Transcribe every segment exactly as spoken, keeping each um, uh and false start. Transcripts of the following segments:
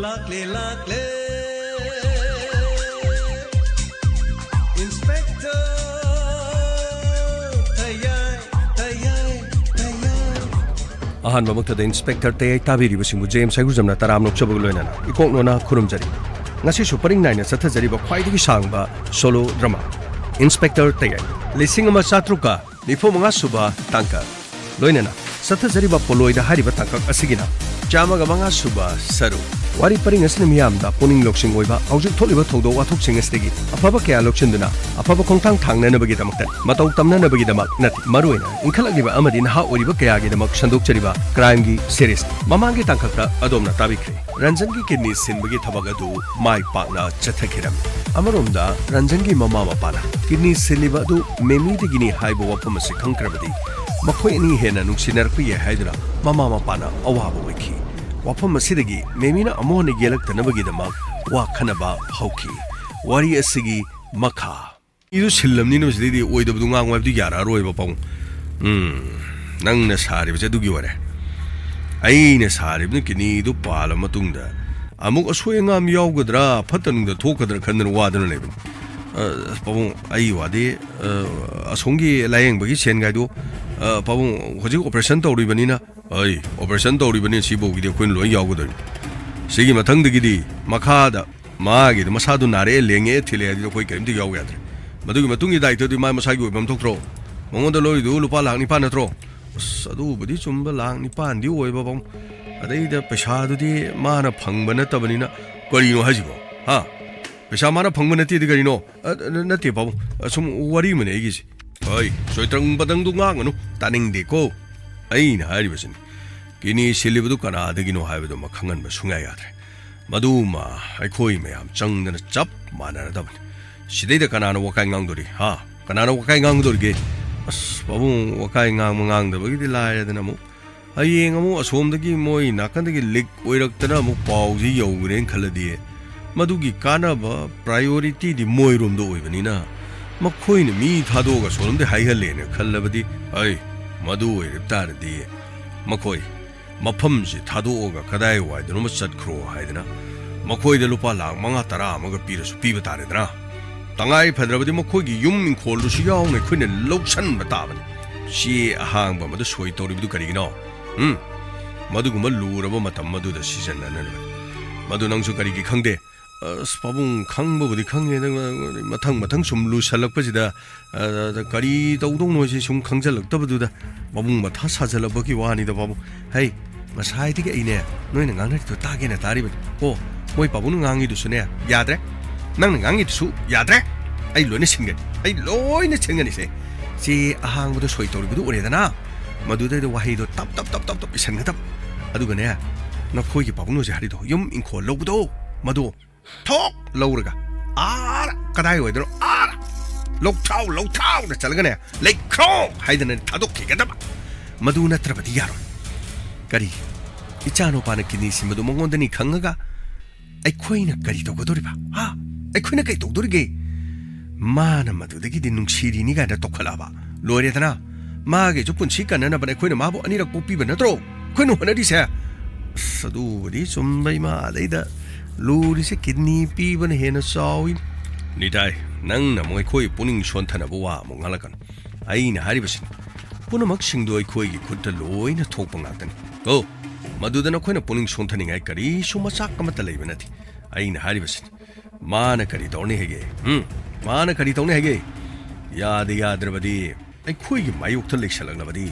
ꯂꯥꯛꯂꯦ, ꯂꯥꯛꯂꯦ, Inspector ꯇꯌꯥꯏ, ꯇꯌꯥꯏ, ꯇꯌꯥꯏ꯫ ꯑꯍꯥꯟꯕꯃꯛꯇꯗ Inspector ꯇꯌꯥꯏ ꯇꯥꯕꯤꯔꯤꯕꯁꯤꯡꯕꯨ James ꯍꯩꯒꯨꯖꯝꯅ ꯇꯔꯥꯝꯅ ꯑꯣꯛꯆꯕꯒ ꯂꯣꯏꯅꯅ ꯏꯀꯣꯛ ꯅꯣꯅ ꯈꯨꯔꯨꯝꯖꯔꯤ꯫ ꯉꯁꯤꯁꯨ ꯄꯔꯤꯡ ꯅꯥꯏꯅ ꯆꯠꯊꯖꯔꯤꯕ ꯈ꯭ꯋꯥꯏꯗꯒꯤ ꯁꯥꯡꯕ solo drama, Inspector ꯇꯌꯥꯏ, ꯂꯤꯁꯤꯡ ꯑꯃ ꯆꯥꯇ꯭ꯔꯨꯛꯀ ꯅꯤꯐꯨ ꯃꯉꯥ ꯁꯨꯕ ꯇꯥꯡꯀꯛ, ꯂꯣꯏꯅꯅ ꯆꯠꯊꯖꯔꯤꯕ ꯄꯣꯂꯣꯏꯗ ꯍꯥꯏꯔꯤꯕ ꯇꯥꯡꯀꯛ ꯑꯁꯤꯒꯤꯅ ꯆꯥꯝꯃꯒ ꯃꯉꯥ ꯁꯨꯕ ꯁꯔꯨꯛ꯫ ꯋꯥꯔꯤ ꯄꯔꯤꯡ ꯑꯁꯤꯅ ꯃꯤꯌꯥꯝꯗ ꯄꯨꯛꯅꯤꯡ ꯂꯧꯁꯤꯡ ꯑꯣꯏꯕ ꯍꯧꯖꯤꯛ ꯊꯣꯛꯂꯤꯕ ꯊꯧꯗꯣꯛ ꯋꯥꯊꯣꯛꯁꯤꯡ ꯑꯁꯤꯗꯒꯤ ꯑꯐꯕ ꯀꯌꯥ ꯂꯧꯁꯤꯟꯗꯨꯅ ꯑꯐꯕ ꯈꯣꯡꯊꯥꯡ ꯊꯥꯡꯅꯅꯕꯒꯤꯗꯃꯛꯇ, ꯃꯇꯧ ꯇꯝꯅꯅꯕꯒꯤꯗꯃꯛ ꯅꯠꯇꯦ, ꯃꯔꯨꯑꯣꯏꯅ ꯏꯟꯈꯠꯂꯛꯂꯤꯕ ꯑꯃꯗꯤ ꯅꯍꯥ ꯑꯣꯏꯔꯤꯕ ꯀꯌꯥꯒꯤꯗꯃꯛ ꯁꯟꯗꯣꯛꯆꯔꯤꯕ crimeꯒꯤ series꯫ ꯃꯃꯥꯡꯒꯤ ꯇꯥꯡꯀꯛꯇ ꯑꯗꯣꯝꯅ ꯇꯥꯕꯤꯈ꯭ꯔꯦ꯫ ꯔꯟꯖꯟꯒꯤ kidney ꯁꯤꯟꯕꯒꯤ ꯊꯕꯛ ꯑꯗꯨ ꯃꯥꯏ ꯄꯥꯛꯅ ꯆꯠꯊꯈꯤꯔꯝꯃꯤ꯫ ꯑꯃꯔꯣꯝꯗ ꯔꯟꯖꯟꯒꯤ ꯃꯃꯥ ꯃꯄꯥꯅ kidney ꯁꯤꯜꯂꯤꯕ ꯑꯗꯨ ꯃꯦꯃꯤꯗꯒꯤꯅꯤ ꯍꯥꯏꯕ ꯋꯥꯐꯝ ꯑꯁꯤ ꯈꯪꯈ꯭ꯔꯕꯗꯤ ꯃꯈꯣꯏ ꯑꯅꯤ ꯍꯦꯟꯅ ꯅꯨꯡꯁꯤꯅꯔꯛꯄ ꯌꯥꯏ ꯍꯥꯏꯗꯨꯅ ꯃꯃꯥ ꯃꯄꯥꯅ ꯑꯋꯥꯕ ꯑꯣꯏꯈꯤ꯫ ꯋꯥꯐꯝ ꯑꯁꯤꯗꯒꯤ ꯃꯦꯃꯤꯅ ꯑꯃꯨꯛ ꯍꯟꯅ ꯌꯦꯛꯂꯛꯇꯅꯕꯒꯤꯗꯃꯛ ꯋꯥ ꯈꯟꯅꯕ ꯍꯧꯈꯤ꯫ ꯋꯥꯔꯤ ꯑꯁꯤꯒꯤ ꯃꯈꯥ꯫ ꯏꯗꯨ ꯁꯤꯜꯂꯝꯅꯤꯅ ꯃꯁꯤꯗꯩꯗꯤ ꯑꯣꯏꯗꯕꯗꯨ ꯉꯥꯡꯉꯨ ꯍꯥꯏꯕꯗꯨ ꯌꯥꯔꯛꯑꯔꯣꯏꯕ, ꯄꯥꯕꯨꯡ꯫ ꯎꯝ, ꯅꯪꯅ ꯁꯥꯔꯤꯕꯁꯦ ꯑꯗꯨꯒꯤ ꯑꯣꯏꯔꯦ꯫ ꯑꯩꯅ ꯁꯥꯔꯤꯕꯅ kidneyꯗꯨ ꯄꯥꯜꯂ ꯃꯇꯨꯡꯗ ꯑꯃꯨꯛ ꯑꯁꯣꯏ ꯑꯉꯥꯝ ꯌꯥꯎꯒꯗ꯭ꯔꯥ, ꯐꯠꯇ ꯅꯨꯡꯗ ꯊꯣꯛꯀꯗ꯭ꯔꯥ ꯈꯟꯗꯅ ꯋꯥꯗꯅ ꯂꯩꯕꯅꯤ꯫ ꯑ, ꯄꯥꯕꯨꯡ, ꯑꯩ ꯋꯥꯗꯤ, ꯑ, ꯑꯁꯣꯝꯒꯤ ꯂꯥꯌꯦꯡꯕꯒꯤ ꯁꯦꯟꯒꯥꯏꯗꯨ, ꯑ, ꯄꯥꯕꯨꯡ, ꯍꯧꯖꯤꯛ operation ꯇꯧꯔꯤꯕꯅꯤꯅ, ꯑꯩ operation ꯇꯧꯔꯤꯕꯅꯤ, ꯁꯤꯐꯥꯎꯒꯤꯗꯤ ꯑꯩꯈꯣꯏꯅ ꯂꯣꯏ ꯌꯥꯎꯒꯗꯣꯏꯅꯤ꯫ ꯁꯤꯒꯤ ꯃꯊꯪꯗꯒꯤꯗꯤ ꯃꯈꯥꯗ ꯃꯥꯒꯤꯗ ꯃꯁꯥꯗꯨ ꯅꯥꯔꯛꯑꯦ, ꯂꯦꯡꯉꯛꯑꯦ, ꯊꯤꯜꯂꯛꯑꯦ ꯍꯥꯏꯗꯨꯗꯤ ꯑꯩꯈꯣꯏ ꯀꯔꯤꯝꯇ ꯌꯥꯎ ꯌꯥꯗ꯭ꯔꯦ꯫ ꯃꯗꯨꯒꯤ ꯃꯇꯨꯡꯒꯤ ꯗꯥꯏꯇꯗꯨꯗꯤ ꯃꯥ ꯃꯁꯥꯒꯤ ꯑꯣꯏꯕ ꯑꯃ ꯊꯣꯛꯇ꯭ꯔꯣ? ꯃꯉꯣꯟꯗ ꯂꯧꯔꯤꯗꯨ ꯂꯨꯄꯥ ꯂꯥꯛ ꯅꯤꯄꯥꯟ ꯅꯠꯇ꯭ꯔꯣ? ꯑꯁ, ꯑꯗꯨꯕꯨꯗꯤ ꯆꯨꯝꯕ, ꯂꯥꯛ ꯅꯤꯄꯥꯟꯗꯤ ꯑꯣꯏꯕ, ꯄꯥꯕꯨꯡ꯫ ꯑꯗꯩꯗ ꯄꯩꯁꯥꯗꯨꯗꯤ ꯃꯥꯅ ꯐꯪꯕ ꯅꯠꯇꯕꯅꯤꯅ ꯀꯔꯤꯅꯣ ꯍꯥꯏꯁꯤꯕꯣ? ꯍꯥ? ꯄꯩꯁꯥ ꯃꯥꯅ ꯐꯪꯕ ꯅꯠꯇꯦꯗꯤ ꯀꯔꯤꯅꯣ? ꯑ, ꯑ, ꯅꯠꯇꯦ, ꯄꯥꯕꯨꯡ꯫ ꯑꯁꯨꯝ ꯋꯥꯔꯤ ꯑꯃꯅꯦ ꯑꯩꯒꯤꯁꯦ꯫ ꯍꯣꯏ, ꯁꯣꯏꯇ꯭ꯔꯪ ꯄꯇꯪꯗꯨ ꯉꯥꯡꯒꯅꯨ, ꯇꯥꯅꯤꯡꯗꯦꯀꯣ꯫ ꯑꯩꯅ ꯍꯥꯏꯔꯤꯕꯁꯤꯅꯤ, kidney ꯁꯤꯜꯂꯤꯕꯗꯨ ꯀꯅꯥꯗꯒꯤꯅꯣ ꯍꯥꯏꯕꯗꯨꯃ ꯈꯪꯍꯟꯕ ꯁꯨꯡꯌꯥ ꯌꯥꯗ꯭ꯔꯦ꯫ ꯃꯗꯨꯃ ꯑꯩꯈꯣꯏ ꯃꯌꯥꯝ ꯆꯪꯗꯅ ꯆꯞ ꯃꯥꯟꯅꯔꯗꯕꯅꯤ꯫ ꯁꯤꯗꯩꯗ ꯀꯅꯥꯅ ꯋꯥꯀꯥꯏ ꯉꯥꯡꯗꯣꯔꯤ, ꯍꯥ? ꯀꯅꯥꯅ ꯋꯥꯀꯥꯏ ꯉꯥꯡꯗꯣꯔꯤꯒꯦ? ꯑꯁ, ꯄꯥꯕꯨꯡ, ꯋꯥꯀꯥꯏ ꯉꯥꯡꯕ ꯉꯥꯡꯗꯕꯒꯤꯗꯤ ꯂꯥꯏꯔꯗꯅ ꯑꯃꯨꯛ ꯍꯌꯦꯡ ꯑꯃꯨꯛ ꯑꯁꯣꯝꯗꯒꯤ ꯃꯣꯏ ꯅꯥꯀꯟꯗꯒꯤ leak ꯑꯣꯏꯔꯛꯇꯅ ꯑꯃꯨꯛ ꯄꯥꯎꯁꯤ ꯌꯧꯈ꯭ꯔꯦꯅ ꯈꯜꯂꯗꯤ, ꯃꯗꯨꯒꯤ ꯀꯥꯟꯅꯕ priorityꯗꯤ ꯃꯣꯏꯔꯣꯝꯗ ꯑꯣꯏꯕꯅꯤꯅ, ꯃꯈꯣꯏꯅ ꯃꯤ ꯊꯥꯗꯣꯛꯑꯒ ꯑꯁꯣꯝꯗ ꯍꯥꯏꯍꯜꯂꯦꯅ ꯈꯜꯂꯕꯗꯤ, ꯑꯩ, ꯃꯗꯨ ꯑꯣꯏꯔ ꯇꯥꯔꯗꯤ ꯃꯈꯣꯏ ꯃꯐꯝꯁꯤ ꯊꯥꯗꯣꯛꯑꯒ ꯀꯗꯥꯏꯋꯥꯏꯗꯅꯣꯃ ꯆꯠꯈ꯭ꯔꯣ ꯍꯥꯏꯗꯅ ꯃꯈꯣꯏꯗ ꯂꯨꯄꯥ ꯂꯥꯈ ꯃꯉꯥ ꯇꯔꯥ ꯑꯃꯒ ꯄꯤꯔꯁꯨ ꯄꯤꯕ ꯇꯥꯔꯦꯗꯅ꯫ ꯇꯉꯥꯏ ꯐꯗ꯭ꯔꯕꯗꯤ ꯃꯈꯣꯏꯒꯤ ꯌꯨꯝ ꯏꯪꯈꯣꯜꯗꯨꯁꯨ ꯌꯥꯎꯅ ꯑꯩꯈꯣꯏꯅ ꯂꯧꯁꯟꯕ ꯇꯥꯕꯅꯤ꯫ ꯆꯦ ꯑꯍꯥꯡꯕ ꯑꯃꯗ ꯁꯣꯏ ꯇꯧꯔꯤꯕꯗꯨ ꯀꯔꯤꯒꯤꯅꯣ? ꯎꯝ? ꯃꯗꯨꯒꯨꯝꯕ ꯂꯨꯔꯕ ꯃꯇꯝ ꯑꯗꯨꯗ ꯁꯤꯖꯤꯟꯅꯅꯅꯕꯅꯤ꯫ ꯃꯗꯨ ꯅꯪꯁꯨ ꯀꯔꯤꯒꯤ ꯈꯪꯗꯦ? ꯑꯁ, ꯄꯥꯕꯨꯡ, ꯈꯪꯕꯕꯨꯗꯤ ꯈꯪꯉꯦ, ꯑꯗꯨꯒ ꯃꯊꯪ ꯃꯊꯪ ꯁꯨꯝ ꯂꯨꯁꯜꯂꯛꯄꯁꯤꯗ, ꯑ, ꯀꯔꯤ ꯇꯧꯗꯧꯅꯣ ꯍꯥꯏꯁꯤ ꯁꯨꯝ ꯈꯪꯖꯜꯂꯛꯇꯕꯗꯨꯗ ꯄꯥꯕꯨꯡ ꯃꯊꯥ ꯁꯥꯖꯜꯂꯛꯄꯒꯤ ꯋꯥꯅꯤꯗ, ꯄꯥꯕꯨꯡ꯫ ꯍꯩ, ꯉꯁꯥꯏꯗꯒꯤ ꯑꯩꯅꯦ ꯅꯣꯏꯅ ꯉꯥꯡꯅꯔꯤꯗꯣ ꯇꯥꯒꯦꯅ ꯇꯥꯔꯤꯕꯅꯤ꯫ ꯑꯣ, ꯃꯣꯏ ꯄꯥꯕꯨꯡꯅ ꯉꯥꯡꯉꯤꯗꯨꯁꯨꯅꯦ ꯌꯥꯗ꯭ꯔꯦ, ꯅꯪꯅ ꯉꯥꯡꯉꯤꯗꯨꯁꯨ ꯌꯥꯗ꯭ꯔꯦ꯫ ꯑꯩ ꯂꯣꯏꯅ ꯁꯤꯟꯒꯅꯤ, ꯑꯩ ꯂꯣꯏꯅ ꯁꯤꯟꯒꯅꯤꯁꯦ꯫ ꯆꯦ ꯑꯍꯥꯡꯕꯗ ꯁꯣꯏ ꯇꯧꯔꯤꯕꯗꯨ ꯎꯔꯦꯗꯅ, ꯃꯗꯨꯗꯩꯗ ꯋꯥꯍꯩꯗꯣ ꯇꯞ ꯇꯞ ꯇꯞ ꯇꯞ ꯇꯞ ꯏꯁꯟꯒꯗꯕ꯫ ꯑꯗꯨꯒꯅꯦ, ꯅꯈꯣꯏꯒꯤ ꯄꯥꯕꯨꯡꯅ ꯍꯧꯖꯤꯛ ꯍꯥꯏꯔꯤꯗꯣ, ꯌꯨꯝ ꯏꯪꯈꯣꯜ ꯂꯧꯕꯗꯣ, ꯃꯗꯣ ꯊꯣꯛ ꯂꯧꯔꯒ ꯑꯥꯔ ꯀꯗꯥꯏ ꯑꯣꯏꯗꯅꯣ, ꯑꯥꯔ ꯂꯧꯊꯥꯎ, ꯂꯧꯊꯥꯎꯗ ꯆꯠꯂꯒꯅꯦ, "ꯂꯩꯈ꯭ꯔꯣ" ꯍꯥꯏꯗꯅ ꯊꯥꯗꯣꯛꯈꯤꯒꯗꯕ꯫ ꯃꯗꯨ ꯅꯠꯇ꯭ꯔꯕꯗꯤ ꯌꯥꯔꯣꯏ꯫ ꯀꯔꯤ? ꯏꯆꯥꯅꯨꯄꯥꯅ ꯀꯤꯗꯅꯤ ꯁꯤꯟꯕꯗꯨ ꯃꯉꯣꯟꯗꯅꯤ ꯈꯪꯉꯒ ꯑꯩꯈꯣꯏꯅ ꯀꯔꯤ ꯇꯧꯒꯗꯧꯔꯤꯕ? ꯍꯥ? ꯑꯩꯈꯣꯏꯅ ꯀꯔꯤ ꯇꯧꯗꯣꯔꯤꯒꯦ? ꯃꯥꯅ ꯃꯗꯨꯗꯒꯤꯗꯤ ꯅꯨꯡꯁꯤꯔꯤꯅꯤ ꯀꯥꯏꯅ ꯇꯧꯈꯠꯂꯛꯑꯕ꯫ ꯂꯣꯏꯔꯦꯗꯅ꯫ ꯃꯥꯒꯤꯁꯨ ꯄꯨꯟꯁꯤ ꯀꯟꯅꯅꯕꯅꯦ ꯑꯩꯈꯣꯏꯅ ꯃꯥꯕꯨ ꯑꯅꯤꯔꯛ ꯄꯣꯛꯄꯤꯕ ꯅꯠꯇ꯭ꯔꯣ ꯑꯩꯈꯣꯏꯅ ꯍꯣꯠꯅꯔꯤꯁꯦ? ꯑꯁ, ꯑꯗꯨꯕꯨꯗꯤ ꯆꯨꯝꯕ, ꯏꯃꯥ꯫ ꯑꯗꯩꯗ ꯂꯨꯔꯤꯁꯦ ꯀꯤꯗꯅꯤ ꯄꯤꯕꯅ ꯍꯦꯟꯅ ꯆꯥꯎꯏ꯫ ꯅꯤꯇꯥꯏ, ꯅꯪꯅ ꯑꯃꯨꯛ ꯑꯩꯈꯣꯏ ꯄꯨꯛꯅꯤꯡ ꯁꯣꯟꯊꯅꯕ ꯋꯥ ꯑꯃꯨꯛ ꯉꯥꯡꯂꯛꯀꯅꯨ꯫ ꯑꯩꯅ ꯍꯥꯏꯔꯤꯕꯁꯤꯅꯤ, ꯄꯨꯝꯅꯃꯛꯁꯤꯡꯗꯣ ꯑꯩꯈꯣꯏꯒꯤ ꯈꯨꯠꯇ ꯂꯣꯏꯅ ꯊꯣꯛꯄ ꯉꯥꯛꯇꯅꯤ꯫ ꯀꯣ, ꯃꯗꯨꯗ ꯅꯈꯣꯏꯅ ꯄꯨꯛꯅꯤꯡ ꯁꯣꯟꯊꯅꯤꯡꯉꯥꯏ ꯀꯔꯤꯁꯨ ꯃꯆꯥꯛ ꯑꯃꯠꯇ ꯂꯩꯕ ꯅꯠꯇꯦ꯫ ꯑꯩꯅ ꯍꯥꯏꯔꯤꯕꯁꯤꯅꯤ, ꯃꯥꯅ ꯀꯔꯤ ꯇꯧꯔꯅꯤ ꯍꯥꯏꯒꯦ? ꯎꯝ? ꯃꯥꯅ ꯀꯔꯤ ꯇꯧꯅꯤ ꯍꯥꯏꯒꯦ? ꯌꯥꯗ ꯌꯥꯗ꯭ꯔꯕꯗꯤ, ꯑꯩꯈꯣꯏꯒꯤ ꯃꯥꯌꯣꯛꯇ ꯂꯩꯁꯜꯂꯛꯂꯕꯗꯤ,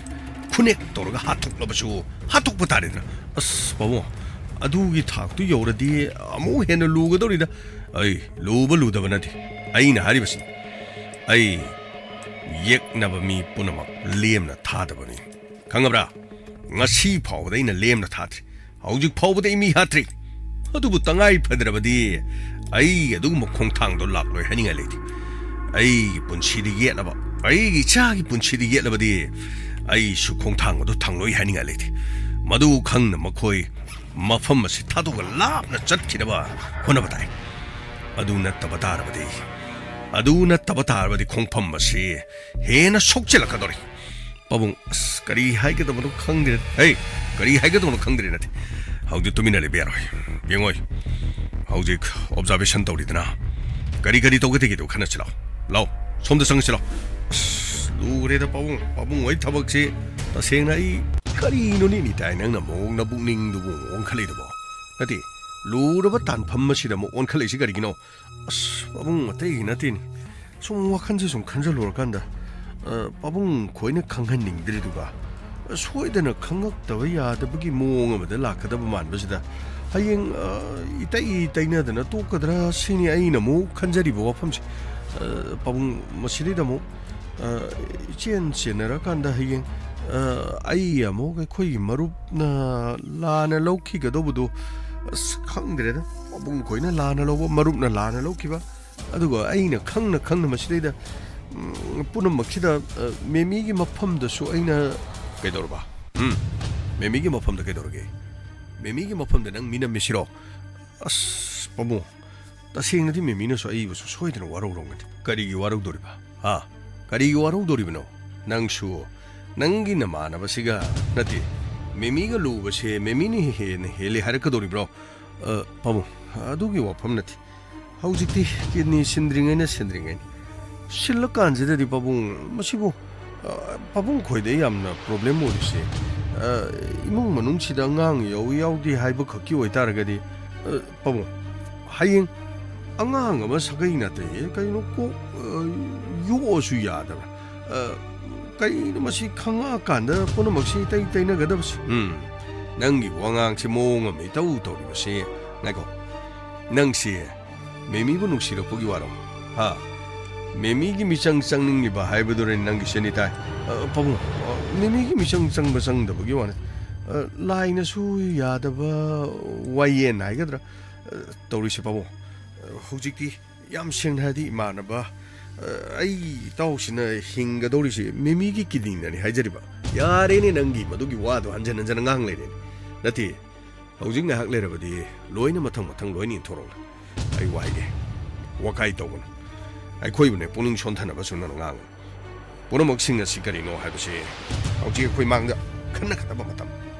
ꯈꯨꯅꯦꯛ ꯇꯧꯔꯒ ꯍꯥꯠꯇꯣꯛꯂꯕꯁꯨ ꯍꯥꯠꯇꯣꯛꯄ ꯇꯥꯔꯦꯗꯅ꯫ ꯑꯁ, ꯄꯥꯕꯨꯡ, ꯑꯗꯨꯒꯤ ꯊꯥꯛꯇꯨ ꯌꯧꯔꯗꯤ ꯑꯃꯨꯛ ꯍꯦꯟꯅ ꯂꯨꯒꯗꯧꯔꯤꯗ꯫ ꯑꯩ ꯂꯨꯕ ꯂꯨꯗꯕ ꯅꯠꯇꯦ꯫ ꯑꯩꯅ ꯍꯥꯏꯔꯤꯕꯁꯤꯅꯤ, ꯑꯩ ꯌꯦꯛꯅꯕ ꯃꯤ ꯄꯨꯝꯅꯃꯛ ꯂꯦꯝꯅ ꯊꯥꯗꯕ ꯃꯤ꯫ ꯈꯪꯉꯕ꯭ꯔꯥ? ꯉꯁꯤ ꯐꯥꯎꯕꯗ ꯑꯩꯅ ꯂꯦꯝꯅ ꯊꯥꯗ꯭ꯔꯤ꯫ ꯍꯧꯖꯤꯛ ꯐꯥꯎꯕꯗ ꯑꯩ ꯃꯤ ꯍꯥꯠꯇ꯭ꯔꯤ꯫ ꯑꯗꯨꯕꯨ ꯇꯉꯥꯏ ꯐꯗ꯭ꯔꯕꯗꯤ ꯑꯩ ꯑꯗꯨꯒꯨꯝꯕ ꯈꯣꯡꯊꯥꯡꯗꯣ ꯂꯥꯛꯂꯣꯏ ꯍꯥꯏꯅꯤꯡꯉꯥꯏ ꯂꯩꯇꯦ꯫ ꯑꯩꯒꯤ ꯄꯨꯟꯁꯤꯗ ꯌꯦꯠꯂꯕ, ꯑꯩꯒꯤ ꯏꯆꯥꯒꯤ ꯄꯨꯟꯁꯤꯗ ꯌꯦꯠꯂꯕꯗꯤ ꯑꯩꯁꯨ ꯈꯣꯡꯊꯥꯡ ꯑꯗꯨ ꯊꯥꯡꯂꯣꯏ ꯍꯥꯏꯅꯤꯡꯉꯥꯏ ꯂꯩꯇꯦ꯫ ꯃꯗꯨ ꯈꯪꯅ ꯃꯈꯣꯏ ꯃꯐꯝ ꯑꯁꯤ ꯊꯥꯗꯣꯛꯑꯒ ꯂꯥꯞꯅ ꯆꯠꯈꯤꯅꯕ ꯍꯣꯠꯅꯕ ꯇꯥꯏ꯫ ꯑꯗꯨ ꯅꯠꯇꯕ ꯇꯥꯔꯕꯗꯤ, ꯑꯗꯨ ꯅꯠꯇꯕ ꯇꯥꯔꯕꯗꯤ ꯈꯣꯡꯐꯝ ꯑꯁꯤ ꯍꯦꯟꯅ ꯁꯣꯛꯆꯤꯜꯂꯛꯀꯗꯧꯔꯤ꯫ ꯄꯥꯕꯨꯡ, ꯑꯁ, ꯀꯔꯤ ꯍꯥꯏꯒꯗꯕꯅꯣ ꯈꯪꯗ꯭ꯔꯦ꯫ ꯍꯦ, ꯀꯔꯤ ꯍꯥꯏꯒꯗꯕꯅꯣ ꯈꯪꯗ꯭ꯔꯦ ꯅꯠꯇꯦ꯫ ꯍꯧꯖꯤꯛ ꯇꯨꯃꯤꯟꯅ ꯂꯩꯕ ꯌꯥꯔꯣꯏ꯫ ꯌꯦꯡꯉꯣꯏ, ꯍꯧꯖꯤꯛ observation ꯇꯧꯔꯤꯗꯅ꯫ ꯀꯔꯤ ꯀꯔꯤ ꯇꯧꯒꯗꯒꯦꯗꯣ ꯈꯟꯅꯁꯤ ꯂꯥꯎ꯫ ꯂꯥꯎ, ꯁꯣꯝꯗ ꯆꯪꯉꯁꯤ ꯂꯥꯎ꯫ ꯑꯁ, ꯂꯨꯔꯦꯗ ꯄꯥꯕꯨꯡ, ꯄꯥꯕꯨꯡ ꯍꯣꯏ ꯊꯕꯛꯁꯤ꯫ ꯇꯁꯦꯡꯅ ꯑꯩ, ꯀꯔꯤꯅꯣꯅꯦ ꯅꯤꯇꯥꯏ ꯅꯪꯅ ꯑꯃꯨꯛ ꯅꯕꯨꯛꯅꯤꯡꯗꯨꯕꯨ ꯑꯣꯟꯈꯠꯂꯛꯏꯗꯨꯕꯣ? ꯅꯠꯇꯦ, ꯂꯨꯔꯕ ꯇꯥꯟꯐꯝ ꯑꯁꯤꯗ ꯑꯃꯨꯛ ꯑꯣꯟꯈꯠꯂꯛꯏꯁꯤ ꯀꯔꯤꯒꯤꯅꯣ? ꯑꯁ, ꯄꯥꯕꯨꯡ, ꯑꯇꯩꯒꯤ ꯅꯠꯇꯦꯅꯦ꯫ ꯁꯨꯝ ꯋꯥꯈꯜꯁꯦ ꯁꯨꯝ ꯈꯟꯖꯜꯂꯨꯔꯀꯥꯟꯗ, ꯑ, ꯄꯥꯕꯨꯡ ꯈꯣꯏꯅ ꯈꯪꯍꯟꯅꯤꯡꯗ꯭ꯔꯤꯗꯨꯒ, ꯑ, ꯁꯣꯏꯗꯅ ꯈꯪꯉꯛꯇꯕ ꯌꯥꯗꯕꯒꯤ ꯃꯑꯣꯡ ꯑꯃꯗ ꯂꯥꯛꯀꯗꯕ ꯃꯥꯟꯕꯁꯤꯗ, ꯍꯌꯦꯡ, ꯑ, ꯏꯇꯩ ꯇꯩꯅꯗꯅ ꯇꯣꯛꯀꯗ꯭ꯔꯥ ꯁꯤꯅꯤ ꯑꯩꯅ ꯑꯃꯨꯛ ꯈꯟꯖꯔꯤꯕ ꯋꯥꯐꯝꯁꯦ꯫ ꯑ, ꯄꯥꯕꯨꯡ, ꯃꯁꯤꯗꯩꯗ ꯑꯃꯨꯛ, ꯑ, ꯏꯆꯦꯟ ꯆꯦꯟꯅꯔꯀꯥꯟꯗ ꯍꯌꯦꯡ, ꯑ, ꯑꯩ ꯑꯃꯨꯛ ꯑꯩꯈꯣꯏꯒꯤ ꯃꯔꯨꯞꯅ ꯂꯥꯟꯅ ꯂꯧꯈꯤꯒꯗꯧꯕꯗꯨ, ꯑꯁ, ꯈꯪꯗ꯭ꯔꯦꯗ꯫ ꯄꯥꯕꯨꯡ ꯈꯣꯏꯅ ꯂꯥꯟꯅ ꯂꯧꯕ, ꯃꯔꯨꯞꯅ ꯂꯥꯟꯅ ꯂꯧꯈꯤꯕ, ꯑꯗꯨꯒ ꯑꯩꯅ ꯈꯪꯅ ꯈꯪꯅ ꯃꯁꯤꯗꯩꯗ, ꯎꯝ, ꯄꯨꯝꯅꯃꯛꯁꯤꯗ, ꯑ, ꯃꯦꯃꯤꯒꯤ ꯃꯐꯝꯗꯁꯨ ꯑꯩꯅ ꯀꯩꯗꯧꯔꯕ? ꯎꯝ, ꯃꯦꯃꯤꯒꯤ ꯃꯐꯝꯗ ꯀꯩꯗꯧꯔꯒꯦ? ꯃꯦꯃꯤꯒꯤ ꯃꯐꯝꯗ ꯅꯪ ꯃꯤꯅꯝꯃꯤꯁꯤꯔꯣ? ꯑꯁ, ꯄꯥꯕꯨꯡ, ꯇꯁꯦꯡꯅꯗꯤ ꯃꯦꯃꯤꯅꯁꯨ ꯑꯩꯕꯨꯁꯨ ꯁꯣꯏꯗꯅ ꯋꯥꯔꯧꯔꯝꯒꯅꯤ꯫ ꯀꯔꯤꯒꯤ ꯋꯥꯔꯧꯗꯣꯔꯤꯕ? ꯍꯥ? ꯀꯔꯤꯒꯤ ꯋꯥꯔꯧꯗꯣꯔꯤꯕꯅꯣ? ꯅꯪꯁꯨ ꯅꯪꯒꯤ ꯅꯃꯥꯟꯅꯕꯁꯤꯒ, ꯅꯠꯇꯦ, ꯃꯦꯃꯤꯒ ꯂꯨꯕꯁꯦ ꯃꯦꯃꯤꯅ ꯍꯦꯟꯅ ꯍꯦꯜꯂꯤ ꯍꯥꯏꯔꯛꯀꯗꯧꯔꯤꯕ꯭ꯔꯣ? ꯑ, ꯄꯥꯕꯨꯡ, ꯑꯗꯨꯒꯤ ꯋꯥꯐꯝ ꯅꯠꯇꯦ꯫ ꯍꯧꯖꯤꯛꯇꯤ ꯀꯤꯗꯅꯤ ꯁꯤꯟꯗ꯭ꯔꯤꯉꯩꯅ ꯁꯤꯟꯗ꯭ꯔꯤꯉꯩꯅꯤ꯫ ꯁꯤꯜꯂꯀꯥꯟꯁꯤꯗꯗꯤ ꯄꯥꯕꯨꯡ, ꯃꯁꯤꯕꯨ, ꯑ, ꯄꯥꯕꯨꯡ ꯈꯣꯏꯗ ꯌꯥꯝꯅ problem ꯑꯣꯏꯔꯤꯁꯦ, ꯑ, ꯏꯃꯨꯡ ꯃꯅꯨꯡꯁꯤꯗ ꯑꯉꯥꯡ ꯌꯥꯎꯏ ꯌꯥꯎꯗꯦ ꯍꯥꯏꯕ ꯈꯛꯀꯤ ꯑꯣꯏꯇꯥꯔꯒꯗꯤ, ꯑ, ꯄꯥꯕꯨꯡ, ꯍꯌꯦꯡ ꯑꯉꯥꯡ ꯑꯃ ꯁꯥꯒꯩ ꯅꯥꯇꯩ ꯀꯩꯅꯣ ꯀꯣꯛ, ꯑ, ꯌꯣꯛꯑꯁꯨ ꯌꯥꯗꯕ꯫ ꯑ, ꯀꯩꯅꯣ ꯃꯁꯤ ꯈꯪꯉꯛꯑꯀꯥꯟꯗ ꯄꯨꯝꯅꯃꯛꯁꯤ ꯏꯇꯩ ꯇꯩꯅꯒꯗꯕꯁꯤ? ꯎꯝ, ꯅꯪꯒꯤ ꯋꯥꯉꯥꯡꯁꯤ ꯃꯑꯣꯡ ꯑꯃ ꯏꯇꯧ ꯇꯧꯔꯤꯕꯁꯤ꯫ ꯉꯥꯏꯈꯣ, ꯅꯪꯁꯤ ꯃꯦꯃꯤꯕꯨ ꯅꯨꯡꯁꯤꯔꯛꯄꯒꯤ ꯋꯥꯔꯣ? ꯍꯥ? ꯃꯦꯃꯤꯒꯤ ꯃꯤꯆꯪ ꯆꯪꯅꯤꯡꯂꯤꯕ ꯍꯥꯏꯕꯗꯨꯔꯅꯤ ꯅꯪꯒꯤ ꯁꯦꯅꯤꯇꯥꯏ? ꯑ, ꯄꯥꯕꯨꯡ, ꯑ, ꯃꯦꯃꯤꯒꯤ ꯃꯤꯆꯪ ꯆꯪꯕ ꯆꯪꯗꯕꯒꯤ ꯋꯥꯅꯤ꯫ ꯑ, ꯂꯥꯏꯅꯁꯨ ꯌꯥꯗꯕ ꯋꯥꯌꯦꯟ ꯍꯥꯏꯒꯗ꯭ꯔꯥ? ꯑ, ꯇꯧꯔꯤꯁꯦ ꯄꯥꯕꯨꯡ꯫ ꯑ, ꯍꯧꯖꯤꯛꯇꯤ ꯌꯥꯝ ꯁꯦꯡꯅ ꯍꯥꯏꯔꯗꯤ ꯏꯃꯥꯟꯅꯕ, ꯑ, ꯑꯩ ꯏꯇꯥꯎꯁꯤꯅ ꯍꯤꯡꯒꯗꯧꯔꯤꯁꯦ ꯃꯦꯃꯤꯒꯤ ꯀꯤꯗꯅꯤꯅꯅꯤ ꯍꯥꯏꯖꯔꯤꯕ꯫ ꯌꯥꯔꯦꯅꯦ ꯅꯪꯒꯤ ꯃꯗꯨꯒꯤ ꯋꯥꯗꯣ ꯍꯟꯖꯟ ꯍꯟꯖꯟꯅ ꯉꯥꯡ ꯂꯩꯔꯦꯅꯦ꯫ ꯅꯠꯇꯦ, ꯍꯧꯖꯤꯛ ꯉꯥꯏꯍꯥꯛ ꯂꯩꯔꯕꯗꯤ ꯂꯣꯏꯅ ꯃꯊꯪ ꯃꯊꯪ ꯂꯣꯏꯅ ꯏꯟꯊꯣꯔꯛꯎ꯫ ꯑꯩ ꯋꯥ ꯍꯥꯏꯒꯦ, ꯋꯥꯀꯥꯏ ꯇꯧꯒꯅꯨ꯫ ꯑꯩꯈꯣꯏꯕꯨꯅꯦ ꯄꯨꯛꯅꯤꯡ ꯁꯣꯟꯊꯅꯕꯁꯨ ꯅꯪꯅ ꯉꯥꯡꯒꯅꯨ꯫ ꯄꯨꯝꯅꯃꯛꯁꯤꯡ ꯑꯁꯤ ꯀꯔꯤꯅꯣ ꯍꯥꯏꯕꯁꯤ ꯍꯧꯖꯤꯛ ꯑꯩꯈꯣꯏ ꯃꯥꯡꯗ ꯈꯟꯅꯒꯗꯕ ꯃꯇꯝ꯫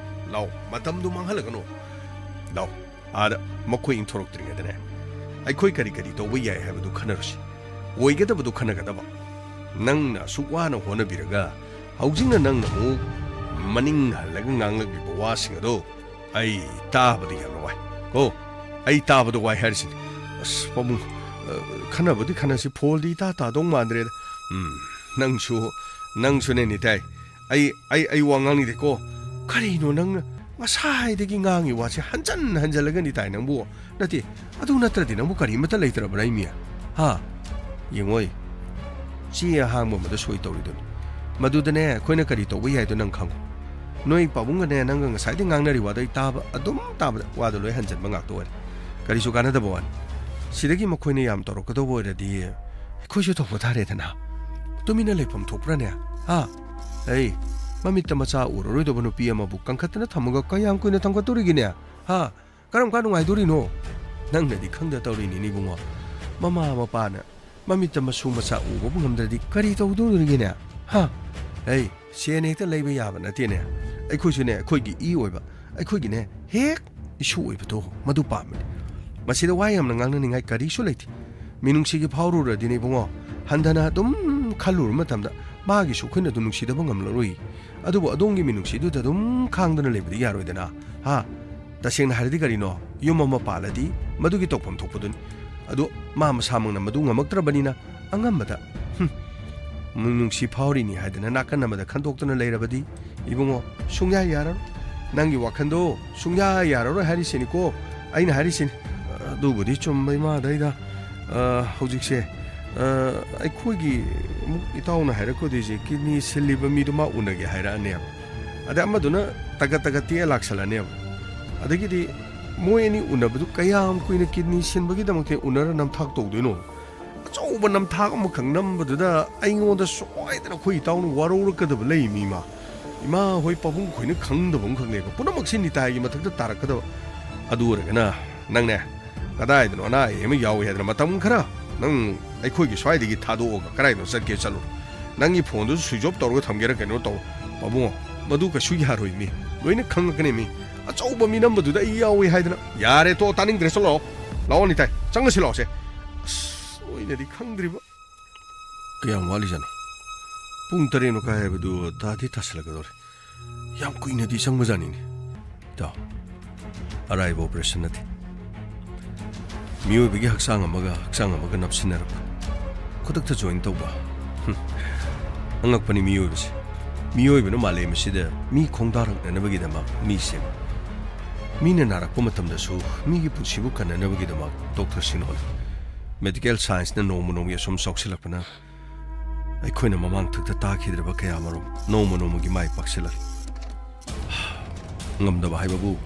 ꯂꯥꯎ, ꯃꯇꯝꯗꯨ ꯃꯥꯡꯍꯜꯂꯒꯅꯨ꯫ ꯂꯥꯎ, ꯑꯥꯗ ꯃꯈꯣꯏ ꯏꯟꯊꯣꯔꯛꯇ꯭ꯔꯤꯉꯩꯗꯅꯦ, ꯑꯩꯈꯣꯏ ꯀꯔꯤ ꯀꯔꯤ ꯇꯧꯕ ꯌꯥꯏ ꯍꯥꯏꯕꯗꯨ ꯈꯟꯅꯔꯨꯁꯤ꯫ ꯑꯣꯏꯒꯗꯕꯗꯨ ꯈꯟꯅꯒꯗꯕ꯫ ꯅꯪꯅ ꯑꯁꯨꯛ ꯋꯥꯅ ꯍꯣꯠꯅꯕꯤꯔꯒ ꯍꯧꯖꯤꯛꯅ ꯅꯪꯅ ꯑꯃꯨꯛ ꯃꯅꯤꯡ ꯍꯜꯂꯒ ꯉꯥꯡꯂꯛꯂꯤꯕ ꯋꯥꯁꯤꯡ ꯑꯗꯣ ꯑꯩ ꯇꯥꯕꯗ ꯌꯥꯝꯅ ꯋꯥꯏ꯫ ꯀꯣ, ꯑꯩ ꯇꯥꯕꯗ ꯋꯥꯏ ꯍꯥꯏꯔꯤꯁꯤꯅꯤ꯫ ꯑꯁ, ꯄꯥꯕꯨꯡ, ꯑ, ꯈꯟꯅꯕꯗꯤ ꯈꯟꯅꯁꯤ, ꯐꯣꯜꯗꯤ ꯏꯇꯥ ꯇꯥꯗꯧ ꯃꯥꯟꯗ꯭ꯔꯦꯗ꯫ ꯎꯝ, ꯅꯪꯁꯨ, ꯅꯪꯁꯨꯅꯦ, ꯅꯤꯇꯥꯏ꯫ ꯑꯩ, ꯑꯩ, ꯑꯩ ꯋꯥ ꯉꯥꯡꯅꯤꯡꯗꯦꯀꯣ꯫ ꯀꯔꯤꯅꯣ ꯅꯪꯅ ꯉꯁꯥꯏꯗꯒꯤ ꯉꯥꯡꯉꯤ ꯋꯥꯁꯦ ꯍꯟꯖꯟ ꯍꯟꯖꯜꯂꯒ, ꯅꯤꯇꯥꯏ, ꯅꯪꯕꯨ? ꯅꯠꯇꯦ, ꯑꯗꯨ ꯅꯠꯇ꯭ꯔꯗꯤ ꯅꯪꯕꯨ ꯀꯔꯤꯃꯠꯇ ꯂꯩꯇ꯭ꯔꯕ꯭ꯔꯥ, ꯏꯃꯤ? ꯍꯥ? ꯌꯦꯡꯉꯣꯏ, ꯆꯦ ꯑꯍꯥꯡꯕ ꯑꯃꯗ ꯁꯣꯏ ꯇꯧꯔꯤꯗꯨꯅꯤ꯫ ꯃꯗꯨꯗꯅꯦ, ꯑꯩꯈꯣꯏꯅ ꯀꯔꯤ ꯇꯧꯕ ꯌꯥꯏꯗꯣ ꯅꯪ ꯈꯪꯉꯣ꯫ ꯅꯣꯏ ꯄꯥꯕꯨꯡꯒꯅꯦ, ꯅꯪꯒ ꯉꯁꯥꯏꯗꯩ ꯉꯥꯡꯅꯔꯤ ꯋꯥꯗꯣ ꯑꯩ ꯇꯥꯕ, ꯑꯗꯨꯝ ꯇꯥꯕꯗ ꯋꯥꯗꯣ ꯂꯣꯏ ꯍꯟꯖꯟꯕ ꯉꯥꯛꯇ ꯑꯣꯏꯔꯦ꯫ ꯀꯔꯤꯁꯨ ꯀꯥꯟꯅꯗꯕ ꯋꯥꯅꯤ꯫ ꯁꯤꯗꯒꯤ ꯃꯈꯣꯏꯅ ꯌꯥꯝ ꯇꯧꯔꯛꯀꯗꯧꯕ ꯑꯣꯏꯔꯗꯤ ꯑꯩꯈꯣꯏꯁꯨ ꯇꯧꯕ ꯇꯥꯔꯦꯗꯅ꯫ ꯇꯨꯃꯤꯟꯅ ꯂꯩꯐꯝ ꯊꯣꯛꯄ꯭ꯔꯥꯅꯦ? ꯍꯥ? ꯑꯩ, ꯃꯃꯤꯠꯇ ꯃꯆꯥ ꯎꯔꯔꯣꯏꯗꯕ ꯅꯨꯄꯤ ꯑꯃꯕꯨ ꯀꯟꯈꯠꯇꯅ ꯊꯝꯃꯒ ꯀꯌꯥꯝ ꯀꯨꯏꯅ ꯊꯝꯒꯠꯇꯣꯔꯤꯒꯦꯅꯦ? ꯍꯥ? ꯀꯔꯝ ꯀꯥꯟ ꯅꯨꯡꯉꯥꯏꯗꯣꯔꯤꯅꯣ? ꯅꯪꯅꯗꯤ ꯈꯪꯗ ꯇꯧꯔꯤꯅꯤꯅꯦ, ꯏꯕꯨꯡꯉꯣ꯫ ꯃꯃꯥ ꯃꯄꯥꯅ ꯃꯃꯤꯠꯇ ꯃꯁꯨ ꯃꯆꯥ ꯎꯕꯕꯨ ꯉꯝꯗ꯭ꯔꯗꯤ ꯀꯔꯤ ꯇꯧꯗꯣꯔꯤꯒꯦꯅꯦ? ꯍꯥ? ꯑꯩ, ꯁꯦꯟ ꯍꯦꯛꯇ ꯂꯩꯕ ꯌꯥꯕ ꯅꯠꯇꯦꯅꯦ꯫ ꯑꯩꯈꯣꯏꯁꯨꯅꯦ, ꯑꯩꯈꯣꯏꯒꯤ ꯏ ꯑꯣꯏꯕ, ꯑꯩꯈꯣꯏꯒꯤꯅꯦ, ꯍꯦꯛ ꯏꯁꯨ ꯑꯣꯏꯕꯗꯣ, ꯃꯗꯨ ꯄꯥꯝꯕꯅꯤ꯫ ꯃꯁꯤꯗ ꯋꯥ ꯌꯥꯝꯅ ꯉꯥꯡꯅꯅꯤꯡꯉꯥꯏ ꯀꯔꯤꯁꯨ ꯂꯩꯇꯦ꯫ ꯃꯤꯅꯨꯡꯁꯤꯒꯤ ꯐꯥꯎꯔꯨꯔꯗꯤꯅꯦ, ꯏꯕꯨꯡꯉꯣ, ꯍꯟꯊꯅ ꯑꯗꯨꯝ ꯈꯜꯂꯨꯔ ꯃꯇꯝꯗ ꯃꯥꯒꯤꯁꯨ ꯑꯩꯈꯣꯏꯅ ꯑꯗꯨꯝ ꯅꯨꯡꯁꯤꯗꯕ ꯉꯝꯂꯔꯣꯏ꯫ ꯑꯗꯨꯕꯨ ꯑꯗꯣꯝꯒꯤ ꯃꯤꯅꯨꯡꯁꯤꯗꯨꯗ ꯑꯗꯨꯝ ꯈꯥꯡꯗꯨꯅ ꯂꯩꯕꯗꯤ ꯌꯥꯔꯣꯏꯗꯅ꯫ ꯍꯥ? ꯇꯁꯦꯡꯅ ꯍꯥꯏꯔꯗꯤ ꯀꯔꯤꯅꯣ? ꯌꯨꯝ ꯑꯃ ꯄꯥꯜꯂꯗꯤ ꯃꯗꯨꯒꯤ ꯇꯧꯐꯝ ꯊꯣꯛꯄꯗꯨꯅꯤ꯫ ꯑꯗꯨ ꯃꯥ ꯃꯁꯥꯃꯛꯅ ꯃꯗꯨ ꯉꯝꯃꯛꯇ꯭ꯔꯕꯅꯤꯅ ꯑꯉꯝꯕꯗ, ꯍꯨꯝ, ꯃꯤꯅꯨꯡꯁꯤ ꯐꯥꯎꯔꯤꯅꯤ ꯍꯥꯏꯗꯅ ꯅꯥꯀꯟ ꯑꯃꯗ ꯈꯟꯗꯣꯛꯇꯨꯅ ꯂꯩꯔꯕꯗꯤ, ꯏꯕꯨꯡꯉꯣ, ꯁꯨꯡꯌꯥ ꯌꯥꯔꯔꯣꯏ꯫ ꯅꯪꯒꯤ ꯋꯥꯈꯟꯗꯣ ꯁꯨꯡꯌꯥ ꯌꯥꯔꯔꯣꯏ ꯍꯥꯏꯔꯤꯁꯤꯅꯤꯀꯣ꯫ ꯑꯩꯅ ꯍꯥꯏꯔꯤꯁꯤꯅꯤ꯫ ꯑꯗꯨꯕꯨꯗꯤ ꯆꯨꯝꯕ, ꯏꯃꯥꯗꯩꯗ, ꯑ, ꯍꯧꯖꯤꯛꯁꯦ, ꯑ, ꯑꯩꯈꯣꯏꯒꯤ ꯑꯃꯨꯛ ꯏꯇꯥꯎꯅ ꯍꯥꯏꯔꯛꯀꯗꯣꯏꯁꯦ, ꯀꯤꯗꯅꯤ ꯁꯤꯜꯂꯤꯕ ꯃꯤꯗꯨ ꯃꯥ ꯎꯅꯒꯦ ꯍꯥꯏꯔꯛꯑꯅꯦꯕ꯫ ꯑꯗꯩ ꯑꯃꯗꯨꯅ ꯇꯒꯠ ꯇꯒꯠ ꯇꯦꯛꯑ ꯂꯥꯛꯁꯜꯂꯅꯦꯕ꯫ ꯑꯗꯒꯤꯗꯤ ꯃꯣꯏ ꯑꯅꯤ ꯎꯅꯕꯗꯨ ꯀꯌꯥꯝ ꯀꯨꯏꯅ ꯀꯤꯗꯅꯤ ꯁꯤꯟꯕꯒꯤꯗꯃꯛꯇ ꯎꯅꯔ ꯅꯝꯊꯥꯛ ꯇꯧꯗꯣꯏꯅꯣ? ꯑꯆꯧꯕ ꯅꯝꯊꯥꯛ ꯑꯃꯈꯛ ꯅꯝꯕꯗꯨꯗ ꯑꯩꯉꯣꯟꯗ ꯁꯣꯏꯗꯅ ꯑꯩꯈꯣꯏ ꯏꯇꯥꯎꯅ ꯋꯥꯔꯧꯔꯛꯀꯗꯕ ꯂꯩ, ꯃꯤ ꯏꯃꯥ꯫ ꯏꯃꯥ ꯍꯣꯏ ꯄꯥꯕꯨꯡ ꯈꯣꯏꯅ ꯈꯪꯗꯕ ꯑꯃꯈꯛꯅꯦꯕ꯫ ꯄꯨꯝꯅꯃꯛꯁꯤ ꯅꯤꯇꯥꯏꯒꯤ ꯃꯊꯛꯇ ꯇꯥꯔꯛꯀꯗꯕ꯫ ꯑꯗꯨ ꯑꯣꯏꯔꯒꯅ ꯅꯪꯅꯦ, ꯀꯗꯥꯏꯗꯅꯣ ꯑꯅꯥ ꯑꯌꯦꯛ ꯑꯃ ꯌꯥꯎꯏ ꯍꯥꯏꯗꯅ ꯃꯇꯝ ꯈꯔ ꯅꯪ ꯑꯩꯈꯣꯏꯒꯤ ꯁ꯭ꯋꯥꯏꯗꯒꯤ ꯊꯥꯗꯣꯛꯑꯒ ꯀꯗꯥꯏꯗꯅꯣ ꯆꯠꯀꯦ ꯆꯠꯂꯨꯔꯣ꯫ ꯅꯪꯒꯤ ꯐꯣꯟꯗꯨꯁꯨ ꯁ꯭ꯋꯤꯆ ꯑꯣꯐ ꯇꯧꯔꯒ ꯊꯝꯒꯦꯔꯥ ꯀꯩꯅꯣ ꯇꯧ꯫ ꯄꯥꯕꯨꯡꯉꯣ, ꯃꯗꯨ ꯀꯩꯁꯨ ꯌꯥꯔꯣꯏ ꯃꯤ꯫ ꯂꯣꯏꯅ ꯈꯪꯉꯛꯀꯅꯤ ꯃꯤ꯫ ꯑꯆꯧꯕ ꯃꯤ ꯅꯝꯕꯗꯨꯗ ꯑꯩ ꯌꯥꯎꯏ ꯍꯥꯏꯗꯅ꯫ ꯌꯥꯔꯦ, ꯇꯣ, ꯇꯥꯅꯤꯡꯗ꯭ꯔꯦ, ꯆꯠꯂꯣ꯫ ꯂꯥꯛꯑꯣ, ꯅꯤꯇꯥꯏ, ꯆꯪꯉꯁꯤ ꯂꯥꯛꯑꯣꯁꯦ꯫ ꯑꯁ, ꯂꯣꯏꯅꯗꯤ ꯈꯪꯗ꯭ꯔꯤꯕ꯫ ꯀꯌꯥꯝ ꯋꯥꯠꯂꯤꯖꯥꯠꯅꯣ? ꯄꯨꯡ ꯇꯔꯦꯠ ꯃꯈꯥꯏ ꯍꯥꯏꯕꯗꯨ ꯇꯥꯗꯤ ꯇꯥꯁꯜꯂꯛꯀꯗꯧꯔꯦ꯫ ꯌꯥꯝ ꯀꯨꯏꯅꯗꯤ ꯆꯪꯕꯖꯥꯠꯅꯤꯅꯦ꯫ ꯏꯇꯥꯎ, ꯑꯔꯥꯏꯕ ꯑꯣꯄꯔꯦꯁꯟ ꯅꯠꯇꯦ꯫ ꯃꯤꯑꯣꯏꯕꯒꯤ ꯍꯛꯆꯥꯡ ꯑꯃꯒ ꯍꯛꯆꯥꯡ ꯑꯃꯒ ꯅꯞꯁꯤꯟꯅꯔꯛꯄ, ꯈꯨꯗꯛꯇ ꯖꯣꯏꯟ ꯇꯧꯕ꯫ ꯍꯨꯝ꯫ ꯑꯉꯛꯄꯅꯤ ꯃꯤꯑꯣꯏꯕꯁꯦ꯫ ꯃꯤꯑꯣꯏꯕꯅ ꯃꯥꯂꯦꯝ ꯑꯁꯤꯗ ꯃꯤ ꯈꯣꯡꯗꯥꯔꯛꯅꯅꯕꯒꯤꯗꯃꯛ ꯃꯤ ꯁꯦꯝꯃꯤ꯫ ꯃꯤꯅ ꯅꯥꯔꯛꯄ ꯃꯇꯝꯗꯁꯨ ꯃꯤꯒꯤ ꯄꯨꯟꯁꯤꯕꯨ ꯀꯟꯅꯅꯕꯒꯤꯗꯃꯛ ꯗꯣꯛꯇꯔꯁꯤꯡ ꯍꯣꯠꯅꯩ꯫ ꯃꯦꯗꯤꯀꯦꯜ ꯁꯥꯏꯟꯁꯅ ꯅꯣꯡꯃ ꯅꯣꯡꯃꯒꯤ ꯑꯁꯨꯝ ꯆꯥꯎꯁꯤꯜꯂꯛꯄꯅ ꯑꯩꯈꯣꯏꯅ ꯃꯃꯥꯡ ꯊꯛꯇ ꯇꯥꯈꯤꯗ꯭ꯔꯕ ꯀꯌꯥ ꯑꯃꯔꯣꯝ ꯅꯣꯡꯃ ꯅꯣꯡꯃꯒꯤ ꯃꯥꯏ ꯄꯥꯛꯁꯤꯜꯂꯛꯂꯤ꯫ ꯉꯝꯗꯕ ꯍꯥꯏꯕꯕꯨ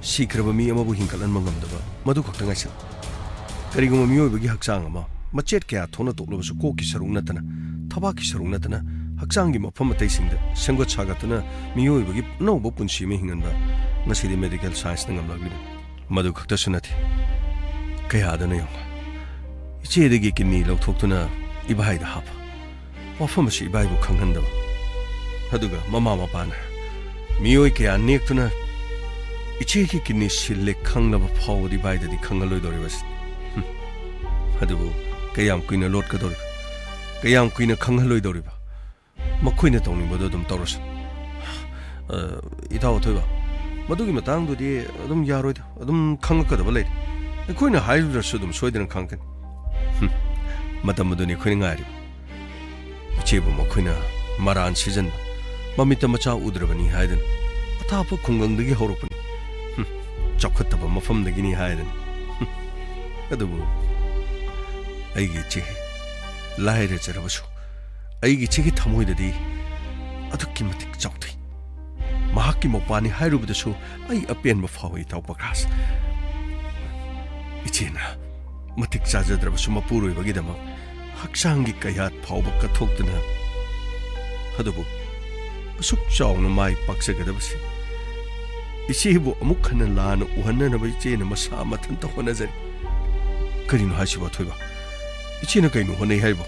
ꯁꯤꯈ꯭ꯔꯕ ꯃꯤ ꯑꯃꯕꯨ ꯍꯤꯡꯒꯠꯍꯟꯕ ꯉꯝꯗꯕ, ꯃꯗꯨ ꯈꯛꯇ ꯉꯥꯏꯁꯤꯜꯂꯤ꯫ ꯀꯔꯤꯒꯨꯝꯕ ꯃꯤꯑꯣꯏꯕꯒꯤ ꯍꯛꯆꯥꯡ ꯑꯃ ꯃꯆꯦꯠ ꯀꯌꯥ ꯊꯣꯛꯅ ꯇꯣꯛꯂꯕꯁꯨ, ꯀꯣꯛꯀꯤ ꯁꯔꯨꯛ ꯅꯠꯇꯅ, ꯊꯕꯥꯛꯀꯤ ꯁꯔꯨꯛ ꯅꯠꯇꯅ, ꯍꯛꯆꯥꯡꯒꯤ ꯃꯐꯝ ꯑꯇꯩꯁꯤꯡꯗ ꯁꯦꯝꯒꯠ ꯁꯥꯒꯠꯇꯨꯅ ꯃꯤꯑꯣꯏꯕꯒꯤ ꯑꯅꯧꯕ ꯄꯨꯟꯁꯤ ꯑꯃ ꯍꯤꯡꯍꯟꯕ ꯉꯁꯤꯗꯤ ꯃꯦꯗꯤꯀꯦꯜ ꯁꯥꯏꯟꯁꯅ ꯉꯝꯂꯛꯂꯤꯕꯅꯤ꯫ ꯃꯗꯨ ꯈꯛꯇꯁꯨ ꯅꯠꯇꯦ, ꯀꯌꯥꯗꯅꯣ ꯌꯦꯡꯉꯨ꯫ ꯏꯆꯦꯗꯒꯤ ꯀꯤꯗꯅꯤ ꯂꯧꯊꯣꯛꯇꯨꯅ ꯏꯕꯥꯏꯗ ꯍꯥꯞꯄ꯫ ꯋꯥꯐꯝ ꯑꯁꯤ ꯏꯕꯥꯏꯕꯨ ꯈꯪꯍꯟꯗꯕ꯫ ꯑꯗꯨꯒ ꯃꯃꯥ ꯃꯄꯥꯅ ꯃꯤꯑꯣꯏ ꯀꯌꯥ ꯅꯦꯛꯇꯨꯅ ꯏꯆꯦꯒꯤ ꯀꯤꯗꯅꯤ ꯁꯤꯜꯂꯦ ꯈꯪꯂꯕ ꯐꯥꯎꯕꯗꯤ ꯏꯕꯥꯏꯗꯗꯤ ꯈꯪꯍꯜꯂꯣꯏꯗꯧꯔꯤꯕ ꯑꯁꯤ꯫ ꯍꯨꯝ꯫ ꯑꯗꯨꯕꯨ ꯀꯌꯥꯝ ꯀꯨꯏꯅ ꯂꯣꯠꯀꯗꯧꯔꯤꯕ? ꯀꯌꯥꯝ ꯀꯨꯏꯅ ꯈꯪꯍꯜꯂꯣꯏꯗꯧꯔꯤꯕ? ꯃꯈꯣꯏꯅ ꯇꯧꯅꯤꯡꯕꯗꯣ ꯑꯗꯨꯝ ꯇꯧꯔꯁꯅꯨ꯫ ꯑ, ꯏꯇꯥꯎ ꯑꯊꯣꯏꯕ, ꯃꯗꯨꯒꯤ ꯃꯇꯥꯡꯗꯨꯗꯤ ꯑꯗꯨꯝ ꯌꯥꯔꯣꯏꯗ, ꯑꯗꯨꯝ ꯈꯪꯉꯛꯀꯗꯕ ꯂꯩꯔꯦ꯫ ꯑꯩꯈꯣꯏꯅ ꯍꯥꯏꯔꯨꯗ꯭ꯔꯁꯨ ꯑꯗꯨꯝ ꯁꯣꯏꯗꯅ ꯈꯪꯉꯛꯀꯅꯤ꯫ ꯍꯨꯝ, ꯃꯇꯝ ꯑꯗꯨꯅꯤ ꯑꯩꯈꯣꯏꯅ ꯉꯥꯏꯔꯤꯕ꯫ ꯏꯆꯦꯕꯨ ꯃꯈꯣꯏꯅ ꯃꯔꯥꯟ ꯁꯤꯖꯟꯕ, ꯃꯃꯤꯠꯇ ꯃꯆꯥ ꯎꯗ꯭ꯔꯕꯅꯤ ꯍꯥꯏꯗꯅ ꯑꯊꯥꯞꯄ ꯈꯨꯡꯒꯪꯗꯒꯤ ꯍꯧꯔꯛꯄꯅꯤ꯫ ꯍꯨꯝ, ꯆꯥꯎꯈꯠꯇꯕ ꯃꯐꯝꯗꯒꯤꯅꯤ ꯍꯥꯏꯗꯅ꯫ ꯍꯨꯝ, ꯑꯗꯨꯕꯨ ꯑꯩꯒꯤ ꯏꯆꯦ ꯂꯥꯏꯔꯖꯔꯕꯁꯨ ꯑꯩꯒꯤ ꯏꯆꯦꯒꯤ ꯊꯃꯣꯏꯗꯗꯤ ꯑꯗꯨꯛꯀꯤ ꯃꯇꯤꯛ ꯆꯥꯎꯊꯩ꯫ ꯃꯍꯥꯛꯀꯤ ꯃꯧꯄꯥꯅꯤ ꯍꯥꯏꯔꯨꯕꯗꯁꯨ ꯑꯩ ꯑꯄꯦꯟꯕ ꯐꯥꯎꯏ, ꯏꯇꯥꯎ ꯄ꯭ꯔꯀꯥꯁ꯫ ꯏꯆꯦꯅ ꯃꯇꯤꯛ ꯆꯥꯖꯗ꯭ꯔꯕꯁꯨ ꯃꯄꯨꯔꯣꯏꯕꯒꯤꯗꯃꯛ ꯍꯛꯆꯥꯡꯒꯤ ꯀꯌꯥꯠ ꯐꯥꯎꯕ ꯀꯠꯊꯣꯛꯇꯨꯅ, ꯑꯗꯨꯕꯨ ꯑꯁꯨꯛ ꯆꯥꯎꯅ ꯃꯥꯏ ꯄꯥꯛꯆꯒꯗꯕꯁꯤ ꯏꯆꯦꯕꯨ ꯑꯃꯨꯛ ꯍꯟꯅ ꯂꯥꯟꯅ ꯎꯍꯟꯅꯅꯕ ꯏꯆꯦꯅ ꯃꯁꯥ ꯃꯊꯟꯇ ꯍꯣꯠꯅꯖꯔꯤ꯫ ꯀꯔꯤꯅꯣ ꯍꯥꯏꯁꯤꯕꯣ, ꯑꯊꯣꯏꯕ? ꯏꯆꯦꯅ ꯀꯩꯅꯣ ꯍꯣꯠꯅꯩ ꯍꯥꯏꯕꯣ?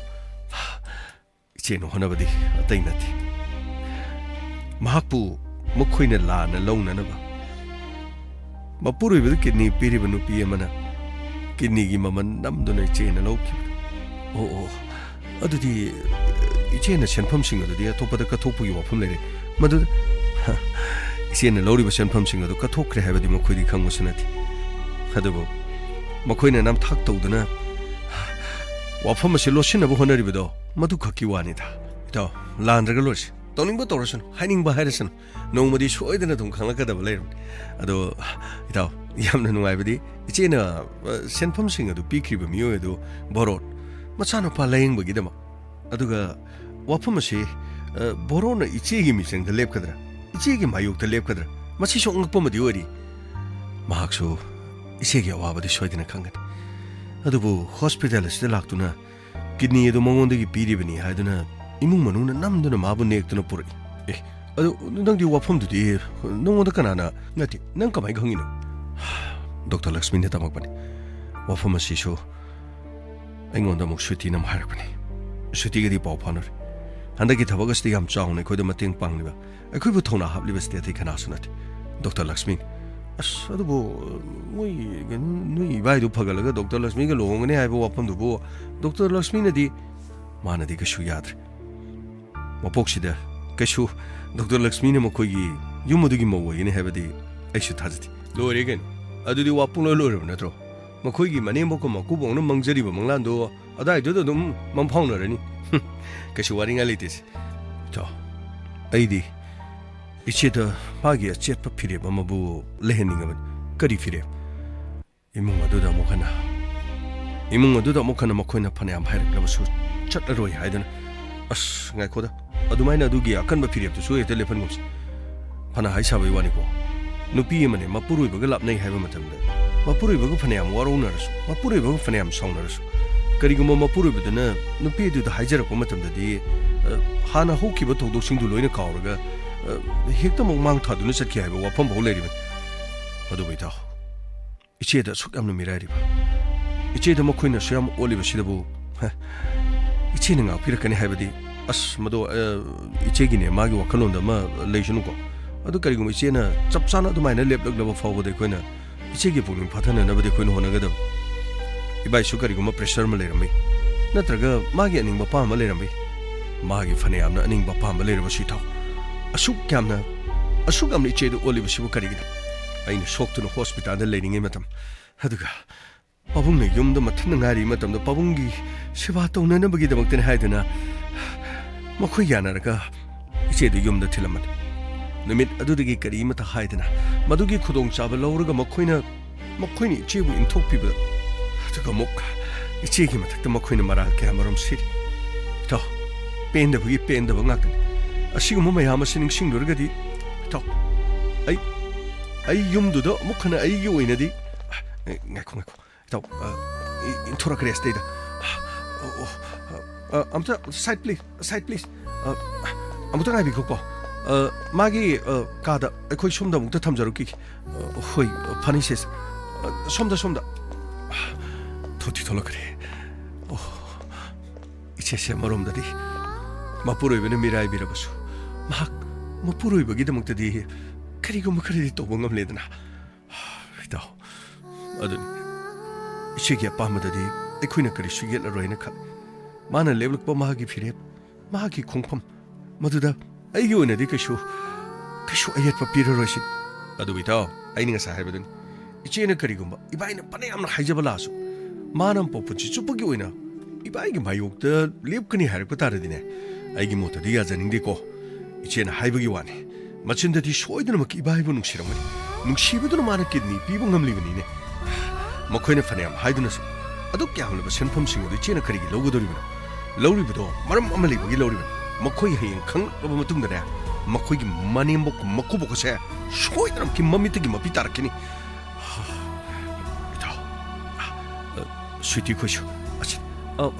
ꯏꯆꯦꯅ ꯍꯣꯠꯅꯕꯗꯤ ꯑꯇꯩ ꯅꯠꯇꯦ꯫ ꯃꯍꯥꯛꯄꯨ ꯃꯈꯣꯏꯅ ꯂꯥꯟꯅ ꯂꯧꯅꯅꯕ ꯃꯄꯨꯔꯣꯏꯕꯗ ꯀꯤꯗꯅꯤ ꯄꯤꯔꯤꯕ ꯅꯨꯄꯤ ꯑꯃꯅ ꯀꯤꯗꯅꯤꯒꯤ ꯃꯃꯜ ꯅꯝꯗꯨꯅ ꯏꯆꯦꯅ ꯂꯧꯈꯤꯕꯗꯨ꯫ ꯑꯣ, ꯑꯣ, ꯑꯗꯨꯗꯤ ꯏꯆꯦꯅ ꯁꯦꯟꯐꯝꯁꯤꯡ ꯑꯗꯨꯗꯤ ꯑꯇꯣꯞꯄꯗ ꯀꯠꯊꯣꯛꯄꯒꯤ ꯋꯥꯐꯝ ꯂꯩꯔꯦ꯫ ꯃꯗꯨꯗ ꯏꯆꯦꯅ ꯂꯧꯔꯤꯕ ꯁꯦꯟꯐꯝꯁꯤꯡ ꯑꯗꯨ ꯀꯠꯊꯣꯛꯈ꯭ꯔꯦ ꯍꯥꯏꯕꯗꯤ ꯃꯈꯣꯏꯗꯤ ꯈꯪꯕꯁꯨ ꯅꯠꯇꯦ꯫ ꯑꯗꯨꯕꯨ ꯃꯈꯣꯏꯅ ꯅꯝꯊꯥꯛ ꯇꯧꯗꯨꯅ ꯋꯥꯐꯝ ꯑꯁꯤ ꯂꯣꯠꯁꯤꯟꯅꯕ ꯍꯣꯠꯅꯔꯤꯕꯗꯣ ꯃꯗꯨꯈꯛꯀꯤ ꯋꯥꯅꯤꯗ꯫ ꯏꯇꯥꯎ, ꯂꯥꯟꯗ꯭ꯔꯒ ꯂꯣꯏꯔꯁꯤ꯫ ꯇꯧꯅꯤꯡꯕ ꯇꯧꯔꯁꯅꯨ, ꯍꯥꯏꯅꯤꯡꯕ ꯍꯥꯏꯔꯁꯅꯨ꯫ ꯅꯣꯡꯃꯗꯤ ꯁꯣꯏꯗꯅ ꯑꯗꯨꯝ ꯈꯪꯂꯛꯀꯗꯕ ꯂꯩꯔꯕꯅꯤ꯫ ꯑꯗꯣ ꯏꯇꯥꯎ, ꯌꯥꯝꯅ ꯅꯨꯡꯉꯥꯏꯕꯗꯤ ꯏꯆꯦꯅ, ꯑ, ꯁꯦꯟꯐꯝꯁꯤꯡ ꯑꯗꯨ ꯄꯤꯈ꯭ꯔꯤꯕ ꯃꯤꯑꯣꯏ ꯑꯗꯨ ꯚꯣꯔꯣꯠ ꯃꯆꯥꯅꯨꯄꯥ ꯂꯥꯌꯦꯡꯕꯒꯤꯗꯃꯛ꯫ ꯑꯗꯨꯒ ꯋꯥꯐꯝ ꯑꯁꯤ, ꯑ, ꯚꯣꯔꯣꯠꯅ ꯏꯆꯦꯒꯤ ꯃꯤꯆꯪꯗ ꯂꯦꯞꯀꯗ꯭ꯔꯥ, ꯏꯆꯦꯒꯤ ꯃꯥꯌꯣꯛꯇ ꯂꯦꯞꯀꯗ꯭ꯔꯥ, ꯃꯁꯤꯁꯨ ꯑꯉꯛꯄ ꯑꯃꯗꯤ ꯑꯣꯏꯔꯤ꯫ ꯃꯍꯥꯛꯁꯨ ꯏꯆꯦꯒꯤ ꯑꯋꯥꯕꯗꯤ ꯁꯣꯏꯗꯅ ꯈꯪꯒꯅꯤ꯫ ꯑꯗꯨꯕꯨ ꯍꯣꯁꯄꯤꯇꯥꯜ ꯑꯁꯤꯗ ꯂꯥꯛꯇꯨꯅ ꯀꯤꯗꯅꯤ ꯑꯗꯨ ꯃꯉꯣꯟꯗꯒꯤ ꯄꯤꯔꯤꯕꯅꯤ ꯍꯥꯏꯗꯨꯅ ꯏꯃꯨꯡ ꯃꯅꯨꯡꯅ ꯅꯝꯗꯨꯅ ꯃꯥꯕꯨ ꯅꯦꯛꯇꯨꯅ ꯄꯨꯔꯛꯏ꯫ ꯑꯦ, ꯑꯗꯨ ꯅꯪꯗꯤ ꯋꯥꯐꯝꯗꯨꯗꯤ ꯅꯉꯣꯟꯗ ꯀꯅꯥꯅ? ꯅꯠꯇꯦ, ꯅꯪ ꯀꯃꯥꯏꯅ ꯈꯪꯉꯤꯅꯣ? ꯗꯣꯛꯇꯔ ꯂꯛꯁꯃꯤꯅ ꯇꯝꯃꯛꯄꯅꯤ꯫ ꯋꯥꯐꯝ ꯑꯁꯤꯁꯨ ꯑꯩꯉꯣꯟꯗ ꯑꯃꯨꯛ ꯁ꯭ꯋꯤꯇꯤꯅ ꯑꯃꯨꯛ ꯍꯥꯏꯔꯛꯄꯅꯤ꯫ ꯁ꯭ꯋꯤꯇꯤꯒꯗꯤ ꯄꯥꯎ ꯐꯥꯎꯅꯔꯦ꯫ ꯍꯟꯗꯛꯀꯤ ꯊꯕꯛ ꯑꯁꯤꯗ ꯌꯥꯝ ꯆꯥꯎꯅ ꯑꯩꯈꯣꯏꯗ ꯃꯇꯦꯡ ꯄꯥꯡꯂꯤꯕ, ꯑꯩꯈꯣꯏꯕꯨ ꯊꯧꯅꯥ ꯍꯥꯞꯂꯤꯕꯁꯤꯗꯤ ꯑꯇꯩ ꯀꯅꯥꯁꯨ ꯅꯠꯇꯦ, ꯗꯣꯛꯇꯔ ꯂꯛꯁꯃꯤꯅꯤ꯫ ꯑꯁ, ꯑꯗꯨꯕꯨ ꯃꯣꯏ ꯀꯩꯅꯣ, ꯅꯣꯏ ꯏꯕꯥꯏꯗꯨ ꯐꯒꯠꯂꯒ ꯗꯣꯛꯇꯔ ꯂꯛꯁꯃꯤꯒ ꯂꯨꯍꯣꯡꯒꯅꯤ ꯍꯥꯏꯕ ꯋꯥꯐꯝꯗꯨꯕꯨ ꯗꯣꯛꯇꯔ ꯂꯛꯁꯃꯤꯅꯗꯤ, ꯃꯥꯅꯗꯤ ꯀꯩꯁꯨ ꯌꯥꯗ꯭ꯔꯦ꯫ ꯃꯄꯣꯛꯁꯤꯗ ꯀꯩꯁꯨ ꯗꯣꯛꯇꯔ ꯂꯛꯁꯃꯤꯅ ꯃꯈꯣꯏꯒꯤ ꯌꯨꯝ ꯑꯗꯨꯒꯤ ꯃꯧ ꯑꯣꯏꯒꯅꯤ ꯍꯥꯏꯕꯗꯤ ꯑꯩꯁꯨ ꯊꯥꯖꯗꯦ꯫ ꯂꯣꯏꯔꯦ ꯀꯩꯅꯣ, ꯑꯗꯨꯗꯤ ꯋꯥ ꯄꯨꯡꯂꯣꯏ ꯂꯣꯏꯔꯕ ꯅꯠꯇ꯭ꯔꯣ? ꯃꯈꯣꯏꯒꯤ ꯃꯅꯦꯝꯕꯣꯛꯀ ꯃꯀꯨꯕꯣꯛꯅ ꯃꯪꯖꯔꯤꯕ ꯃꯪꯂꯥꯟꯗꯣ ꯑꯗꯥꯏꯗꯨꯗ ꯑꯗꯨꯝ ꯃꯪ ꯐꯥꯎꯅꯔꯅꯤ꯫ ꯍꯨꯝ, ꯀꯩꯁꯨ ꯋꯥꯅꯤꯡꯉꯥꯏ ꯂꯩꯇꯦꯁꯦ꯫ ꯏꯇꯥꯎ, ꯑꯩꯗꯤ ꯏꯆꯦꯗ ꯃꯥꯒꯤ ꯑꯆꯦꯠꯄ ꯐꯤꯔꯦꯞ ꯑꯃꯕꯨ ꯂꯩꯍꯟꯅꯤꯡꯉꯕꯅꯤ꯫ ꯀꯔꯤ ꯐꯤꯔꯦꯞ? ꯏꯃꯨꯡ ꯑꯗꯨꯗ ꯑꯃꯨꯛ ꯍꯟꯅ, ꯏꯃꯨꯡ ꯑꯗꯨꯗ ꯑꯃꯨꯛ ꯍꯟꯅ ꯃꯈꯣꯏꯅ ꯐꯅꯌꯥꯝ ꯍꯥꯏꯔꯛꯂꯕꯁꯨ ꯆꯠꯂꯔꯣꯏ ꯍꯥꯏꯗꯨꯅ꯫ ꯑꯁ, ꯉꯥꯏꯈꯣꯗ, ꯑꯗꯨꯃꯥꯏꯅ ꯑꯗꯨꯒꯤ ꯑꯀꯟꯕ ꯐꯤꯔꯦꯞꯇꯨꯁꯨ ꯍꯦꯛꯇ ꯂꯦꯞꯍꯟꯒꯨꯝꯁꯤ꯫ ꯐꯅ ꯍꯥꯏ ꯁꯥꯕꯩ ꯋꯥꯅꯤꯀꯣ, ꯅꯨꯄꯤ ꯑꯃꯅꯦ ꯃꯄꯨꯔꯣꯏꯕꯒ ꯂꯥꯞꯅꯩ ꯍꯥꯏꯕ ꯃꯇꯝꯗ, ꯃꯄꯨꯔꯣꯏꯕꯒ ꯐꯅꯌꯥꯝ ꯋꯥꯔꯧꯅꯔꯁꯨ, ꯃꯄꯨꯔꯣꯏꯕꯒ ꯐꯅꯌꯥꯝ ꯁꯥꯎꯅꯔꯁꯨ, ꯀꯔꯤꯒꯨꯝꯕ ꯃꯄꯨꯔꯣꯏꯕꯗꯨꯅ ꯅꯨꯄꯤ ꯑꯗꯨꯗ ꯍꯥꯏꯖꯔꯛꯄ ꯃꯇꯝꯗꯗꯤ, ꯑ, ꯍꯥꯟꯅ ꯍꯧꯈꯤꯕ ꯊꯧꯗꯣꯛꯁꯤꯡꯗꯨ ꯂꯣꯏꯅ ꯀꯥꯎꯔꯒ, ꯑ, ꯍꯦꯛꯇ ꯑꯃꯨꯛ ꯃꯥꯡ ꯊꯥꯗꯨꯅ ꯆꯠꯈꯤ ꯍꯥꯏꯕ ꯋꯥꯐꯝ ꯐꯥꯎ ꯂꯩꯔꯤꯕꯅꯤ꯫ ꯑꯗꯨꯕꯨ ꯏꯇꯥꯎ, ꯏꯆꯦꯗ ꯑꯁꯨꯛ ꯌꯥꯝꯅ ꯃꯤꯔꯥꯏꯔꯤꯕ, ꯏꯆꯦꯗ ꯃꯈꯣꯏꯅ ꯑꯁꯨꯛ ꯌꯥꯝ ꯑꯣꯠꯂꯤꯕꯁꯤꯗꯕꯨ, ꯍ, ꯏꯆꯦꯅ ꯉꯥꯛꯄꯤꯔꯛꯀꯅꯤ ꯍꯥꯏꯕꯗꯤ ꯑꯁ, ꯃꯗꯣ, ꯑ, ꯏꯆꯦꯒꯤꯅꯦ, ꯃꯥꯒꯤ ꯋꯥꯈꯜꯂꯣꯟꯗ ꯑꯃ ꯂꯩꯁꯅꯨꯀꯣ꯫ ꯑꯗꯨ ꯀꯔꯤꯒꯨꯝꯕ ꯏꯆꯦꯅ ꯆꯞ ꯆꯥꯅ ꯑꯗꯨꯃꯥꯏꯅ ꯂꯦꯞꯂꯛꯂꯕ ꯐꯥꯎꯕꯗ ꯑꯩꯈꯣꯏꯅ ꯏꯆꯦꯒꯤ ꯄꯨꯛꯅꯤꯡ ꯐꯥꯊꯅꯅꯕꯗꯤ ꯑꯩꯈꯣꯏꯅ ꯍꯣꯠꯅꯒꯗꯕ꯫ ꯏꯕꯥꯏꯁꯨ ꯀꯔꯤꯒꯨꯝꯕ pressure ꯑꯃ ꯂꯩꯔꯝꯃꯤ, ꯅꯠꯇ꯭ꯔꯒ ꯃꯥꯒꯤ ꯑꯅꯤꯡꯕ ꯑꯄꯥꯝꯕ ꯂꯩꯔꯝꯃꯤ꯫ ꯃꯥꯒꯤ ꯐꯅꯌꯥꯝꯅ ꯑꯅꯤꯡꯕ ꯑꯄꯥꯝꯕ ꯂꯩꯔꯕꯁꯨ ꯏꯇꯥꯎ, ꯑꯁꯨꯛ ꯌꯥꯝꯅ, ꯑꯁꯨꯛ ꯌꯥꯝꯅ ꯏꯆꯦꯗꯨ ꯑꯣꯜꯂꯤꯕꯁꯤꯕꯨ ꯀꯔꯤꯒꯤꯅꯣ? ꯑꯩꯅ ꯁꯣꯛꯇꯨꯅ hospitalꯗ ꯂꯩꯔꯤꯉꯩ ꯃꯇꯝ, ꯑꯗꯨꯒ ꯄꯥꯕꯨꯡꯅ ꯌꯨꯝꯗ ꯃꯊꯟꯇ ꯉꯥꯏꯔꯤ ꯃꯇꯝꯗ ꯄꯥꯕꯨꯡꯒꯤ ꯁꯦꯕꯥ ꯇꯧꯅꯅꯕꯒꯤꯗꯃꯛꯇꯅꯤ ꯍꯥꯏꯗꯨꯅ ꯃꯈꯣꯏ ꯌꯥꯅꯔꯒ ꯏꯆꯦꯗꯨ ꯌꯨꯝꯗ ꯊꯤꯜꯂꯝꯕꯅꯤ꯫ ꯅꯨꯃꯤꯠ ꯑꯗꯨꯗꯒꯤ ꯀꯔꯤꯃꯇ ꯍꯥꯏꯗꯅ ꯃꯗꯨꯒꯤ ꯈꯨꯗꯣꯡꯆꯥꯕ ꯂꯧꯔꯒ ꯃꯈꯣꯏꯅ, ꯃꯈꯣꯏꯅ ꯏꯆꯦꯕꯨ ꯏꯟꯊꯣꯛꯄꯤꯕꯗ, ꯑꯗꯨꯒ ꯑꯃꯨꯛ ꯏꯆꯦꯒꯤ ꯃꯊꯛꯇ ꯃꯈꯣꯏꯅ ꯃꯔꯥꯜ ꯀꯌꯥ ꯃꯔꯨꯝ ꯁꯤꯔꯤ꯫ ꯏꯇꯥꯎ, ꯄꯦꯟꯗꯕꯒꯤ ꯄꯦꯟꯗꯕ ꯉꯥꯛꯇꯅꯤ꯫ ꯑꯁꯤꯒꯨꯝꯕ ꯃꯌꯥꯝ ꯑꯁꯤ ꯅꯤꯡꯁꯤꯡꯂꯨꯔꯒꯗꯤ, ꯏꯇꯥꯎ, ꯑꯩ, ꯑꯩ ꯌꯨꯝꯗꯨꯗ ꯑꯃꯨꯛ ꯍꯟꯅ ꯑꯩꯒꯤ ꯑꯣꯏꯅꯗꯤ, ꯑꯦ, ꯉꯥꯏꯈꯣ, ꯉꯥꯏꯈꯣ꯫ ꯏꯇꯥꯎ, ꯑ, ꯏ-, ꯏꯟꯊꯣꯔꯛꯈ꯭ꯔꯦ ꯑꯁꯤꯗꯩꯗ꯫ ꯑꯣ, ꯑꯣ, ꯑ, ꯑ, ꯑꯝꯇ side please, side please꯫ ꯑ, ꯑꯃꯨꯛꯇ ꯉꯥꯏꯕꯤꯈꯣꯀꯣ꯫ ꯑ, ꯃꯥꯒꯤ, ꯑ, ꯀꯥꯗ ꯑꯩꯈꯣꯏ ꯁꯣꯝꯗ ꯑꯃꯨꯛꯇ ꯊꯝꯖꯔꯨꯈꯤꯒꯦ꯫ ꯑ, ꯍꯣꯏ, ꯑ, ꯐꯅꯤ ꯁꯤꯁ꯫ ꯑ, ꯁꯣꯝꯗ, ꯁꯣꯝꯗ꯫ ꯊꯣꯛꯇꯤ ꯊꯣꯛꯂꯛꯈ꯭ꯔꯦ꯫ ꯑꯣ, ꯏꯆꯦꯁꯦ ꯑꯃꯔꯣꯝꯗꯗꯤ ꯃꯄꯨꯔꯣꯏꯕꯅ ꯃꯤꯔꯥꯏꯕꯤꯔꯕꯁꯨ ꯃꯍꯥꯛ ꯃꯄꯨꯔꯣꯏꯕꯒꯤꯗꯃꯛꯇꯗꯤ ꯀꯔꯤꯒꯨꯝꯕ ꯈꯔꯗꯤ ꯇꯧꯕ ꯉꯝꯂꯦꯗꯅ꯫ ꯏꯇꯥꯎ, ꯑꯗꯨꯅꯤ, ꯏꯆꯦꯒꯤ ꯑꯄꯥꯝꯕꯗꯗꯤ ꯑꯩꯈꯣꯏꯅ ꯀꯔꯤꯁꯨ ꯌꯦꯠꯂꯔꯣꯏꯅ ꯈꯜꯂꯤ꯫ ꯃꯥꯅ ꯂꯦꯞꯂꯛꯄ ꯃꯍꯥꯛꯀꯤ ꯐꯤꯔꯦꯞ, ꯃꯍꯥꯛꯀꯤ ꯈꯣꯡꯐꯝ, ꯃꯗꯨꯗ ꯑꯩꯒꯤ ꯑꯣꯏꯅꯗꯤ ꯀꯩꯁꯨ, ꯀꯩꯁꯨ ꯑꯌꯦꯠꯄ ꯄꯤꯔꯔꯣꯏꯁꯤ꯫ ꯑꯗꯨꯕꯨ ꯏꯇꯥꯎ, ꯑꯩꯅ ꯉꯁꯥꯏ ꯍꯥꯏꯕꯗꯨꯅꯤ, ꯏꯆꯦꯅ ꯀꯔꯤꯒꯨꯝꯕ ꯏꯕꯥꯏꯅ ꯐꯅ ꯌꯥꯝꯅ ꯍꯥꯏꯖꯕ ꯂꯥꯛꯑꯁꯨ, ꯃꯥꯅ ꯃꯄꯨꯟꯁꯤ ꯆꯨꯞꯄꯒꯤ ꯑꯣꯏꯅ ꯏꯕꯥꯏꯒꯤ ꯃꯥꯌꯣꯛꯇ ꯂꯦꯞꯀꯅꯤ ꯍꯥꯏꯔꯛꯄ ꯇꯥꯔꯗꯤꯅꯦ, ꯑꯩꯒꯤ ꯃꯣꯠꯇꯗꯤ ꯌꯥꯖꯅꯤꯡꯗꯦꯀꯣ꯫ ꯏꯆꯦꯅ ꯍꯥꯏꯕꯒꯤ ꯋꯥꯅꯤ, ꯃꯆꯤꯟꯗꯗꯤ ꯁꯣꯏꯗꯅꯃꯛꯀꯤ ꯏꯕꯥꯏꯕꯨ ꯅꯨꯡꯁꯤꯔꯝꯒꯅꯤ꯫ ꯅꯨꯡꯁꯤꯕꯗꯨꯅ ꯃꯥꯅ kidney ꯄꯤꯕ ꯉꯝꯂꯤꯕꯅꯤꯅꯦ꯫ ꯃꯈꯣꯏꯅ ꯐꯅꯌꯥꯝ ꯍꯥꯏꯗꯨꯅꯁꯨ ꯑꯗꯨꯛ ꯌꯥꯝꯂꯕ ꯁꯦꯟꯐꯝꯁꯤꯡ ꯑꯗꯨ ꯏꯆꯦꯅ ꯀꯔꯤꯒꯤ ꯂꯧꯒꯗꯧꯔꯤꯕꯅꯣ? ꯂꯧꯔꯤꯕꯗꯣ ꯃꯔꯝ ꯑꯃ ꯂꯩꯕꯒꯤ ꯂꯧꯔꯤꯕꯅꯤ꯫ ꯃꯈꯣꯏ ꯍꯌꯦꯡ ꯈꯪꯂꯛꯂꯕ ꯃꯇꯨꯡꯗꯅꯦ, ꯃꯈꯣꯏꯒꯤ ꯃꯅꯦꯝꯕꯣꯛ ꯃꯀꯨꯕꯣꯛ ꯑꯁꯦ ꯁꯣꯏꯗꯅꯃꯛꯀꯤ ꯃꯃꯤꯠꯇꯒꯤ ꯃꯄꯤ ꯇꯥꯔꯛꯈꯤꯅꯤ꯫ ꯏꯇꯥꯎ, ꯑ, ꯁ꯭ꯋꯤꯇꯤ ꯈꯣꯏꯁꯨ꯫ ꯑꯁ, ꯑ,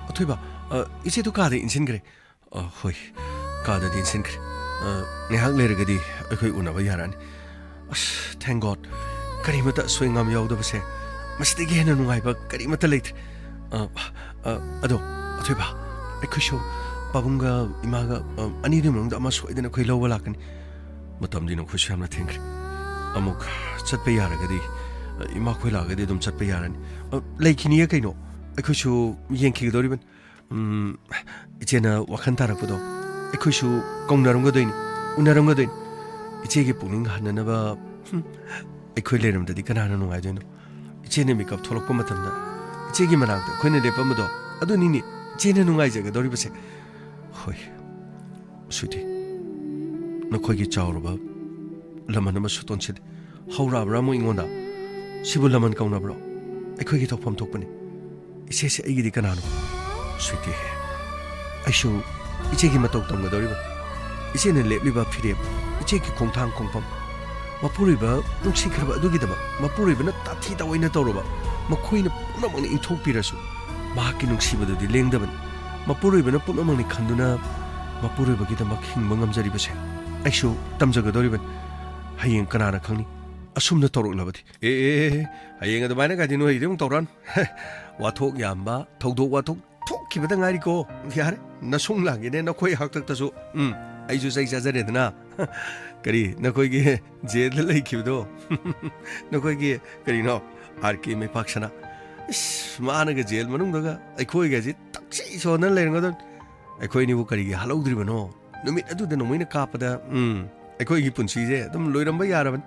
ꯑꯊꯣꯏꯕ, ꯑ, ꯏꯆꯦꯗꯨ ꯀꯥꯗ ꯏꯟꯁꯤꯟꯈ꯭ꯔꯦ꯫ ꯑ, ꯍꯣꯏ, ꯀꯥꯗꯗꯤ ꯏꯟꯁꯤꯟꯈ꯭ꯔꯦ꯫ ꯑ, ꯉꯥꯏꯍꯥꯛ ꯂꯩꯔꯒꯗꯤ ꯑꯩꯈꯣꯏ ꯎꯅꯕ ꯌꯥꯔꯛꯑꯅꯤ꯫ ꯑꯁ, thank God, ꯀꯔꯤꯃꯇ ꯑꯁꯣꯏ ꯑꯉꯥꯝ ꯌꯥꯎꯗꯕꯁꯦ, ꯃꯁꯤꯗꯒꯤ ꯍꯦꯟꯅ ꯅꯨꯡꯉꯥꯏꯕ ꯀꯔꯤꯃꯇ ꯂꯩꯇ꯭ꯔꯦ꯫ ꯑ, ꯑ, ꯑꯗꯣ, ꯑꯊꯣꯏꯕ, ꯑꯩꯈꯣꯏꯁꯨ ꯄꯥꯕꯨꯡꯒ ꯏꯃꯥꯒ, ꯑ, ꯑꯅꯤꯗꯨꯒꯤ ꯃꯅꯨꯡꯗ ꯑꯃ ꯁꯣꯏꯗꯅ ꯑꯩꯈꯣꯏ ꯂꯧꯕ ꯂꯥꯛꯀꯅꯤ꯫ ꯃꯇꯝꯗꯤ ꯅꯈꯣꯏꯁꯨ ꯌꯥꯝꯅ ꯊꯦꯡꯈ꯭ꯔꯦ꯫ ꯑꯃꯨꯛ ꯆꯠꯄ ꯌꯥꯔꯒꯗꯤ, ꯑ, ꯏꯃꯥꯈꯣꯏ ꯂꯥꯛꯑꯒꯗꯤ ꯑꯗꯨꯝ ꯆꯠꯄ ꯌꯥꯔꯅꯤ꯫ ꯑ, ꯂꯩꯈꯤꯅꯤꯌꯦ ꯀꯩꯅꯣ, ꯑꯩꯈꯣꯏꯁꯨ ꯌꯦꯡꯈꯤꯒꯗꯧꯔꯤꯕꯅꯤ꯫ ꯎꯝ, ꯏꯆꯦꯅ ꯋꯥꯈꯜ ꯇꯥꯔꯛꯄꯗꯣ ꯑꯩꯈꯣꯏꯁꯨ ꯀꯧꯅꯔꯝꯒꯗꯣꯏꯅꯤ, ꯎꯅꯔꯝꯒꯗꯣꯏꯅꯤ꯫ ꯏꯆꯦꯒꯤ ꯄꯨꯛꯅꯤꯡ ꯍꯟꯅꯅꯕ, ꯍꯨꯝ, ꯑꯩꯈꯣꯏ ꯂꯩꯔꯝꯗꯗꯤ ꯀꯅꯥꯅ ꯅꯨꯡꯉꯥꯏꯗꯣꯏꯅꯣ? ꯏꯆꯦꯅ ꯃꯤꯀꯞ ꯊꯣꯛꯂꯛꯄ ꯃꯇꯝꯗ ꯏꯆꯦꯒꯤ ꯃꯅꯥꯛꯇ ꯑꯩꯈꯣꯏꯅ ꯂꯦꯞꯄꯝꯕꯗꯣ ꯑꯗꯨꯅꯤꯅꯦ ꯏꯆꯦꯅ ꯅꯨꯡꯉꯥꯏꯖꯒꯗꯧꯔꯤꯕꯁꯦ꯫ ꯍꯣꯏ, ꯁ꯭ꯋꯤꯇꯤ, ꯅꯈꯣꯏꯒꯤ ꯆꯥꯎꯔꯕ ꯂꯃꯟ ꯑꯃꯁꯨ ꯇꯣꯟꯁꯤꯜꯂꯤ꯫ ꯍꯧꯔꯛꯑꯕ꯭ꯔꯥ ꯑꯃꯨꯛ ꯑꯩꯉꯣꯟꯗ? ꯁꯤꯕꯨ ꯂꯃꯟ ꯀꯧꯅꯕ꯭ꯔꯣ? ꯑꯩꯈꯣꯏꯒꯤ ꯊꯣꯛꯐꯝ ꯊꯣꯛꯄꯅꯤ꯫ ꯏꯆꯦꯁꯦ ꯑꯩꯒꯤꯗꯤ ꯀꯅꯥꯅꯣ? ꯁ꯭ꯋꯤꯇꯤ, ꯑꯩꯁꯨ ꯏꯆꯦꯒꯤ ꯃꯇꯧ ꯇꯝꯒꯗꯧꯔꯤꯕꯅꯤ꯫ ꯏꯆꯦꯅ ꯂꯦꯞꯂꯤꯕ ꯐꯤꯔꯦꯞ, ꯏꯆꯦꯒꯤ ꯈꯣꯡꯊꯥꯡ ꯈꯣꯡꯐꯝ, ꯃꯄꯨꯔꯣꯏꯕ ꯅꯨꯡꯁꯤꯈ꯭ꯔꯕ ꯑꯗꯨꯒꯤꯗꯃꯛ ꯃꯄꯨꯔꯣꯏꯕꯅ ꯇꯥꯊꯤ ꯇꯥꯑꯣꯏꯅ ꯇꯧꯔꯕ ꯃꯈꯣꯏꯅ ꯄꯨꯝꯅꯃꯛꯅ ꯏꯟꯊꯣꯛꯄꯤꯔꯁꯨ ꯃꯍꯥꯛꯀꯤ ꯅꯨꯡꯁꯤꯕꯗꯨꯗꯤ ꯂꯦꯡꯗꯕꯅꯤ꯫ ꯃꯄꯨꯔꯣꯏꯕꯅ ꯄꯨꯝꯅꯃꯛꯅꯤ ꯈꯟꯗꯨꯅ ꯃꯄꯨꯔꯣꯏꯕꯒꯤꯗꯃꯛ ꯍꯤꯡꯕ ꯉꯝꯖꯔꯤꯕꯁꯦ ꯑꯩꯁꯨ ꯇꯝꯖꯒꯗꯧꯔꯤꯕꯅꯤ꯫ ꯍꯌꯦꯡ ꯀꯅꯥꯅ ꯈꯪꯅꯤ? ꯑꯁꯨꯝꯅ ꯇꯧꯔꯛꯂꯕꯗꯤ꯫ ꯑꯦ, ꯑꯦ, ꯑꯦ, ꯍꯌꯦꯡ ꯑꯗꯨꯃꯥꯏꯅ ꯀꯥꯏꯗꯤ ꯅꯣꯏꯗꯤ ꯑꯃꯨꯛ ꯇꯧꯔꯛꯑꯅꯨ꯫ ꯋꯥꯊꯣꯛ ꯌꯥꯝꯕ, ꯊꯧꯗꯣꯛ ꯋꯥꯊꯣꯛ ꯊꯣꯛꯈꯤꯕꯗ ꯉꯥꯏꯔꯤꯀꯣ꯫ ꯌꯥꯔꯦ, ꯅꯁꯨꯡ ꯂꯥꯡꯒꯤꯅꯦ ꯅꯈꯣꯏ ꯍꯥꯛꯇꯛꯇꯁꯨ꯫ ꯎꯝ, ꯑꯩꯁꯨ ꯆꯩ ꯆꯥꯖꯔꯦꯗꯅ꯫ ꯀꯔꯤ, ꯅꯈꯣꯏꯒꯤ ꯖꯦꯜꯗ ꯂꯩꯈꯤꯕꯗꯣ? ꯅꯈꯣꯏꯒꯤ, ꯀꯔꯤꯅꯣ, ꯑꯥꯔ ꯀꯦ ꯃꯩꯄꯥꯛꯁꯅꯥ? ꯏꯁ, ꯃꯥꯅꯒ ꯖꯦꯜ ꯃꯅꯨꯡꯗꯒ ꯑꯩꯈꯣꯏꯒꯁꯤ ꯇꯛꯁꯤ ꯁꯣꯟꯗꯅ ꯂꯩꯔꯝꯒꯗꯕꯅꯤ꯫ ꯑꯩꯈꯣꯏꯅꯤꯕꯨ ꯀꯔꯤꯒꯤ ꯍꯥꯠꯍꯧꯗ꯭ꯔꯤꯕꯅꯣ? ꯅꯨꯃꯤꯠ ꯑꯗꯨꯗ ꯅꯣꯡꯃꯩꯅ ꯀꯥꯞꯄꯗ, ꯎꯝ, ꯑꯩꯈꯣꯏꯒꯤ ꯄꯨꯟꯁꯤꯁꯦ ꯑꯗꯨꯝ ꯂꯣꯏꯔꯝꯕ ꯌꯥꯔꯕꯅꯤ꯫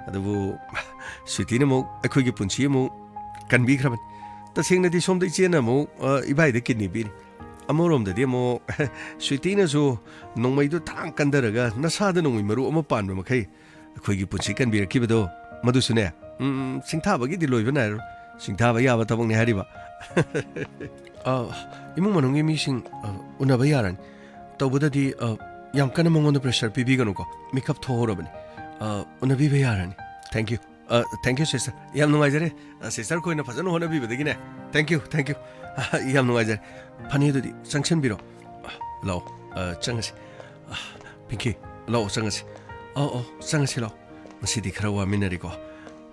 ꯑꯗꯨꯕꯨ ꯁ꯭ꯋꯤꯇꯤꯅ ꯑꯃꯨꯛ ꯑꯩꯈꯣꯏꯒꯤ ꯄꯨꯟꯁꯤ ꯑꯃꯨꯛ ꯀꯟꯕꯤꯈ꯭ꯔꯕꯅꯤ꯫ ꯇꯁꯦꯡꯅꯗꯤ ꯁꯣꯝꯗ ꯏꯆꯦꯅ ꯑꯃꯨꯛ, ꯑ, ꯏꯕꯥꯏꯗ ꯀꯤꯗꯅꯤ ꯄꯤꯔꯤ꯫ ꯑꯃꯔꯣꯝꯗꯗꯤ ꯑꯃꯨꯛ ꯁ꯭ꯋꯤꯇꯤꯅꯁꯨ ꯅꯣꯡꯃꯩꯗꯨ ꯊꯥꯡ ꯀꯟꯊꯔꯒ ꯅꯁꯥꯗ ꯅꯣꯡꯃꯩ ꯃꯔꯨ ꯑꯃ ꯄꯥꯟꯕ ꯃꯈꯩ ꯑꯩꯈꯣꯏꯒꯤ ꯄꯨꯟꯁꯤ ꯀꯟꯕꯤꯔꯛꯈꯤꯕꯗꯣ, ꯃꯗꯨꯁꯨꯅꯦ, ꯎꯝ, ꯁꯤꯡꯊꯥꯕꯒꯤꯗꯤ ꯂꯣꯏꯕ ꯅꯥꯏꯔꯣꯏ꯫ ꯁꯤꯡꯊꯥꯕ ꯌꯥꯕ ꯊꯕꯛꯅꯤ ꯍꯥꯏꯔꯤꯕ꯫ ꯑ, ꯏꯃꯨꯡ ꯃꯅꯨꯡꯒꯤ ꯃꯤꯁꯤꯡ, ꯑ, ꯎꯅꯕ ꯌꯥꯔꯅꯤ꯫ ꯇꯧꯕꯗꯗꯤ, ꯑ, ꯌꯥꯝ ꯀꯟꯅ ꯃꯉꯣꯟꯗ pressure ꯄꯤꯕꯤꯒꯅꯨꯀꯣ꯫ ꯃꯤꯀꯞ ꯊꯣꯛꯍꯧꯔꯕꯅꯤ꯫ ꯑ, ꯎꯅꯕꯤꯕ ꯌꯥꯔꯅꯤ꯫ Thank you꯫ ꯑ, thank you, sister꯫ ꯌꯥꯝ ꯅꯨꯡꯉꯥꯏꯖꯔꯦ꯫ ꯑ, sister ꯈꯣꯏꯅ ꯐꯖꯅ ꯍꯣꯠꯅꯕꯤꯕꯗꯒꯤꯅꯦ꯫ Thank you, thank you꯫ ꯑ, ꯌꯥꯝ ꯅꯨꯡꯉꯥꯏꯖꯔꯦ꯫ ꯐꯅꯤ, ꯑꯗꯨꯗꯤ ꯆꯪꯁꯤꯟꯕꯤꯔꯣ꯫ ꯑ, ꯂꯥꯛꯑꯣ, ꯑ, ꯆꯪꯉꯁꯤ꯫ ꯑ, ꯄꯤꯡꯀꯤ, ꯂꯥꯛꯑꯣ, ꯆꯪꯉꯁꯤ꯫ ꯑꯧ, ꯑꯧ, ꯆꯪꯉꯁꯤ, ꯂꯥꯛꯑꯣ꯫ ꯉꯁꯤꯗꯤ ꯈꯔ ꯋꯥꯃꯤꯟꯅꯔꯦꯀꯣ꯫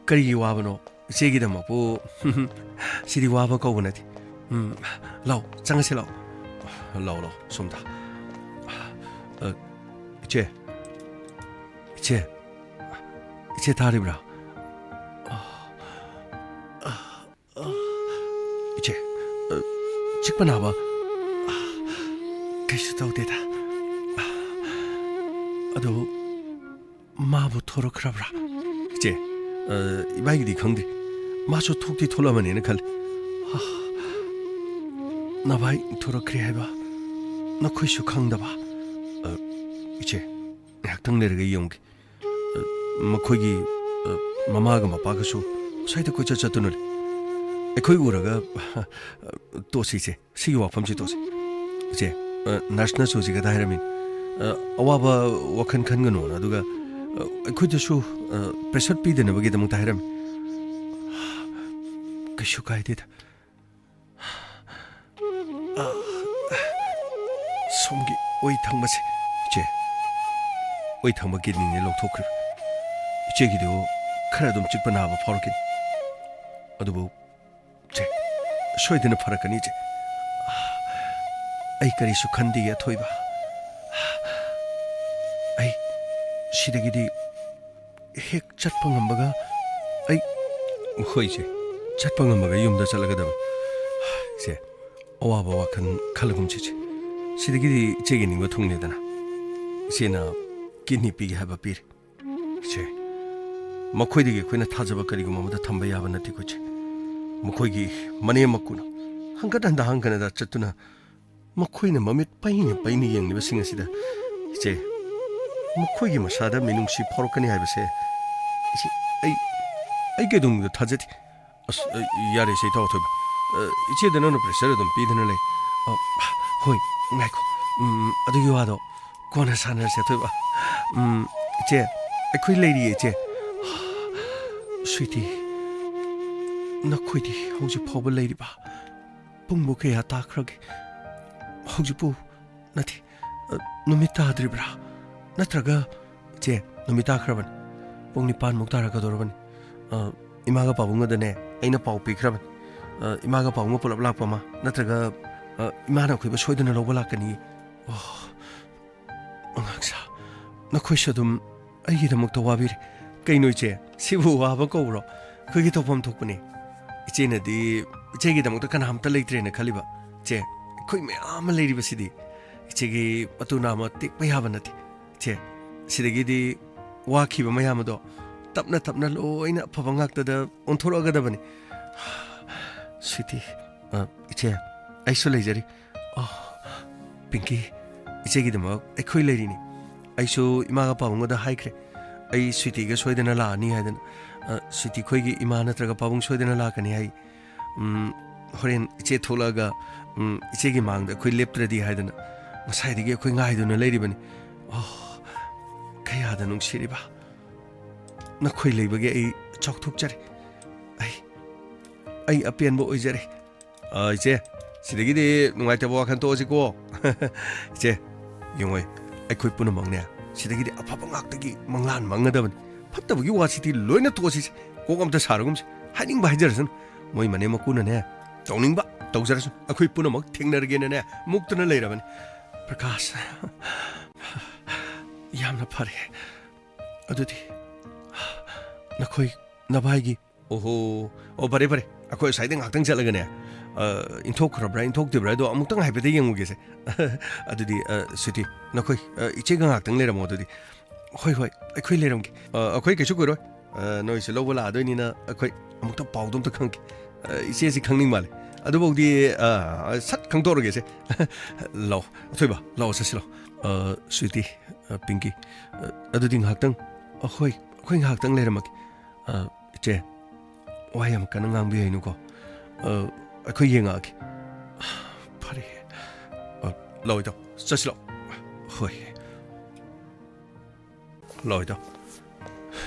ꯀꯔꯤꯒꯤ ꯋꯥꯕꯅꯣ? ꯏꯆꯦꯒꯤꯗꯃꯛꯄꯨ ꯁꯤꯗꯤ ꯋꯥꯕ ꯀꯧꯕ ꯅꯠꯇꯦ꯫ ꯎꯝ, ꯂꯥꯛꯑꯣ, ꯆꯪꯉꯁꯤ, ꯂꯥꯛꯑꯣ꯫ ꯂꯥꯎ, ꯂꯥꯎ, ꯁꯣꯝꯗ꯫ ꯑ, ꯏꯆꯦ꯫ ꯏꯆꯦ꯫ ꯏꯆꯦ ꯇꯥꯔꯤꯕ꯭ꯔꯥ? ꯏꯆꯦ, ꯑ, ꯆꯤꯛꯄ ꯅꯥꯕ? ꯀꯩꯁꯨ ꯇꯧꯗꯦꯗ꯫ ꯑꯗꯨ ꯃꯥꯕꯨ ꯊꯣꯔꯛꯈ꯭ꯔꯕ꯭ꯔꯥ? ꯏꯆꯦ, ꯑ, ꯏꯕꯥꯏꯒꯤꯗꯤ ꯈꯪꯗꯦ꯫ ꯃꯥꯁꯨ ꯊꯣꯛꯇꯤ ꯊꯣꯛꯂꯝꯃꯅꯦꯅ ꯈꯜꯂꯤ꯫ ꯍꯥ, ꯅꯚꯥꯏ ꯊꯣꯔꯛꯈ꯭ꯔꯦ ꯍꯥꯏꯕ ꯅꯈꯣꯏꯁꯨ ꯈꯪꯗꯕ? ꯑ, ꯏꯆꯦ, ꯉꯥꯏꯍꯥꯛꯇꯪ ꯂꯩꯔꯒ ꯌꯦꯡꯒꯦ꯫ ꯑ, ꯃꯈꯣꯏꯒꯤ, ꯑ, ꯃꯃꯥꯒ ꯃꯄꯥꯒꯁꯨ ꯉꯁꯥꯏꯗ ꯀꯣꯏꯆꯠ ꯆꯠꯇꯨꯅ ꯂꯩ꯫ ꯑꯩꯈꯣꯏ ꯎꯔꯒ, ꯑ, ꯇꯣꯛꯁꯤ ꯏꯆꯦ꯫ ꯁꯤꯒꯤ ꯋꯥꯐꯝꯁꯤ ꯇꯣꯛꯁꯤ꯫ ꯏꯆꯦ, ꯑ, ꯅꯔꯁꯅꯁꯨ ꯍꯧꯖꯤꯛ ꯑꯗꯥ ꯍꯥꯏꯔꯝꯃꯤ꯫ ꯑ, ꯑꯋꯥꯕ ꯋꯥꯈꯜ ꯈꯟꯒꯅꯣꯅ, ꯑꯗꯨꯒ, ꯑ, ꯑꯩꯈꯣꯏꯗꯁꯨ, ꯑ, ꯄ꯭ꯔꯦꯁꯔ ꯄꯤꯗꯅꯕꯒꯤꯗꯃꯛꯇ ꯍꯥꯏꯔꯝꯃꯤ꯫ ꯀꯩꯁꯨ ꯀꯥꯏꯗꯦꯗ꯫ ꯑ, ꯁꯣꯝꯒꯤ ꯑꯣꯏ ꯊꯪꯕꯁꯦ꯫ ꯏꯆꯦ, ꯑꯣꯏ ꯊꯪꯕ ꯀꯤꯗꯅꯤꯅꯦ ꯂꯧꯊꯣꯛꯈ꯭ꯔꯤꯕ꯫ ꯏꯆꯦꯒꯤꯗꯨ ꯈꯔ ꯑꯗꯨꯝ ꯆꯤꯛꯄ ꯅꯥꯕ ꯐꯥꯎꯔꯛꯈꯤꯅꯤ꯫ ꯑꯗꯨꯕꯨ ꯆꯦ, ꯁꯣꯏꯗꯅ ꯐꯔꯛꯀꯅꯤ, ꯆꯦ꯫ ꯑꯩ ꯀꯔꯤꯁꯨ ꯈꯟꯗꯤꯌꯦ, ꯑꯊꯣꯏꯕ꯫ ꯑꯩ ꯁꯤꯗꯒꯤꯗꯤ ꯍꯦꯛ ꯆꯠꯄ ꯉꯝꯕꯒ ꯑꯩ, ꯍꯣꯏ, ꯆꯦ, ꯆꯠꯄ ꯉꯝꯃꯒ ꯌꯨꯝꯗ ꯆꯠꯂꯒꯗꯕꯅꯤ꯫ ꯆꯦ, ꯑꯋꯥꯕ ꯋꯥꯈꯜ ꯈꯜꯂꯒꯨꯝꯁꯤ, ꯆꯦ꯫ ꯁꯤꯗꯒꯤꯗꯤ ꯏꯆꯦꯒꯤ ꯅꯤꯡꯕ ꯊꯨꯡꯂꯦꯗꯅ꯫ ꯏꯆꯦꯅ ꯀꯤꯗꯅꯤ ꯄꯤꯒꯦ ꯍꯥꯏꯕ ꯄꯤꯔꯦ꯫ ꯏꯆꯦ, ꯃꯈꯣꯏꯗꯒꯤ ꯑꯩꯈꯣꯏꯅ ꯊꯥꯖꯕ ꯀꯔꯤꯒꯨꯝꯕ ꯑꯃꯗ ꯊꯝꯕ ꯌꯥꯕ ꯅꯠꯇꯦꯀꯣ, ꯏꯆꯦ꯫ ꯃꯈꯣꯏꯒꯤ ꯃꯅꯦꯝ ꯃꯀꯨꯅ ꯍꯪꯒꯠ ꯍꯟꯗ ꯍꯪꯒꯠ ꯍꯟꯗ ꯆꯠꯇꯨꯅ ꯃꯈꯣꯏꯅ ꯃꯃꯤꯠ ꯄꯩꯅ ꯄꯩꯅ ꯌꯦꯡꯂꯤꯕꯁꯤꯡ ꯑꯁꯤꯗ, ꯏꯆꯦ, ꯃꯈꯣꯏꯒꯤ ꯃꯁꯥꯗ ꯃꯤꯅꯨꯡꯁꯤ ꯐꯥꯎꯔꯛꯀꯅꯤ ꯍꯥꯏꯕꯁꯦ, ꯏꯆꯦ, ꯑꯩ, ꯑꯩ ꯀꯩꯗꯧꯅꯨꯡꯗ ꯊꯥꯖꯗꯦ꯫ ꯑꯁ, ꯑ, ꯌꯥꯔꯦꯁꯦ, ꯏꯇꯥꯎ ꯑꯊꯣꯏꯕ꯫ ꯑ, ꯏꯆꯦꯗ ꯅꯪꯅ ꯄ꯭ꯔꯦꯁꯔ ꯑꯗꯨꯝ ꯄꯤꯗꯨꯅ ꯂꯩ꯫ ꯑ, ꯍꯣꯏ, ꯉꯥꯏꯈꯣ꯫ ꯎꯝ, ꯑꯗꯨꯒꯤ ꯋꯥꯗꯣ ꯀꯣꯟꯅ ꯁꯥꯟꯅꯔꯁꯦ, ꯑꯊꯣꯏꯕ꯫ ꯎꯝ, ꯏꯆꯦ, ꯑꯩꯈꯣꯏ ꯂꯩꯔꯤꯌꯦ, ꯏꯆꯦ꯫ ꯁ꯭ꯋꯤꯇꯤ, ꯅꯈꯣꯏꯗꯤ ꯍꯧꯖꯤꯛ ꯐꯥꯎꯕ ꯂꯩꯔꯤꯕ? ꯄꯨꯡꯕꯨ ꯀꯌꯥ ꯇꯥꯈ꯭ꯔꯒꯦ? ꯍꯧꯖꯤꯛꯄꯨ, ꯅꯠꯇꯦ, ꯑ, ꯅꯨꯃꯤꯠ ꯇꯥꯗ꯭ꯔꯤꯕ꯭ꯔꯥ? ꯅꯠꯇ꯭ꯔꯒ, ꯏꯆꯦ, ꯅꯨꯃꯤꯠ ꯇꯥꯈ꯭ꯔꯕꯅꯤ꯫ ꯄꯨꯡ ꯅꯤꯄꯥꯟꯃꯨꯛ ꯇꯥꯔꯛꯀꯗꯧꯔꯕꯅꯤ꯫ ꯑ, ꯏꯃꯥꯒ ꯄꯥꯕꯨꯡꯒꯗꯅꯦ ꯑꯩꯅ ꯄꯥꯎ ꯄꯤꯈ꯭ꯔꯕꯅꯤ꯫ ꯑ, ꯏꯃꯥꯒ ꯄꯥꯕꯨꯡꯒ ꯄꯨꯂꯞ ꯂꯥꯛꯄ ꯑꯃ, ꯅꯠꯇ꯭ꯔꯒ, ꯑ, ꯏꯃꯥꯅ ꯑꯩꯈꯣꯏꯕꯨ ꯁꯣꯏꯗꯅ ꯂꯧꯕ ꯂꯥꯛꯀꯅꯤ꯫ ꯑꯣ, ꯑꯉꯥꯡꯁꯥ, ꯅꯈꯣꯏꯁꯨ ꯑꯗꯨꯝ ꯑꯩꯒꯤꯗꯃꯛꯇ ꯋꯥꯕꯤꯔꯦ꯫ ꯀꯩꯅꯣ ꯏꯆꯦ, ꯁꯤꯕꯨ ꯋꯥꯕ ꯀꯧꯕ꯭ꯔꯣ? ꯑꯩꯈꯣꯏꯒꯤ ꯇꯧꯐꯝ ꯊꯣꯛꯄꯅꯦ꯫ ꯏꯆꯦꯅꯗꯤ ꯏꯆꯦꯒꯤꯗꯃꯛꯇ ꯀꯅꯥꯝꯇ ꯂꯩꯇ꯭ꯔꯦꯅ ꯈꯜꯂꯤꯕ꯫ ꯏꯆꯦ, ꯑꯩꯈꯣꯏ ꯃꯌꯥꯝ ꯑꯃ ꯂꯩꯔꯤꯕꯁꯤꯗꯤ꯫ ꯏꯆꯦꯒꯤ ꯃꯇꯨ ꯅꯥꯝꯃ ꯇꯦꯛꯄ ꯌꯥꯕ ꯅꯠꯇꯦ꯫ ꯏꯆꯦ, ꯁꯤꯗꯒꯤꯗꯤ ꯋꯥꯈꯤꯕ ꯃꯌꯥꯝ ꯑꯗꯣ ꯇꯞꯅ ꯇꯞꯅ ꯂꯣꯏꯅ ꯑꯐꯕ ꯉꯥꯛꯇꯗ ꯑꯣꯟꯊꯣꯔꯛꯑꯒꯗꯕꯅꯤ꯫ ꯁ꯭ꯋꯤꯇꯤ, ꯑ, ꯏꯆꯦ, ꯑꯩꯁꯨ ꯂꯩꯖꯔꯤ꯫ ꯑ, ꯄꯤꯡꯀꯤ, ꯏꯆꯦꯒꯤꯗꯃꯛ ꯑꯩꯈꯣꯏ ꯂꯩꯔꯤꯅꯤ꯫ ꯑꯩꯁꯨ ꯏꯃꯥꯒ ꯄꯥꯕꯨꯡꯒꯗ ꯍꯥꯏꯈ꯭ꯔꯦ꯫ ꯑꯩ ꯁ꯭ꯋꯤꯇꯤꯒ ꯁꯣꯏꯗꯅ ꯂꯥꯛꯑꯅꯤ ꯍꯥꯏꯗꯅ꯫ ꯑ, ꯁ꯭ꯋꯤꯇꯤ ꯈꯣꯏꯒꯤ ꯏꯃꯥ ꯅꯠꯇ꯭ꯔꯒ ꯄꯥꯕꯨꯡ ꯁꯣꯏꯗꯅ ꯂꯥꯛꯀꯅꯤ ꯍꯥꯏ꯫ ꯎꯝ, ꯍꯣꯔꯦꯟ ꯏꯆꯦ ꯊꯣꯛꯂꯛꯑꯒ, ꯎꯝ, ꯏꯆꯦꯒꯤ ꯃꯥꯡꯗ ꯑꯩꯈꯣꯏ ꯂꯦꯞꯇ꯭ꯔꯗꯤ ꯍꯥꯏꯗꯅ ꯉꯁꯥꯏꯗꯒꯤ ꯑꯩꯈꯣꯏ ꯉꯥꯏꯗꯨꯅ ꯂꯩꯔꯤꯕꯅꯤ꯫ ꯑꯣ, ꯀꯌꯥꯗ ꯅꯨꯡꯁꯤꯔꯤꯕ꯫ ꯅꯈꯣꯏ ꯂꯩꯕꯒꯤ ꯑꯩ ꯆꯥꯎꯊꯣꯛꯆꯔꯦ꯫ ꯑꯩ, ꯑꯩ ꯑꯄꯦꯟꯕ ꯑꯣꯏꯖꯔꯦ꯫ ꯑ, ꯏꯆꯦ, ꯁꯤꯗꯒꯤꯗꯤ ꯅꯨꯡꯉꯥꯏꯇꯕ ꯋꯥꯈꯜ ꯇꯣꯛꯑꯁꯤꯀꯣ꯫ ꯏꯆꯦ, ꯌꯦꯡꯉꯣꯏ, ꯑꯩꯈꯣꯏ ꯄꯨꯝꯅꯃꯛꯅꯦ, ꯁꯤꯗꯒꯤꯗꯤ ꯑꯐꯕ ꯉꯥꯛꯇꯒꯤ ꯃꯪꯂꯥꯟ ꯃꯪꯒꯗꯕꯅꯤ꯫ ꯐꯠꯇꯕꯒꯤ ꯋꯥꯁꯤꯗꯤ ꯂꯣꯏꯅ ꯇꯣꯛꯑꯁꯤꯁꯦ꯫ ꯀꯣꯛ ꯑꯝꯇ ꯁꯥꯔꯒꯨꯝꯁꯦ꯫ ꯍꯥꯏꯅꯤꯡꯕ ꯍꯥꯏꯖꯔꯁꯅꯨ꯫ ꯃꯣꯏ ꯃꯅꯦꯝ ꯃꯀꯨꯅꯅꯦ, ꯇꯧꯅꯤꯡꯕ ꯇꯧꯖꯔꯁꯅꯨ꯫ ꯑꯩꯈꯣꯏ ꯄꯨꯝꯅꯃꯛ ꯊꯦꯡꯅꯔꯒꯦꯅꯅꯦ, ꯃꯨꯛꯇꯅ ꯂꯩꯔꯕꯅꯤ꯫ ꯄ꯭ꯔꯀꯥꯁ, ꯌꯥꯝꯅ ꯐꯔꯦ꯫ ꯑꯗꯨꯗꯤ ꯅꯈꯣꯏ ꯅꯚꯥꯏꯒꯤ ꯑꯣꯍꯣ꯫ ꯑꯣ, ꯐꯔꯦ, ꯐꯔꯦ꯫ ꯑꯩꯈꯣꯏ ꯑꯁ꯭ꯋꯥꯏꯗ ꯉꯥꯏꯍꯥꯛꯇꯪ ꯆꯠꯂꯒꯅꯦ, ꯑ, ꯏꯟꯊꯣꯛꯈ꯭ꯔꯕ꯭ꯔꯥ, ꯏꯟꯊꯣꯛꯇ꯭ꯔꯤꯕ꯭ꯔꯥ, ꯑꯗꯣ ꯑꯃꯨꯛꯇꯪ ꯍꯥꯏꯐꯦꯠꯇ ꯌꯦꯡꯉꯨꯒꯦꯁꯦ꯫ ꯑꯗꯨꯗꯤ, ꯑ, ꯁ꯭ꯋꯤꯇꯤ, ꯅꯈꯣꯏ, ꯑ, ꯏꯆꯦꯒ ꯉꯥꯏꯍꯥꯛꯇꯪ ꯂꯩꯔꯝꯃꯣ ꯑꯗꯨꯗꯤ꯫ ꯍꯣꯏ, ꯍꯣꯏ, ꯑꯩꯈꯣꯏ ꯂꯩꯔꯝꯒꯦ꯫ ꯑ, ꯑꯩꯈꯣꯏ ꯀꯩꯁꯨ ꯀꯨꯏꯔꯣꯏ꯫ ꯑ, ꯅꯣꯏꯁꯨ ꯂꯧꯕ ꯂꯥꯛꯑꯗꯣꯏꯅꯤꯅ ꯑꯩꯈꯣꯏ ꯑꯃꯨꯛꯇ ꯄꯥꯎꯗꯣ ꯑꯝꯇ ꯈꯪꯒꯦ꯫ ꯑ, ꯏꯆꯦꯁꯤ ꯈꯪꯅꯤꯡ ꯃꯥꯜꯂꯦ꯫ ꯑꯗꯨꯐꯥꯎꯗꯤ, ꯑ, ꯁꯠ ꯈꯪꯗꯣꯛꯑꯔꯒꯦꯁꯦ꯫ ꯂꯥꯛꯑꯣ, ꯑꯊꯣꯏꯕ, ꯂꯥꯛꯑꯣ, ꯆꯠꯁꯤ ꯂꯥꯛꯑꯣ꯫ ꯑ, ꯁ꯭ꯋꯤꯇꯤ, ꯑ, ꯄꯤꯡꯀꯤ, ꯑ, ꯑꯗꯨꯗꯤ ꯉꯥꯏꯍꯥꯛꯇꯪ, ꯑ, ꯍꯣꯏ, ꯑꯩꯈꯣꯏ ꯉꯥꯏꯍꯥꯛꯇꯪ ꯂꯩꯔꯝꯃꯒꯦ꯫ ꯑ, ꯏꯆꯦ, ꯋꯥ ꯌꯥꯝ ꯀꯟꯅ ꯉꯥꯡꯕꯤꯔꯨꯅꯨꯀꯣ꯫ ꯑ, ꯑꯩꯈꯣꯏ ꯌꯦꯡꯉꯛꯑꯒꯦ꯫ ꯐꯔꯦ꯫ ꯑ, ꯂꯥꯛꯑꯣ ꯏꯇꯥꯎ, ꯆꯠꯁꯤ ꯂꯥꯛꯑꯣ꯫ ꯍꯣꯏ꯫ ꯂꯥꯛꯑꯣ ꯏꯇꯥꯎ꯫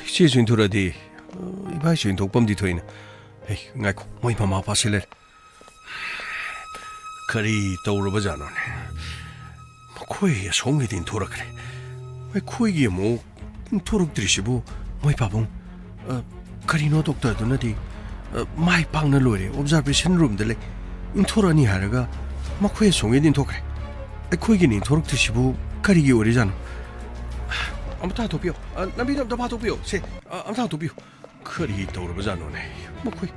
ꯏꯆꯦꯁꯨ ꯏꯟꯊꯣꯔꯛꯑꯗꯤ, ꯑ, ꯏꯕꯥꯏꯁꯨ ꯏꯟꯊꯣꯛꯄ ꯑꯃꯗꯤ ꯊꯣꯛꯏꯅ꯫ ꯍꯩ, ꯉꯥꯏꯈꯣ, ꯃꯣꯏ ꯃꯃꯥ ꯃꯄꯥꯁꯤ ꯂꯩꯔꯦ꯫ ꯀꯔꯤ ꯇꯧꯔꯕꯖꯥꯠꯅꯣꯅꯦ? ꯃꯈꯣꯏ ꯑꯁꯣꯝꯒꯤꯗꯤ ꯏꯟꯊꯣꯔꯛꯈ꯭ꯔꯦ꯫ ꯑꯩꯈꯣꯏꯒꯤ ꯑꯃꯨꯛ ꯏꯟꯊꯣꯔꯛꯇ꯭ꯔꯤꯁꯤꯕꯨ? ꯃꯣꯏ ꯄꯥꯕꯨꯡ, ꯑ, ꯀꯔꯤꯅꯣ ꯗꯣꯛꯇꯔꯗꯨꯅꯗꯤ, ꯑ, ꯃꯥꯏ ꯄꯥꯛꯅ ꯂꯣꯏꯔꯦ, ꯑꯣꯕꯖꯥꯔꯕꯦꯁꯟ ꯔꯨꯝꯗ ꯂꯩ, ꯏꯟꯊꯣꯔꯛꯑꯅꯤ ꯍꯥꯏꯔꯒ ꯃꯈꯣꯏ ꯑꯁꯣꯝꯒꯤꯗꯤ ꯏꯟꯊꯣꯛꯈ꯭ꯔꯦ꯫ ꯑꯩꯈꯣꯏꯒꯤꯅ ꯏꯟꯊꯣꯔꯛꯇ꯭ꯔꯤꯁꯤꯕꯨ ꯀꯔꯤꯒꯤ ꯑꯣꯏꯔꯤꯖꯥꯠꯅꯣ? ꯑꯝꯇ ꯍꯥꯡꯇꯣꯛꯄꯤꯌꯣ꯫ ꯑ, ꯂꯝꯕꯤꯗꯣ ꯑꯝꯇ ꯐꯥꯊꯣꯛꯄꯤꯌꯣ꯫ ꯁꯦ, ꯑ, ꯑꯝꯇ ꯍꯥꯡꯇꯣꯛꯄꯤꯌꯨ꯫ ꯀꯔꯤ ꯇꯧꯔꯕꯖꯥꯠꯅꯣꯅꯦ? ꯃꯈꯣꯏ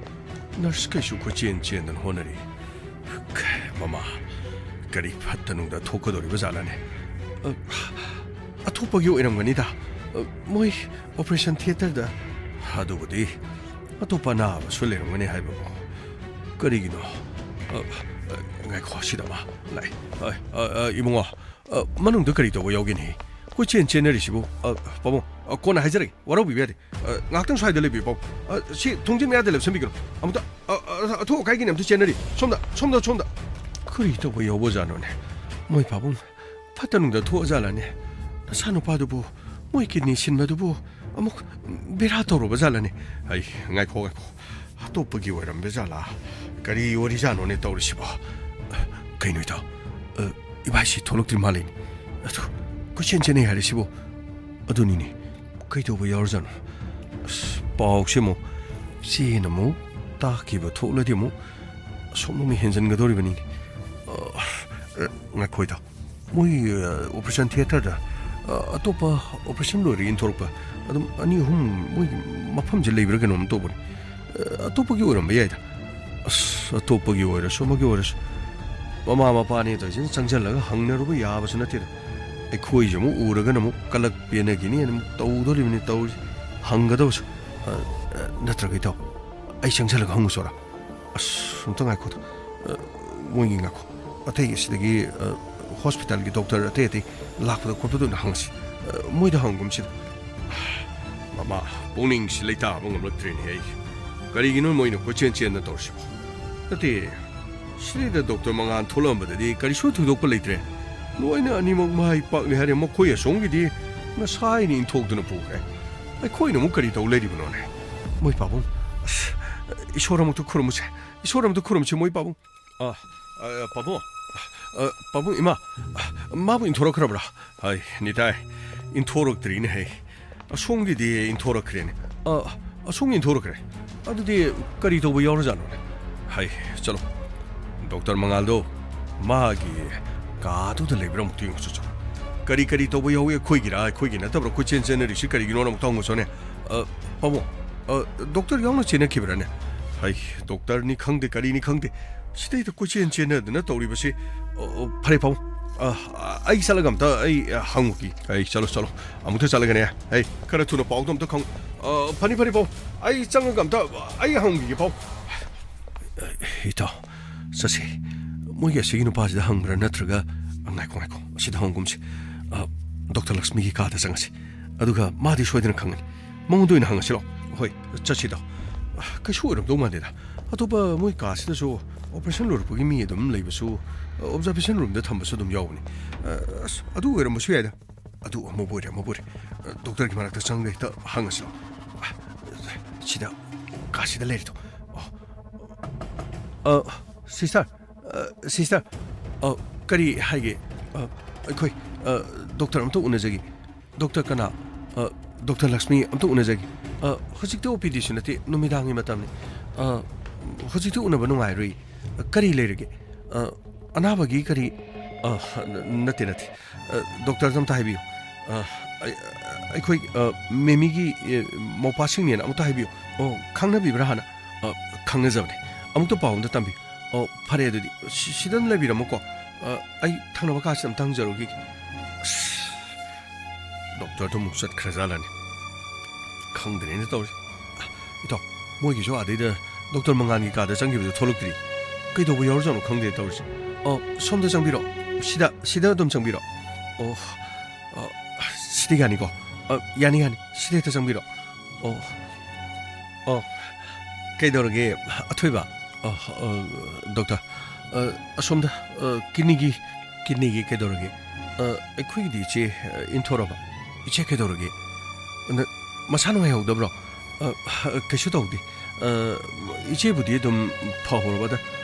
ꯅꯔꯁ ꯀꯩꯁꯨ ꯀꯣꯏꯆꯦꯟ ꯆꯦꯟꯗꯅ ꯍꯣꯠꯅꯔꯤ꯫ ꯃꯃꯥ, ꯀꯔꯤ ꯐꯠꯇ ꯅꯨꯡꯗ ꯊꯣꯛꯀꯗꯧꯔꯤꯕ ꯖꯥꯠꯂꯅꯦ? ꯑ, ꯑꯇꯣꯞꯄꯒꯤ ꯑꯣꯏꯔꯝꯒꯅꯤꯗ꯫ ꯑ, ꯃꯣꯏ ꯑꯣꯄꯔꯦꯁꯟ ꯊꯤꯌꯦꯇꯔꯗ꯫ ꯑꯗꯨꯕꯨꯗꯤ ꯑꯇꯣꯞꯄ ꯑꯅꯥꯕꯁꯨ ꯂꯩꯔꯝꯒꯅꯤ ꯍꯥꯏꯕꯕꯨ꯫ ꯀꯔꯤꯒꯤꯅꯣ? ꯑ, ꯑ, ꯉꯥꯏꯈꯣ, ꯁꯤꯗ ꯑꯃ ꯂꯥꯛꯑꯦ꯫ ꯑ, ꯑ, ꯑ, ꯏꯕꯨꯡꯉꯣ, ꯑ, ꯃꯅꯨꯡꯗ ꯀꯔꯤ ꯇꯧꯕ ꯌꯥꯎꯒꯦꯅꯦ? ꯀꯣꯏꯆꯦꯟ ꯆꯦꯟꯅꯔꯤꯁꯤꯕꯨ? ꯑ, ꯄꯥꯕꯨꯡ, ꯑ, ꯀꯣꯟꯅ ꯍꯥꯏꯖꯔꯒꯦ, ꯋꯥꯔꯧꯕꯤꯕ ꯌꯥꯗꯦ꯫ ꯑ, ꯉꯥꯏꯍꯥꯛꯇꯪ ꯁ꯭ꯋꯥꯏꯗ ꯂꯩꯕꯤꯌꯨ, ꯄꯥꯕꯨꯡ꯫ ꯑ, ꯁꯤ ꯊꯣꯡꯖꯤꯟ ꯃꯌꯥꯗ ꯂꯦꯞꯁꯟꯕꯤꯒꯅꯨ꯫ ꯑꯃꯨꯛꯇ, ꯑ, ꯑ, ꯑꯊꯨ ꯑꯀꯥꯏꯒꯤ ꯑꯝꯇ ꯆꯦꯟꯅꯔꯤ꯫ ꯁꯣꯝꯗ, ꯁꯣꯝꯗ, ꯁꯣꯝꯗ꯫ ꯀꯔꯤ ꯇꯧꯕ ꯌꯥꯎꯕꯖꯥꯠꯅꯣꯅꯦ? ꯃꯣꯏ ꯄꯥꯕꯨꯡ ꯐꯠꯇ ꯅꯨꯡꯗ ꯊꯣꯛꯑꯖꯥꯠꯂꯅꯦ? ꯅꯆꯥꯅꯨꯄꯥꯗꯨꯕꯨ, ꯃꯣꯏ ꯀꯤꯗꯅꯤ ꯁꯤꯟꯕꯗꯨꯕꯨ ꯑꯃꯨꯛ ꯕꯦꯔꯥ ꯇꯧꯔꯕ ꯖꯥꯠꯂꯅꯦ? ꯑꯩ, ꯉꯥꯏꯈꯣ, ꯉꯥꯏꯈꯣ꯫ ꯑꯇꯣꯞꯄꯒꯤ ꯑꯣꯏꯔꯝꯕ ꯖꯥꯠꯂꯥ? ꯀꯔꯤ ꯑꯣꯏꯔꯤꯖꯥꯠꯅꯣꯅꯦ ꯇꯧꯔꯤꯁꯤꯕꯣ? ꯀꯩꯅꯣ ꯏꯇꯥꯎ? ꯑ, ꯏꯕꯥꯏꯁꯤ ꯊꯣꯛꯂꯛꯇ꯭ꯔꯤ ꯃꯥꯜꯂꯦꯅꯦ꯫ ꯑꯗꯨ ꯀꯣꯏꯆꯦꯟ ꯆꯦꯟꯅꯩ ꯍꯥꯏꯔꯤꯁꯤꯕꯣ? ꯑꯗꯨꯅꯤꯅꯦ꯫ ꯀꯩꯗꯧꯕ ꯌꯥꯎꯔꯖꯥꯠꯅꯣ? ꯑꯁ, ꯄꯥꯎꯁꯦ ꯑꯃꯨꯛ ꯆꯦꯅ ꯑꯃꯨꯛ ꯇꯥꯈꯤꯕ ꯊꯣꯛꯂꯗꯤ ꯑꯃꯨꯛ ꯑꯁꯣꯝꯗ ꯑꯃꯨꯛ ꯍꯦꯟꯖꯟꯒꯗꯧꯔꯤꯕꯅꯤꯅꯦ꯫ ꯑ, ꯑ, ꯉꯥꯏꯈꯣ ꯏꯇꯥꯎ꯫ ꯃꯣꯏ, ꯑ, ꯑꯣꯄꯔꯦꯁꯟ ꯊꯤꯌꯦꯇꯔꯗ, ꯑ, ꯑꯇꯣꯞꯄ ꯑꯣꯄꯔꯦꯁꯟ ꯂꯣꯏꯔ ꯏꯟꯊꯣꯔꯛꯄ ꯑꯗꯨꯝ ꯑꯅꯤ ꯑꯍꯨꯝ ꯃꯣꯏꯒꯤ ꯃꯐꯝꯁꯦ ꯂꯩꯕ꯭ꯔꯥ ꯀꯩꯅꯣꯝ ꯇꯧꯕꯅꯤ꯫ ꯑ, ꯑꯇꯣꯞꯄꯒꯤ ꯑꯣꯏꯔꯝꯕ ꯌꯥꯏꯗ꯫ ꯑꯁ, ꯑꯇꯣꯞꯄꯒꯤ ꯑꯣꯏꯔꯁꯨ ꯑꯃꯒꯤ ꯑꯣꯏꯔꯁꯨ ꯃꯃꯥ ꯃꯄꯥꯅꯦ ꯇꯧꯔꯤꯁꯤꯅ ꯆꯪꯁꯤꯜꯂꯒ ꯍꯪꯅꯔꯨꯕ ꯌꯥꯕꯁꯨ ꯅꯠꯇꯦꯗ꯫ ꯑꯩꯈꯣꯏꯁꯦ ꯑꯃꯨꯛ ꯎꯔꯒꯅ ꯑꯃꯨꯛ ꯀꯂꯛ ꯄꯦꯟꯅꯈꯤꯅꯤ, ꯑꯃꯨꯛ ꯇꯧꯗꯣꯔꯤꯕꯅꯤ ꯇꯧꯔꯤꯁꯦ꯫ ꯍꯪꯒꯗꯕꯁꯨ, ꯑ, ꯑ, ꯅꯠꯇ꯭ꯔꯒ ꯏꯇꯥꯎ, ꯑꯩ ꯆꯪꯁꯤꯜꯂꯒ ꯍꯪꯉꯨꯆꯣꯔꯥ? ꯑꯁ, ꯑꯝꯇ ꯉꯥꯏꯈꯣꯗ꯫ ꯑ, ꯃꯣꯏꯒꯤ ꯉꯥꯏꯈꯣ꯫ ꯑꯇꯩ ꯑꯁꯤꯗꯒꯤ, ꯑ, ꯍꯣꯁꯄꯤꯇꯥꯜꯒꯤ ꯗꯣꯛꯇꯔ ꯑꯇꯩ ꯑꯇꯩ ꯂꯥꯛꯄꯗ ꯈꯣꯠꯄꯗ ꯑꯣꯏꯅ ꯍꯪꯉꯁꯤ꯫ ꯑ, ꯃꯣꯏꯗ ꯍꯪꯒꯨꯝꯁꯤꯗ꯫ ꯃꯃꯥ, ꯄꯨꯛꯅꯤꯡꯁꯤ ꯂꯩꯇꯥꯕ ꯉꯝꯂꯛꯇ꯭ꯔꯦꯅꯦ ꯑꯩ꯫ ꯀꯔꯤꯒꯤꯅꯣ ꯃꯣꯏꯅ ꯀꯣꯏꯆꯦꯟ ꯆꯦꯟꯅ ꯇꯧꯔꯤꯁꯤꯕꯣ? ꯅꯠꯇꯦ, ꯁꯤꯗꯩꯗ ꯗꯣꯛꯇꯔ ꯃꯉꯥꯜ ꯊꯣꯛꯂꯛꯑꯝꯕꯗꯗꯤ ꯀꯔꯤꯁꯨ ꯊꯣꯏꯗꯣꯛꯄ ꯂꯩꯇ꯭ꯔꯦ꯫ ꯂꯣꯏꯅ ꯑꯅꯤꯃꯛ ꯃꯥꯏ ꯄꯥꯛꯂꯦ ꯍꯥꯏꯔꯦ, ꯃꯈꯣꯏ ꯑꯁꯣꯝꯒꯤꯗꯤ ꯉꯁꯥꯏꯅ ꯏꯟꯊꯣꯛꯇꯨꯅ ꯄꯨꯈ꯭ꯔꯦ꯫ ꯑꯩꯈꯣꯏꯅ ꯑꯃꯨꯛ ꯀꯔꯤ ꯇꯧ ꯂꯩꯔꯤꯕꯅꯣꯅꯦ? ꯃꯣꯏ ꯄꯥꯕꯨꯡ, ꯑꯁ, ꯏꯁꯣꯔ ꯑꯃꯨꯛꯇ ꯈꯨꯔꯨꯝꯃꯨꯁꯦ꯫ ꯏꯁꯣꯔ ꯑꯃꯨꯛꯇ ꯈꯨꯔꯨꯝꯁꯤ, ꯃꯣꯏ ꯄꯥꯕꯨꯡ꯫ ꯑ, ꯑ, ꯄꯥꯕꯨꯡ, ꯑ, ꯄꯥꯕꯨꯡ, ꯏꯃꯥ, ꯑ, ꯃꯥꯕꯨ ꯏꯟꯊꯣꯔꯛꯈ꯭ꯔꯕ꯭ꯔꯥ? ꯍꯥꯏ, ꯅꯤꯇꯥꯏ, ꯏꯟꯊꯣꯔꯛꯇ꯭ꯔꯤꯅꯦ ꯍꯦ꯫ ꯑꯁꯣꯝꯒꯤꯗꯤ ꯏꯟꯊꯣꯔꯛꯈ꯭ꯔꯦꯅꯦ꯫ ꯑ, ꯑꯁꯣꯝꯒꯤ ꯏꯟꯊꯣꯔꯛꯈ꯭ꯔꯦ꯫ ꯑꯗꯨꯗꯤ ꯀꯔꯤ ꯇꯧꯕ ꯌꯥꯎꯔꯖꯥꯠꯅꯣꯅꯦ? ꯍꯥꯏ, ꯆꯠꯂꯣ꯫ ꯗꯣꯛꯇꯔ ꯃꯉꯥꯜꯗꯣ ꯃꯥꯒꯤ ꯀꯥꯗꯨꯗ ꯂꯩꯕ꯭ꯔꯥ ꯑꯃꯨꯛꯇ ꯌꯦꯡꯉꯨ ꯆꯠꯂꯣ꯫ ꯀꯔꯤ ꯀꯔꯤ ꯇꯧꯕ ꯌꯥꯎꯏ? ꯑꯩꯈꯣꯏꯒꯤꯔꯥ, ꯑꯩꯈꯣꯏꯒꯤ ꯅꯠꯇꯕ꯭ꯔꯥ ꯀꯣꯏꯆꯦꯟ ꯆꯦꯟꯅꯔꯤꯁꯤ ꯀꯔꯤꯒꯤꯅꯣꯅ ꯑꯃꯨꯛꯇ ꯍꯪꯉꯨ ꯆꯠꯂꯣꯅꯦ꯫ ꯑ, ꯄꯥꯕꯨꯡ, ꯑ, ꯗꯣꯛꯇꯔ ꯌꯥꯎꯅ ꯆꯦꯟꯅꯈꯤꯕ꯭ꯔꯥꯅꯦ? ꯍꯩ, ꯗꯣꯛꯇꯔꯅꯤ ꯈꯪꯗꯦ, ꯀꯔꯤꯅꯤ ꯈꯪꯗꯦ, ꯁꯤꯗꯩꯗ ꯀꯣꯏꯆꯦꯟ ꯆꯦꯟꯅꯗꯅ ꯇꯧꯔꯤꯕꯁꯤ꯫ ꯑ, ꯑ, ꯐꯔꯦ ꯄꯥꯕꯨꯡ, ꯑ, ꯑ, ꯑꯩ ꯆꯠꯂꯒ ꯑꯝꯇ ꯑꯩ, ꯑ, ꯍꯪꯉꯨꯈꯤ꯫ ꯑꯩ ꯆꯠꯂꯣ, ꯆꯠꯂꯣ, ꯑꯃꯨꯛꯇ ꯆꯠꯂꯒꯅꯦ꯫ ꯍꯩ, ꯈꯔ ꯊꯨꯅ ꯄꯥꯎꯗꯣ ꯑꯝꯇ ꯈꯪꯉꯨ꯫ ꯑ, ꯐꯅꯤ, ꯐꯅꯤ ꯄꯥꯕꯨꯡ, ꯑꯩ ꯆꯪꯉꯒ ꯑꯝꯇ ꯑꯩ ꯍꯪꯈꯤꯒꯦ ꯄꯥꯕꯨꯡ꯫ ꯏꯇꯥꯎ, ꯆꯠꯁꯤ꯫ ꯃꯣꯏꯒꯤ ꯑꯁꯤꯒꯤ ꯅꯨꯄꯥꯁꯤꯗ ꯍꯪꯕ꯭ꯔꯥ ꯅꯠꯇ꯭ꯔꯒ, ꯉꯥꯏꯈꯣ, ꯉꯥꯏꯈꯣ, ꯑꯁꯤꯗ ꯍꯪꯒꯨꯝꯁꯤ꯫ ꯑ, ꯗꯣꯛꯇꯔ ꯂꯛꯁꯃꯤꯒꯤ ꯀꯥꯗ ꯆꯪꯉꯁꯤ꯫ ꯑꯗꯨꯒ ꯃꯥꯗꯤ ꯁꯣꯏꯗꯅ ꯈꯪꯒꯅꯤ꯫ ꯃꯉꯣꯟꯗ ꯑꯣꯏꯅ ꯍꯪꯉꯁꯤꯔꯣ? ꯍꯣꯏ, ꯆꯠꯁꯤꯗꯣ꯫ ꯑ, ꯀꯩꯁꯨ ꯑꯣꯏꯔꯝꯗꯧ ꯃꯥꯟꯗꯦꯗ꯫ ꯑꯇꯣꯞꯄ ꯃꯣꯏ ꯀꯥꯁꯤꯗꯁꯨ operation ꯂꯣꯏꯔꯛꯄꯒꯤ ꯃꯤ ꯑꯗꯨꯝ ꯂꯩꯕꯁꯨ, ꯑ, observation roomꯗ ꯊꯝꯕꯁꯨ ꯑꯗꯨꯝ ꯌꯥꯎꯕꯅꯤ꯫ ꯑ, ꯑꯁ, ꯑꯗꯨ ꯑꯣꯏꯔꯝꯕꯁꯨ ꯌꯥꯏꯗ꯫ ꯑꯗꯨ ꯑꯃꯕꯨ ꯑꯣꯏꯔꯦ, ꯑꯃꯕꯨ ꯑꯣꯏꯔꯦ꯫ ꯑ, ꯗꯣꯛꯇꯔꯒꯤ ꯃꯅꯥꯛꯇ ꯆꯪꯉꯒ ꯍꯦꯛꯇ ꯍꯪꯉꯁꯤꯔꯣ? ꯑ, ꯁꯤꯗ, ꯀꯥꯁꯤꯗ ꯂꯩꯔꯤꯗꯣ꯫ ꯑꯣ꯫ ꯑ, ꯁꯤꯁꯇꯔ, ꯑ, ꯁꯤꯁꯇꯔ, ꯑ, ꯀꯔꯤ ꯍꯥꯏꯒꯦ? ꯑ, ꯑꯩꯈꯣꯏ, ꯑ, ꯗꯣꯛꯇꯔ ꯑꯝꯇ ꯎꯅꯖꯒꯦ꯫ ꯗꯣꯛꯇꯔ ꯀꯅꯥ? ꯑ, ꯗꯣꯛꯇꯔ ꯂꯛꯁꯃꯤ ꯑꯝꯇ ꯎꯅꯖꯒꯦ꯫ ꯑ, ꯍꯧꯖꯤꯛꯇꯤ OPDꯁꯨ ꯅꯠꯇꯦ, ꯅꯨꯃꯤꯗꯥꯡꯒꯤ ꯃꯇꯝꯅꯤ꯫ ꯑ, ꯍꯧꯖꯤꯛꯇꯤ ꯎꯅꯕ ꯅꯨꯡꯉꯥꯏꯔꯣꯏ꯫ ꯑ, ꯀꯔꯤ ꯂꯩꯔꯒꯦ? ꯑ, ꯑꯅꯥꯕꯒꯤ ꯀꯔꯤ? ꯑ, ꯅꯠꯇꯦ, ꯅꯠꯇꯦ꯫ ꯑ, ꯗꯣꯛꯇꯔꯗ ꯑꯝꯇ ꯍꯥꯏꯕꯤꯌꯨ꯫ ꯑ, ꯑꯩ-, ꯑꯩꯈꯣꯏ, ꯑ, ꯃꯦꯃꯤꯒꯤ, ꯑ, ꯃꯧꯄꯥꯁꯤꯡꯅꯦꯅ ꯑꯃꯨꯛꯇ ꯍꯥꯏꯕꯤꯌꯨ꯫ ꯑꯣ, ꯈꯪꯅꯕꯤꯕ꯭ꯔꯥ ꯍꯥꯟꯅ? ꯑ, ꯈꯪꯅꯖꯕꯅꯦ꯫ ꯑꯃꯨꯛꯇ ꯄꯥꯎ ꯑꯝꯇ ꯇꯝꯕꯤꯌꯨ꯫ ꯑꯣ, ꯐꯔꯦ ꯑꯗꯨꯗꯤ꯫ ꯁꯤ-, ꯁꯤꯗ ꯑꯗꯨꯝ ꯂꯩꯕꯤꯔꯝꯃꯣꯀꯣ꯫ ꯑ, ꯑꯩ ꯊꯪꯅꯕ ꯀꯥꯁꯤꯗ ꯑꯝꯇ ꯍꯪꯖꯔꯨꯈꯤꯒꯦ꯫ ꯑꯁ, ꯗꯣꯛꯇꯔꯗꯣ ꯑꯃꯨꯛ ꯆꯠꯈ꯭ꯔꯖꯥꯠꯂꯅꯦ? ꯈꯪꯗ꯭ꯔꯦꯅꯦ ꯇꯧꯔꯤꯁꯦ꯫ ꯏꯇꯥꯎ, ꯃꯣꯏꯒꯤꯁꯨ ꯑꯥꯗꯩꯗ ꯗꯣꯛꯇꯔ ꯃꯉꯥꯜꯒꯤ ꯀꯥꯗ ꯆꯪꯈꯤꯕꯗꯨ ꯊꯣꯛꯂꯛꯇ꯭ꯔꯤ꯫ ꯀꯩꯗꯧꯕ ꯌꯥꯎꯔꯖꯥꯠꯅꯣ ꯈꯪꯗꯦ ꯇꯧꯔꯤꯁꯦ꯫ ꯑꯣ, ꯁꯣꯝꯗ ꯆꯪꯕꯤꯔꯣ꯫ ꯁꯤꯗ, ꯁꯤꯗ ꯑꯗꯨꯝ ꯆꯪꯕꯤꯔꯣ꯫ ꯑꯣ, ꯑ, ꯁꯤꯗꯤ ꯌꯥꯅꯤꯀꯣ? ꯑ, ꯌꯥꯅꯤ, ꯌꯥꯅꯤ꯫ ꯁꯤꯗ ꯍꯦꯛꯇ ꯆꯪꯕꯤꯔꯣ꯫ ꯑꯣ, ꯑꯣ, ꯀꯩꯗꯧꯔꯒꯦ, ꯑꯊꯣꯏꯕ? ꯑ, ꯑ, ꯗꯣꯛꯇꯔ, ꯑ, ꯑꯁꯣꯝꯗ, ꯑ, ꯀꯤꯗꯅꯤꯒꯤ, ꯀꯤꯗꯅꯤꯒꯤ ꯀꯩꯗꯧꯔꯒꯦ? ꯑ, ꯑꯩꯈꯣꯏꯒꯤꯗꯤ ꯏꯆꯦ, ꯑ, ꯏꯟꯊꯣꯔꯕ꯫ ꯏꯆꯦ ꯀꯩꯗꯧꯔꯒꯦ? ꯅ-, ꯃꯁꯥ ꯅꯨꯡꯉꯥꯏꯍꯧꯗꯕ꯭ꯔꯣ? ꯑ, ꯀꯩꯁꯨ ꯇꯧꯗꯦ꯫ ꯑ, ꯏꯆꯦꯕꯨꯗꯤ ꯑꯗꯨꯝ ꯐꯍꯧꯔꯕꯗ,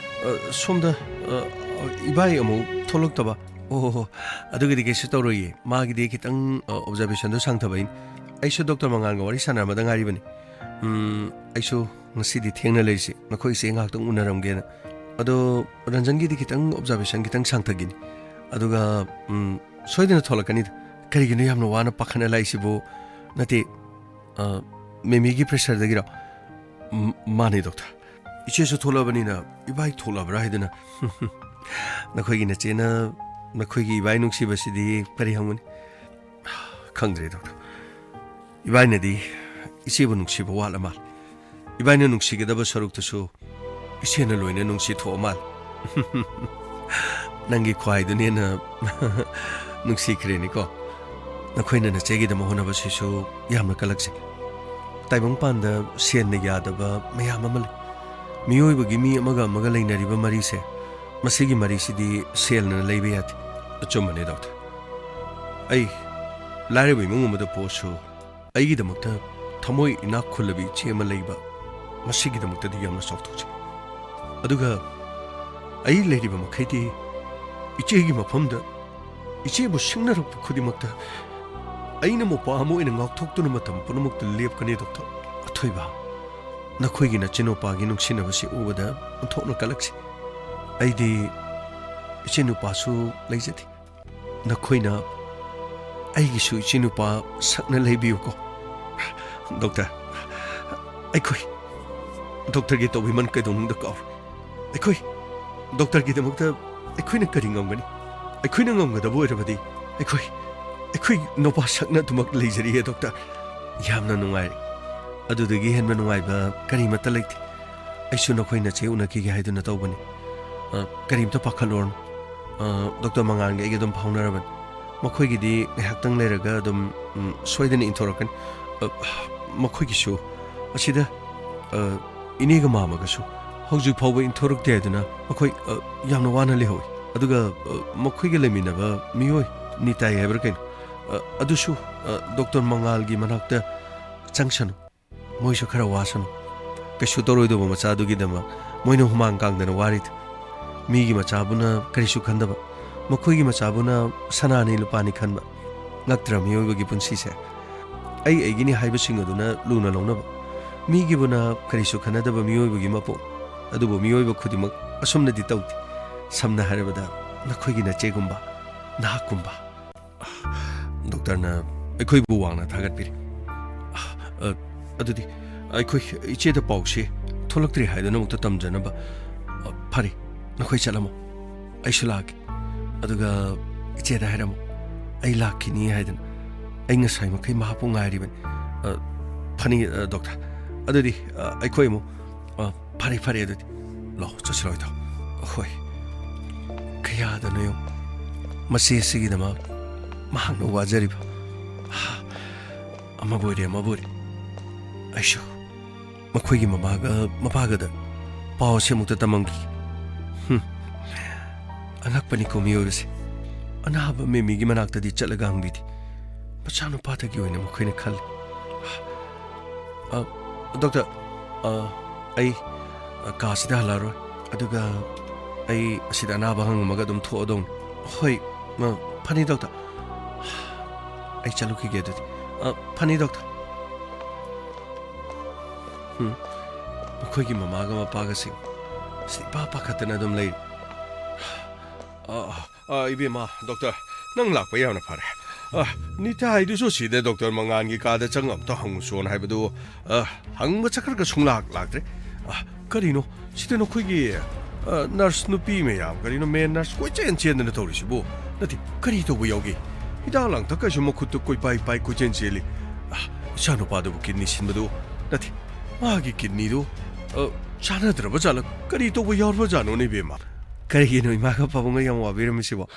ꯑ, ꯁꯣꯝꯗ, ꯑ, ꯏꯕꯥꯏ ꯑꯃꯨꯛ ꯊꯣꯛꯂꯛꯇꯕ꯫ ꯑꯣ, ꯍꯣ, ꯍꯣ꯫ ꯑꯗꯨꯒꯤꯗꯤ ꯀꯩꯁꯨ ꯇꯧꯔꯣꯏꯌꯦ꯫ ꯃꯥꯒꯤꯗꯤ ꯈꯤꯇꯪ, ꯑ, observationꯗꯣ ꯁꯥꯡꯊꯕꯩꯅꯤ꯫ ꯑꯩꯁꯨ ꯗꯣꯛꯇꯔ ꯃꯉꯥꯜꯒ ꯋꯥꯔꯤ ꯁꯥꯟꯅꯔꯝꯕꯗ ꯉꯥꯏꯔꯤꯕꯅꯤ꯫ ꯎꯝ, ꯑꯩꯁꯨ ꯉꯁꯤꯗꯤ ꯊꯦꯡꯅ ꯂꯩꯔꯤꯁꯤ ꯅꯈꯣꯏ ꯏꯆꯦ ꯉꯥꯏꯍꯥꯛꯇꯪ ꯎꯅꯔꯝꯒꯦꯅ꯫ ꯑꯗꯣ ꯔꯟꯖꯟꯒꯤꯗꯤ ꯈꯤꯇꯪ observation ꯈꯤꯇꯪ ꯁꯥꯡꯊꯈꯤꯅꯤ꯫ ꯑꯗꯨꯒ, ꯎꯝ, ꯁꯣꯏꯗꯅ ꯊꯣꯛꯂꯛꯀꯅꯤꯗ꯫ ꯀꯔꯤꯒꯤꯅꯣ ꯌꯥꯝꯅ ꯋꯥꯅ ꯄꯥꯈꯠꯅ ꯂꯥꯛꯏꯁꯤꯕꯨ? ꯅꯠꯇꯦ, ꯑ, ꯃꯦꯃꯤꯒꯤ pressureꯗꯒꯤꯔꯣ? ꯎꯝ, ꯃꯥꯅꯦ, doctor꯫ ꯏꯆꯦꯁꯨ ꯊꯣꯛꯂꯛꯑꯕꯅꯤꯅ ꯏꯕꯥꯏ ꯊꯣꯛꯂꯛꯑꯕ꯭ꯔꯥ ꯍꯥꯏꯗꯅ꯫ ꯅꯈꯣꯏꯒꯤ ꯅꯆꯦꯅ ꯅꯈꯣꯏꯒꯤ ꯏꯕꯥꯏ ꯅꯨꯡꯁꯤꯕꯁꯤꯗꯤ ꯀꯔꯤ ꯍꯪꯒꯅꯤ? ꯈꯪꯗ꯭ꯔꯦ, doctor꯫ ꯏꯕꯥꯏꯅꯗꯤ ꯏꯆꯦꯕꯨ ꯅꯨꯡꯁꯤꯕ ꯋꯥꯠꯂ ꯃꯥꯜꯂꯦ꯫ ꯏꯕꯥꯏꯅ ꯅꯨꯡꯁꯤꯒꯗꯕ ꯁꯔꯨꯛꯇꯨꯁꯨ ꯏꯆꯦꯅ ꯂꯣꯏꯅ ꯅꯨꯡꯁꯤ ꯊꯣꯛꯑ ꯃꯥꯜꯂꯦ꯫ ꯅꯪꯒꯤ ꯈ꯭ꯋꯥꯏꯗꯨꯅ ꯍꯦꯟꯅ ꯅꯨꯡꯁꯤꯈ꯭ꯔꯦꯅꯦꯀꯣ꯫ ꯅꯈꯣꯏꯅ ꯅꯆꯦꯒꯤꯗꯃꯛ ꯍꯣꯠꯅꯕꯁꯤꯁꯨ ꯌꯥꯝꯅ ꯀꯜꯂꯛꯆꯩ꯫ ꯇꯥꯏꯕꯪꯄꯥꯟꯗ ꯁꯦꯜꯅ ꯌꯥꯗꯕ ꯃꯌꯥꯝ ꯑꯃ ꯂꯩ꯫ ꯃꯤꯑꯣꯏꯕꯒꯤ ꯃꯤ ꯑꯃꯒ ꯑꯃꯒ ꯂꯩꯅꯔꯤꯕ ꯃꯔꯤꯁꯦ, ꯃꯁꯤꯒꯤ ꯃꯔꯤꯁꯤꯗꯤ ꯁꯦꯜꯅ ꯂꯩꯕ ꯌꯥꯗꯦ꯫ ꯑꯆꯨꯝꯕꯅꯦ, doctor꯫ ꯑꯩ ꯂꯥꯏꯔꯕ ꯏꯃꯨꯡ ꯑꯃꯗ ꯄꯣꯛꯑꯁꯨ, ꯑꯩꯒꯤꯗꯃꯛꯇ ꯊꯃꯣꯏ ꯏꯅꯥꯛ ꯈꯨꯜꯂꯕꯤ ꯏꯆꯦ ꯑꯃ ꯂꯩꯕ, ꯃꯁꯤꯒꯤꯗꯃꯛꯇꯗꯤ ꯌꯥꯝꯅ ꯆꯥꯎꯊꯣꯛꯆꯩ꯫ ꯑꯗꯨꯒ ꯑꯩ ꯂꯩꯔꯤꯕ ꯃꯈꯩꯗꯤ ꯏꯆꯦꯒꯤ ꯃꯐꯝꯗ, ꯏꯆꯦꯕꯨ ꯁꯤꯡꯅꯔꯛꯄ ꯈꯨꯗꯤꯡꯃꯛꯇ ꯑꯩꯅ ꯃꯄꯥ ꯑꯃ ꯑꯣꯏꯅ ꯉꯥꯛꯊꯣꯛꯇꯨꯅ ꯃꯇꯝ ꯄꯨꯝꯅꯃꯛꯇ ꯂꯦꯞꯀꯅꯤ, doctor꯫ ꯑꯊꯣꯏꯕ, ꯅꯈꯣꯏꯒꯤ ꯅꯆꯤꯟꯅꯨꯄꯥꯒꯤ ꯅꯨꯡꯁꯤꯅꯕꯁꯤ ꯎꯕꯗ ꯑꯣꯟꯊꯣꯛꯅ ꯀꯜꯂꯛꯆꯩ꯫ ꯑꯩꯗꯤ ꯏꯆꯤꯟꯅꯨꯄꯥꯁꯨ ꯂꯩꯖꯗꯦ꯫ ꯅꯈꯣꯏꯅ ꯑꯩꯒꯤꯁꯨ ꯏꯆꯤꯟꯅꯨꯄꯥ ꯁꯛꯅ ꯂꯩꯕꯤꯌꯨꯀꯣ꯫ Doctor, ꯑꯩꯈꯣꯏ doctorꯒꯤ ꯇꯧꯕꯤꯃꯜ ꯀꯩꯗꯧꯅꯨꯡꯗ ꯀꯥꯎꯔꯣꯏ꯫ ꯑꯩꯈꯣꯏ doctorꯒꯤꯗꯃꯛꯇ ꯑꯩꯈꯣꯏꯅ ꯀꯔꯤ ꯉꯝꯒꯅꯤ? ꯑꯩꯈꯣꯏꯅ ꯉꯝꯒꯗꯕ ꯑꯣꯏꯔꯕꯗꯤ ꯑꯩꯈꯣꯏ, ꯑꯩꯈꯣꯏ ꯅꯨꯄꯥ ꯁꯛꯅ ꯑꯗꯨꯃꯛ ꯂꯩꯖꯔꯤꯌꯦ, doctor꯫ ꯌꯥꯝꯅ ꯅꯨꯡꯉꯥꯏꯔꯦ꯫ ꯑꯗꯨꯗꯒꯤ ꯍꯦꯟꯕ ꯅꯨꯡꯉꯥꯏꯕ ꯀꯔꯤꯃꯠꯇ ꯂꯩꯇꯦ꯫ ꯑꯩꯁꯨ ꯅꯈꯣꯏ ꯅꯆꯦ ꯎꯅꯈꯤꯒꯦ ꯍꯥꯏꯗꯨꯅ ꯇꯧꯕꯅꯤ꯫ ꯑ, ꯀꯔꯤꯝꯇ ꯄꯥꯈꯠꯂꯨꯔꯅꯨ꯫ ꯑ, doctor ꯃꯉꯥꯜꯒ ꯑꯩꯒ ꯑꯗꯨꯝ ꯐꯥꯎꯅꯔꯕꯅꯤ꯫ ꯃꯈꯣꯏꯒꯤꯗꯤ ꯉꯥꯏꯍꯥꯛꯇꯪ ꯂꯩꯔꯒ ꯑꯗꯨꯝ, ꯎꯝ, ꯁꯣꯏꯗꯅ ꯏꯟꯊꯣꯔꯛꯀꯅꯤ꯫ ꯑ, ꯃꯈꯣꯏꯒꯤꯁꯨ ꯑꯁꯤꯗ, ꯑ, ꯏꯅꯦꯒ ꯃꯥꯃꯒꯁꯨ ꯍꯧꯖꯤꯛ ꯐꯥꯎꯕ ꯏꯟꯊꯣꯔꯛꯇꯦ ꯍꯥꯏꯗꯨꯅ ꯃꯈꯣꯏ, ꯑ, ꯌꯥꯝꯅ ꯋꯥꯅ ꯂꯩꯍꯧꯏ꯫ ꯑꯗꯨꯒ, ꯑ, ꯃꯈꯣꯏꯒ ꯂꯩꯃꯤꯟꯅꯕ ꯃꯤꯑꯣꯏ ꯅꯤꯇꯥꯏ ꯍꯥꯏꯕ꯭ꯔꯥ ꯀꯩꯅꯣ, ꯑ, ꯑꯗꯨꯁꯨ, ꯑ, doctor ꯃꯉꯥꯜꯒꯤ ꯃꯅꯥꯛꯇ ꯆꯪꯁꯅꯨ꯫ ꯃꯣꯏꯁꯨ ꯈꯔ ꯋꯥꯁꯅꯨ꯫ ꯀꯩꯁꯨ ꯇꯧꯔꯣꯏꯗꯧꯕ ꯃꯆꯥꯗꯨꯒꯤꯗꯃꯛ ꯃꯣꯏꯅ ꯍꯨꯃꯥꯡ ꯀꯥꯡꯗꯅ ꯋꯥꯔꯤꯗꯨ꯫ ꯃꯤꯒꯤ ꯃꯆꯥꯕꯨꯅ ꯀꯔꯤꯁꯨ ꯈꯟꯗꯕ, ꯃꯈꯣꯏꯒꯤ ꯃꯆꯥꯕꯨꯅ ꯁꯅꯥꯅꯤ ꯂꯨꯄꯥꯅꯤ ꯈꯟꯕ꯫ ꯉꯛꯇ꯭ꯔ ꯃꯤꯑꯣꯏꯕꯒꯤ ꯄꯨꯟꯁꯤꯁꯦ? ꯑꯩ ꯑꯩꯒꯤꯅꯤ ꯍꯥꯏꯕꯁꯤꯡ ꯑꯗꯨꯅ ꯂꯨꯅ ꯂꯧꯅꯕ꯫ ꯃꯤꯒꯤꯕꯨꯅ ꯀꯔꯤꯁꯨ ꯈꯟꯅꯗꯕ ꯃꯤꯑꯣꯏꯕꯒꯤ ꯃꯄꯣꯛ꯫ ꯑꯗꯨꯕꯨ ꯃꯤꯑꯣꯏꯕ ꯈꯨꯗꯤꯡꯃꯛ ꯑꯁꯨꯝꯅꯗꯤ ꯇꯧꯗꯦ꯫ ꯁꯝꯅ ꯍꯥꯏꯔꯕꯗ, ꯅꯈꯣꯏꯒꯤ ꯅꯆꯦꯒꯨꯝꯕ, ꯅꯍꯥꯛꯀꯨꯝꯕ꯫ ꯗꯣꯛꯇꯔꯅ ꯑꯩꯈꯣꯏꯕꯨ ꯋꯥꯡꯅ ꯊꯥꯒꯠꯄꯤꯔꯤ꯫ ꯑ, ꯑꯗꯨꯗꯤ ꯑꯩꯈꯣꯏ ꯏꯆꯦꯗ ꯄꯥꯎꯁꯤ ꯊꯣꯛꯂꯛꯇ꯭ꯔꯤ ꯍꯥꯏꯗꯨꯅ ꯑꯃꯨꯛꯇ ꯇꯝꯖꯅꯕ꯫ ꯑ, ꯐꯔꯦ, ꯅꯈꯣꯏ ꯆꯠꯂꯝꯃꯣ꯫ ꯑꯩꯁꯨ ꯂꯥꯛꯀꯦ꯫ ꯑꯗꯨꯒ ꯏꯆꯦꯗ ꯍꯥꯏꯔꯝꯃꯨ, ꯑꯩ ꯂꯥꯛꯈꯤꯅꯤ ꯍꯥꯏꯗꯅ꯫ ꯑꯩ ꯉꯁꯥꯏ ꯃꯈꯩ ꯃꯍꯥꯛꯄꯨ ꯉꯥꯏꯔꯤꯕꯅꯤ꯫ ꯑ, ꯐꯅꯤ, ꯑ, ꯗꯣꯛꯇꯔ꯫ ꯑꯗꯨꯗꯤ, ꯑ, ꯑꯩꯈꯣꯏ ꯑꯃꯨꯛ, ꯑ, ꯐꯔꯦ, ꯐꯔꯦ ꯑꯗꯨꯗꯤ꯫ ꯂꯥꯛꯑꯣ, ꯆꯠꯁꯤꯔꯣ ꯏꯇꯥꯎ? ꯍꯣꯏ꯫ ꯀꯌꯥꯗꯅꯣ ꯌꯦꯡꯉꯨ꯫ ꯃꯆꯦ ꯑꯁꯤꯒꯤꯗꯃꯛ ꯃꯍꯥꯛꯅ ꯋꯥꯖꯔꯤꯕ꯫ ꯍꯥ, ꯑꯃꯕꯨ ꯑꯣꯏꯔꯦ, ꯑꯃꯕꯨ ꯑꯣꯏꯔꯦ꯫ ꯑꯩꯁꯨ ꯃꯈꯣꯏꯒꯤ ꯃꯃꯥꯒ ꯃꯄꯥꯒꯗ ꯄꯥꯎ ꯑꯁꯤ ꯑꯃꯨꯛꯇ ꯇꯝꯃꯝꯈꯤꯒꯦ꯫ ꯍꯨꯝ꯫ ꯑꯉꯛꯄꯅꯤꯀꯣ ꯃꯤꯑꯣꯏꯕꯁꯦ꯫ ꯑꯅꯥꯕ ꯃꯦꯃꯤꯒꯤ ꯃꯅꯥꯛꯇꯗꯤ ꯆꯠꯂꯒ ꯍꯪꯕꯤꯗꯦ꯫ ꯃꯆꯥꯅꯨꯄꯥꯗꯒꯤ ꯑꯣꯏꯅ ꯃꯈꯣꯏꯅ ꯈꯜꯂꯤ꯫ ꯑ, ꯗꯣꯛꯇꯔ, ꯑ, ꯑꯩ, ꯑ, ꯀꯥꯁꯤꯗ ꯍꯜꯂꯛꯑꯔꯣꯏ꯫ ꯑꯗꯨꯒ ꯑꯩ ꯑꯁꯤꯗ ꯑꯅꯥꯕ ꯍꯪꯉꯝꯃꯒ ꯑꯗꯨꯝ ꯊꯣꯛꯑꯗꯧꯅꯤ꯫ ꯍꯣꯏ, ꯑ, ꯐꯅꯤ ꯗꯣꯛꯇꯔ꯫ ꯑꯩ ꯆꯠꯂꯨꯈꯤꯒꯦ ꯑꯗꯨꯗꯤ꯫ ꯑ, ꯐꯅꯤ ꯗꯣꯛꯇꯔ꯫ ꯎꯝ, ꯃꯈꯣꯏꯒꯤ ꯃꯃꯥꯒ ꯃꯄꯥꯒꯁꯤꯡ ꯁꯤ ꯏꯄꯥ ꯄꯥꯈꯠꯇꯅ ꯑꯗꯨꯝ ꯂꯩꯔꯤ꯫ ꯑ, ꯑ, ꯏꯕꯦꯝꯃ, ꯗꯣꯛꯇꯔ, ꯅꯪ ꯂꯥꯛꯄ ꯌꯥꯝꯅ ꯐꯔꯦ꯫ ꯑ, ꯅꯤꯇꯥ ꯍꯥꯏꯗꯨꯁꯨ ꯁꯤꯗ ꯗꯣꯛꯇꯔ ꯃꯉꯥꯟꯒꯤ ꯀꯥꯗ ꯆꯪꯉ ꯑꯝꯇ ꯍꯪꯉꯨꯆꯣꯅ ꯍꯥꯏꯕꯗꯨ, ꯑ, ꯍꯪꯕ ꯆꯠꯈ꯭ꯔꯒ ꯁꯨꯡꯂꯥꯛ ꯂꯥꯛꯇ꯭ꯔꯦ꯫ ꯑ, ꯀꯔꯤꯅꯣ? ꯁꯤꯗ ꯅꯈꯣꯏꯒꯤ, ꯑ, ꯅꯔꯁ ꯅꯨꯄꯤ ꯃꯌꯥꯝ, ꯀꯔꯤꯅꯣ, ꯃꯦꯟ ꯅꯔꯁ ꯀꯣꯏꯆꯦꯟ ꯆꯦꯟꯗꯅ ꯇꯧꯔꯤꯁꯤꯕꯨ? ꯅꯠꯇꯦ, ꯀꯔꯤ ꯇꯧꯕ ꯌꯥꯎꯒꯦ? ꯍꯤꯗꯥꯛ ꯂꯥꯡꯊꯛ ꯀꯩꯁꯨ ꯃꯈꯨꯠꯇ ꯀꯣꯏꯄꯥꯏ ꯄꯥꯏ ꯀꯣꯏꯆꯦꯟ ꯆꯦꯜꯂꯤ꯫ ꯑ, ꯏꯆꯥꯅꯨꯄꯥꯗꯨꯕꯨ ꯀꯤꯗꯅꯤ ꯁꯤꯟꯕꯗꯨ? ꯅꯠꯇꯦ, ꯃꯥꯒꯤ ꯀꯤꯗꯅꯤꯗꯨ, ꯑ, ꯆꯥꯟꯅꯗ꯭ꯔꯕ ꯖꯥꯠꯂ? ꯀꯔꯤ ꯇꯧꯕ ꯌꯥꯎꯔꯕ ꯖꯥꯠꯅꯣꯅꯦ, ꯏꯕꯦꯝꯃ? ꯀꯔꯤꯒꯤꯅꯣ ꯏꯃꯥꯒ ꯄꯥꯕꯨꯡꯒ ꯌꯥꯝ ꯋꯥꯕꯤꯔꯝꯃꯤꯁꯤꯕꯣ?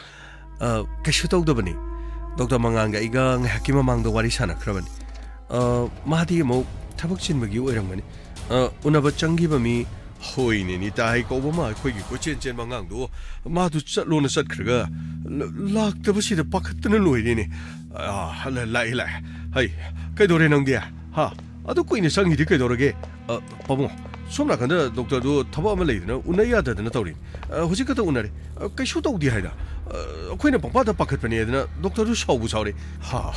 ꯑ, ꯀꯩꯁꯨ ꯇꯧꯗꯕꯅꯤ꯫ ꯗꯣꯛꯇꯔ ꯃꯉꯥꯟꯒ ꯑꯩꯒ ꯉꯥꯏꯍꯥꯛꯀꯤ ꯃꯃꯥꯡꯗ ꯋꯥꯔꯤ ꯁꯥꯟꯅꯈ꯭ꯔꯕꯅꯤ꯫ ꯑ, ꯃꯥꯗꯤ ꯑꯃꯨꯛ ꯊꯕꯛ ꯆꯤꯟꯕꯒꯤ ꯑꯣꯏꯔꯝꯒꯅꯤ꯫ ꯑ, ꯎꯅꯕ ꯆꯪꯈꯤꯕ ꯃꯤ, ꯍꯣꯏꯅꯦ, ꯅꯤꯇꯥ ꯍꯥꯏ ꯀꯧꯕ ꯑꯃ ꯑꯩꯈꯣꯏꯒꯤ ꯀꯣꯏꯆꯦꯟ ꯆꯦꯟꯕ ꯑꯉꯥꯡꯗꯣ, ꯃꯥꯗꯨ ꯆꯠꯂꯣꯅ ꯆꯠꯈ꯭ꯔꯒ ꯂ-, ꯂꯥꯛꯇꯕꯁꯤꯗ ꯄꯥꯈꯠꯇꯅ ꯂꯣꯏꯔꯦꯅꯦ꯫ ꯑ, ꯂ-, ꯂꯥꯛꯑꯦ, ꯂꯥꯛꯑꯦ꯫ ꯍꯩ, ꯀꯩꯗꯧꯔꯦ ꯅꯪꯗꯤ? ꯍꯥ? ꯑꯗꯨ ꯀꯨꯏꯅ ꯆꯪꯉꯤꯗꯤ ꯀꯩꯗꯧꯔꯒꯦ? ꯑ, ꯄꯥꯕꯨꯡ, ꯁꯣꯝ ꯅꯥꯀꯟꯗ ꯗꯣꯛꯇꯔꯗꯨ ꯊꯕꯛ ꯑꯃ ꯂꯩꯗꯅ ꯎꯅ ꯌꯥꯗꯗꯅ ꯇꯧꯔꯤꯅꯤ꯫ ꯑ, ꯍꯧꯖꯤꯛ ꯈꯛꯇ ꯎꯅꯔꯦ꯫ ꯑ, ꯀꯩꯁꯨ ꯇꯧꯗꯦ ꯍꯥꯏꯗ꯫ ꯑ, ꯑꯩꯈꯣꯏꯅ ꯄꯪꯄꯥꯗ ꯄꯥꯈꯠꯄꯅꯦ ꯑꯗꯨꯅ ꯗꯣꯛꯇꯔꯗꯨ ꯁꯥꯎꯕꯨ ꯁꯥꯎꯔꯦ꯫ ꯍꯥ,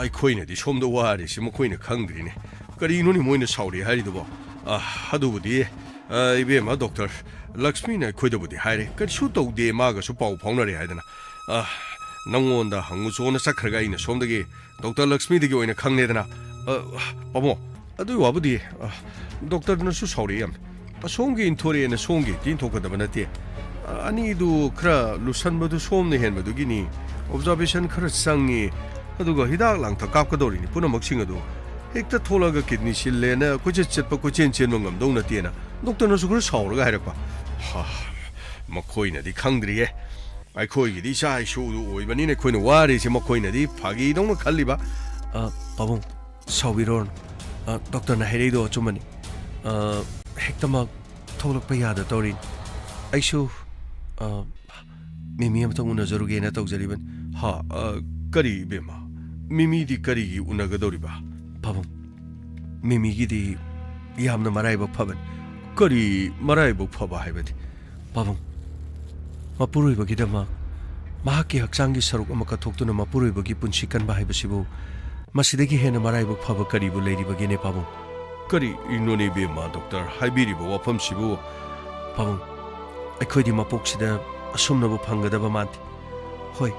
ꯑꯩꯈꯣꯏꯅꯗꯤ ꯁꯣꯝꯗ ꯋꯥꯔꯤꯁꯤ ꯃꯈꯣꯏꯅ ꯈꯪꯗ꯭ꯔꯤꯅꯦ꯫ ꯀꯔꯤꯅꯣꯅꯦ ꯃꯣꯏꯅ ꯁꯥꯎꯔꯤ ꯍꯥꯏꯔꯤꯗꯨꯕꯣ? ꯑ, ꯑꯗꯨꯕꯨꯗꯤ ꯑ, ꯏꯕꯦꯝꯃ, ꯗꯣꯛꯇꯔ ꯂꯛꯁꯃꯤꯅ ꯑꯩꯈꯣꯏꯗꯕꯨꯗꯤ ꯍꯥꯏꯔꯦ, ꯀꯔꯤꯁꯨ ꯇꯧꯗꯦ, ꯃꯥꯒꯁꯨ ꯄꯥꯎ ꯐꯥꯎꯅꯔꯦ ꯍꯥꯏꯗꯅ꯫ ꯑ, ꯅꯪꯉꯣꯟꯗ ꯍꯪꯉꯨꯆꯣꯅ ꯆꯠꯈ꯭ꯔꯒ ꯑꯩꯅ ꯁꯣꯝꯗꯒꯤ ꯗꯣꯛꯇꯔ ꯂꯛꯁꯃꯤꯗꯒꯤ ꯑꯣꯏꯅ ꯈꯪꯂꯦꯗꯅ꯫ ꯑ, ꯄꯥꯕꯨꯡ, ꯑꯗꯨꯒꯤ ꯋꯥꯕꯨꯗꯤ, ꯑ, ꯗꯣꯛꯇꯔꯅꯁꯨ ꯁꯥꯎꯔꯛꯑꯦ ꯌꯥꯝ꯫ ꯑꯁꯣꯝꯒꯤ ꯏꯟꯊꯣꯔꯛꯑꯦꯅ ꯁꯣꯝꯒꯤ ꯍꯦꯛꯇ ꯏꯟꯊꯣꯛꯀꯗꯕ ꯅꯠꯇꯦ꯫ ꯑ, ꯑꯅꯤꯗꯨ ꯈꯔ ꯂꯨꯁꯟꯕꯗꯨ ꯁꯣꯝꯅ ꯍꯦꯟꯕꯗꯨꯒꯤꯅꯤ꯫ ꯑꯣꯕꯖꯥꯔꯕꯦꯁꯟ ꯈꯔ ꯆꯪꯉꯤ, ꯑꯗꯨꯒ ꯍꯤꯗꯥꯛ ꯂꯥꯡꯊꯛ ꯀꯥꯞꯀꯗꯧꯔꯤꯅꯤ ꯄꯨꯝꯅꯃꯛꯁꯤꯡ ꯑꯗꯨ꯫ ꯍꯦꯛꯇ ꯊꯣꯛꯂꯒ ꯀꯤꯗꯅꯤ ꯁꯤꯜꯂꯦꯅ ꯀꯣꯏꯆꯠ ꯆꯠꯄ, ꯀꯣꯏꯆꯦꯟ ꯆꯦꯟꯕ ꯉꯝꯗꯧ ꯅꯠꯇꯦꯅ ꯗꯣꯛꯇꯔꯅꯁꯨ ꯈꯔ ꯁꯥꯎꯔꯒ ꯍꯥꯏꯔꯛꯄ꯫ ꯍꯥ, ꯃꯈꯣꯏꯅꯗꯤ ꯈꯪꯗ꯭ꯔꯤꯌꯦ꯫ ꯑꯩꯈꯣꯏꯒꯤꯗꯤ ꯏꯆꯥ ꯏꯁꯨꯗꯨ ꯑꯣꯏꯕꯅꯤꯅ ꯑꯩꯈꯣꯏꯅ ꯋꯥꯔꯤꯁꯦ ꯃꯈꯣꯏꯅꯗꯤ ꯐꯥꯒꯤꯗꯧꯅ ꯈꯜꯂꯤꯕ꯫ ꯑ, ꯄꯥꯕꯨꯡ, ꯁꯥꯎꯕꯤꯔꯣꯔꯅꯨ꯫ ꯑ, ꯗꯣꯛꯇꯔꯅ ꯍꯥꯏꯔꯛꯏꯗꯣ ꯑꯆꯨꯝꯕꯅꯤ꯫ ꯑ, ꯍꯦꯛꯇꯃꯛ ꯊꯣꯛꯂꯛꯄ ꯌꯥꯗ ꯇꯧꯔꯤꯅꯤ꯫ ꯑꯩꯁꯨ, ꯑ, ꯃꯤꯃꯤ ꯑꯃꯇꯪ ꯎꯅꯖꯔꯨꯒꯦꯅ ꯇꯧꯖꯔꯤꯕꯅꯤ꯫ ꯍꯥ, ꯑ, ꯀꯔꯤ ꯏꯕꯦꯝꯃ? ꯃꯤꯃꯤꯗꯤ ꯀꯔꯤꯒꯤ ꯎꯅꯒꯗꯧꯔꯤꯕ? ꯄꯥꯕꯨꯡ, ꯃꯤꯃꯤꯒꯤꯗꯤ ꯌꯥꯝꯅ ꯃꯔꯥꯏꯕꯛ ꯐꯕꯅꯤ꯫ ꯀꯔꯤ ꯃꯔꯥꯏꯕꯛ ꯐꯕ ꯍꯥꯏꯕꯗꯤ? ꯄꯥꯕꯨꯡ, ꯃꯄꯨꯔꯣꯏꯕꯒꯤꯗꯃꯛ ꯃꯍꯥꯛꯀꯤ ꯍꯛꯆꯥꯡꯒꯤ ꯁꯔꯨꯛ ꯑꯃ ꯀꯠꯊꯣꯛꯇꯨꯅ ꯃꯄꯨꯔꯣꯏꯕꯒꯤ ꯄꯨꯟꯁꯤ ꯀꯟꯕ ꯍꯥꯏꯕꯁꯤꯕꯨ ꯃꯁꯤꯗꯒꯤ ꯍꯦꯟꯅ ꯃꯔꯥꯏꯕꯛ ꯐꯕ ꯀꯔꯤꯕꯨ ꯂꯩꯔꯤꯕꯒꯦꯅꯦ, ꯄꯥꯕꯨꯡ? ꯀꯔꯤꯅꯣꯅꯦ, ꯏꯕꯦꯝꯃ, ꯗꯣꯛꯇꯔ ꯍꯥꯏꯕꯤꯔꯤꯕ ꯋꯥꯐꯝꯁꯤꯕꯨ? ꯄꯥꯕꯨꯡ, ꯑꯩꯈꯣꯏꯗꯤ ꯃꯄꯣꯛꯁꯤꯗ ꯑꯁꯨꯝꯅꯕꯨ ꯐꯪꯒꯗꯕ ꯃꯥꯟꯗꯦ꯫ ꯍꯣꯏ,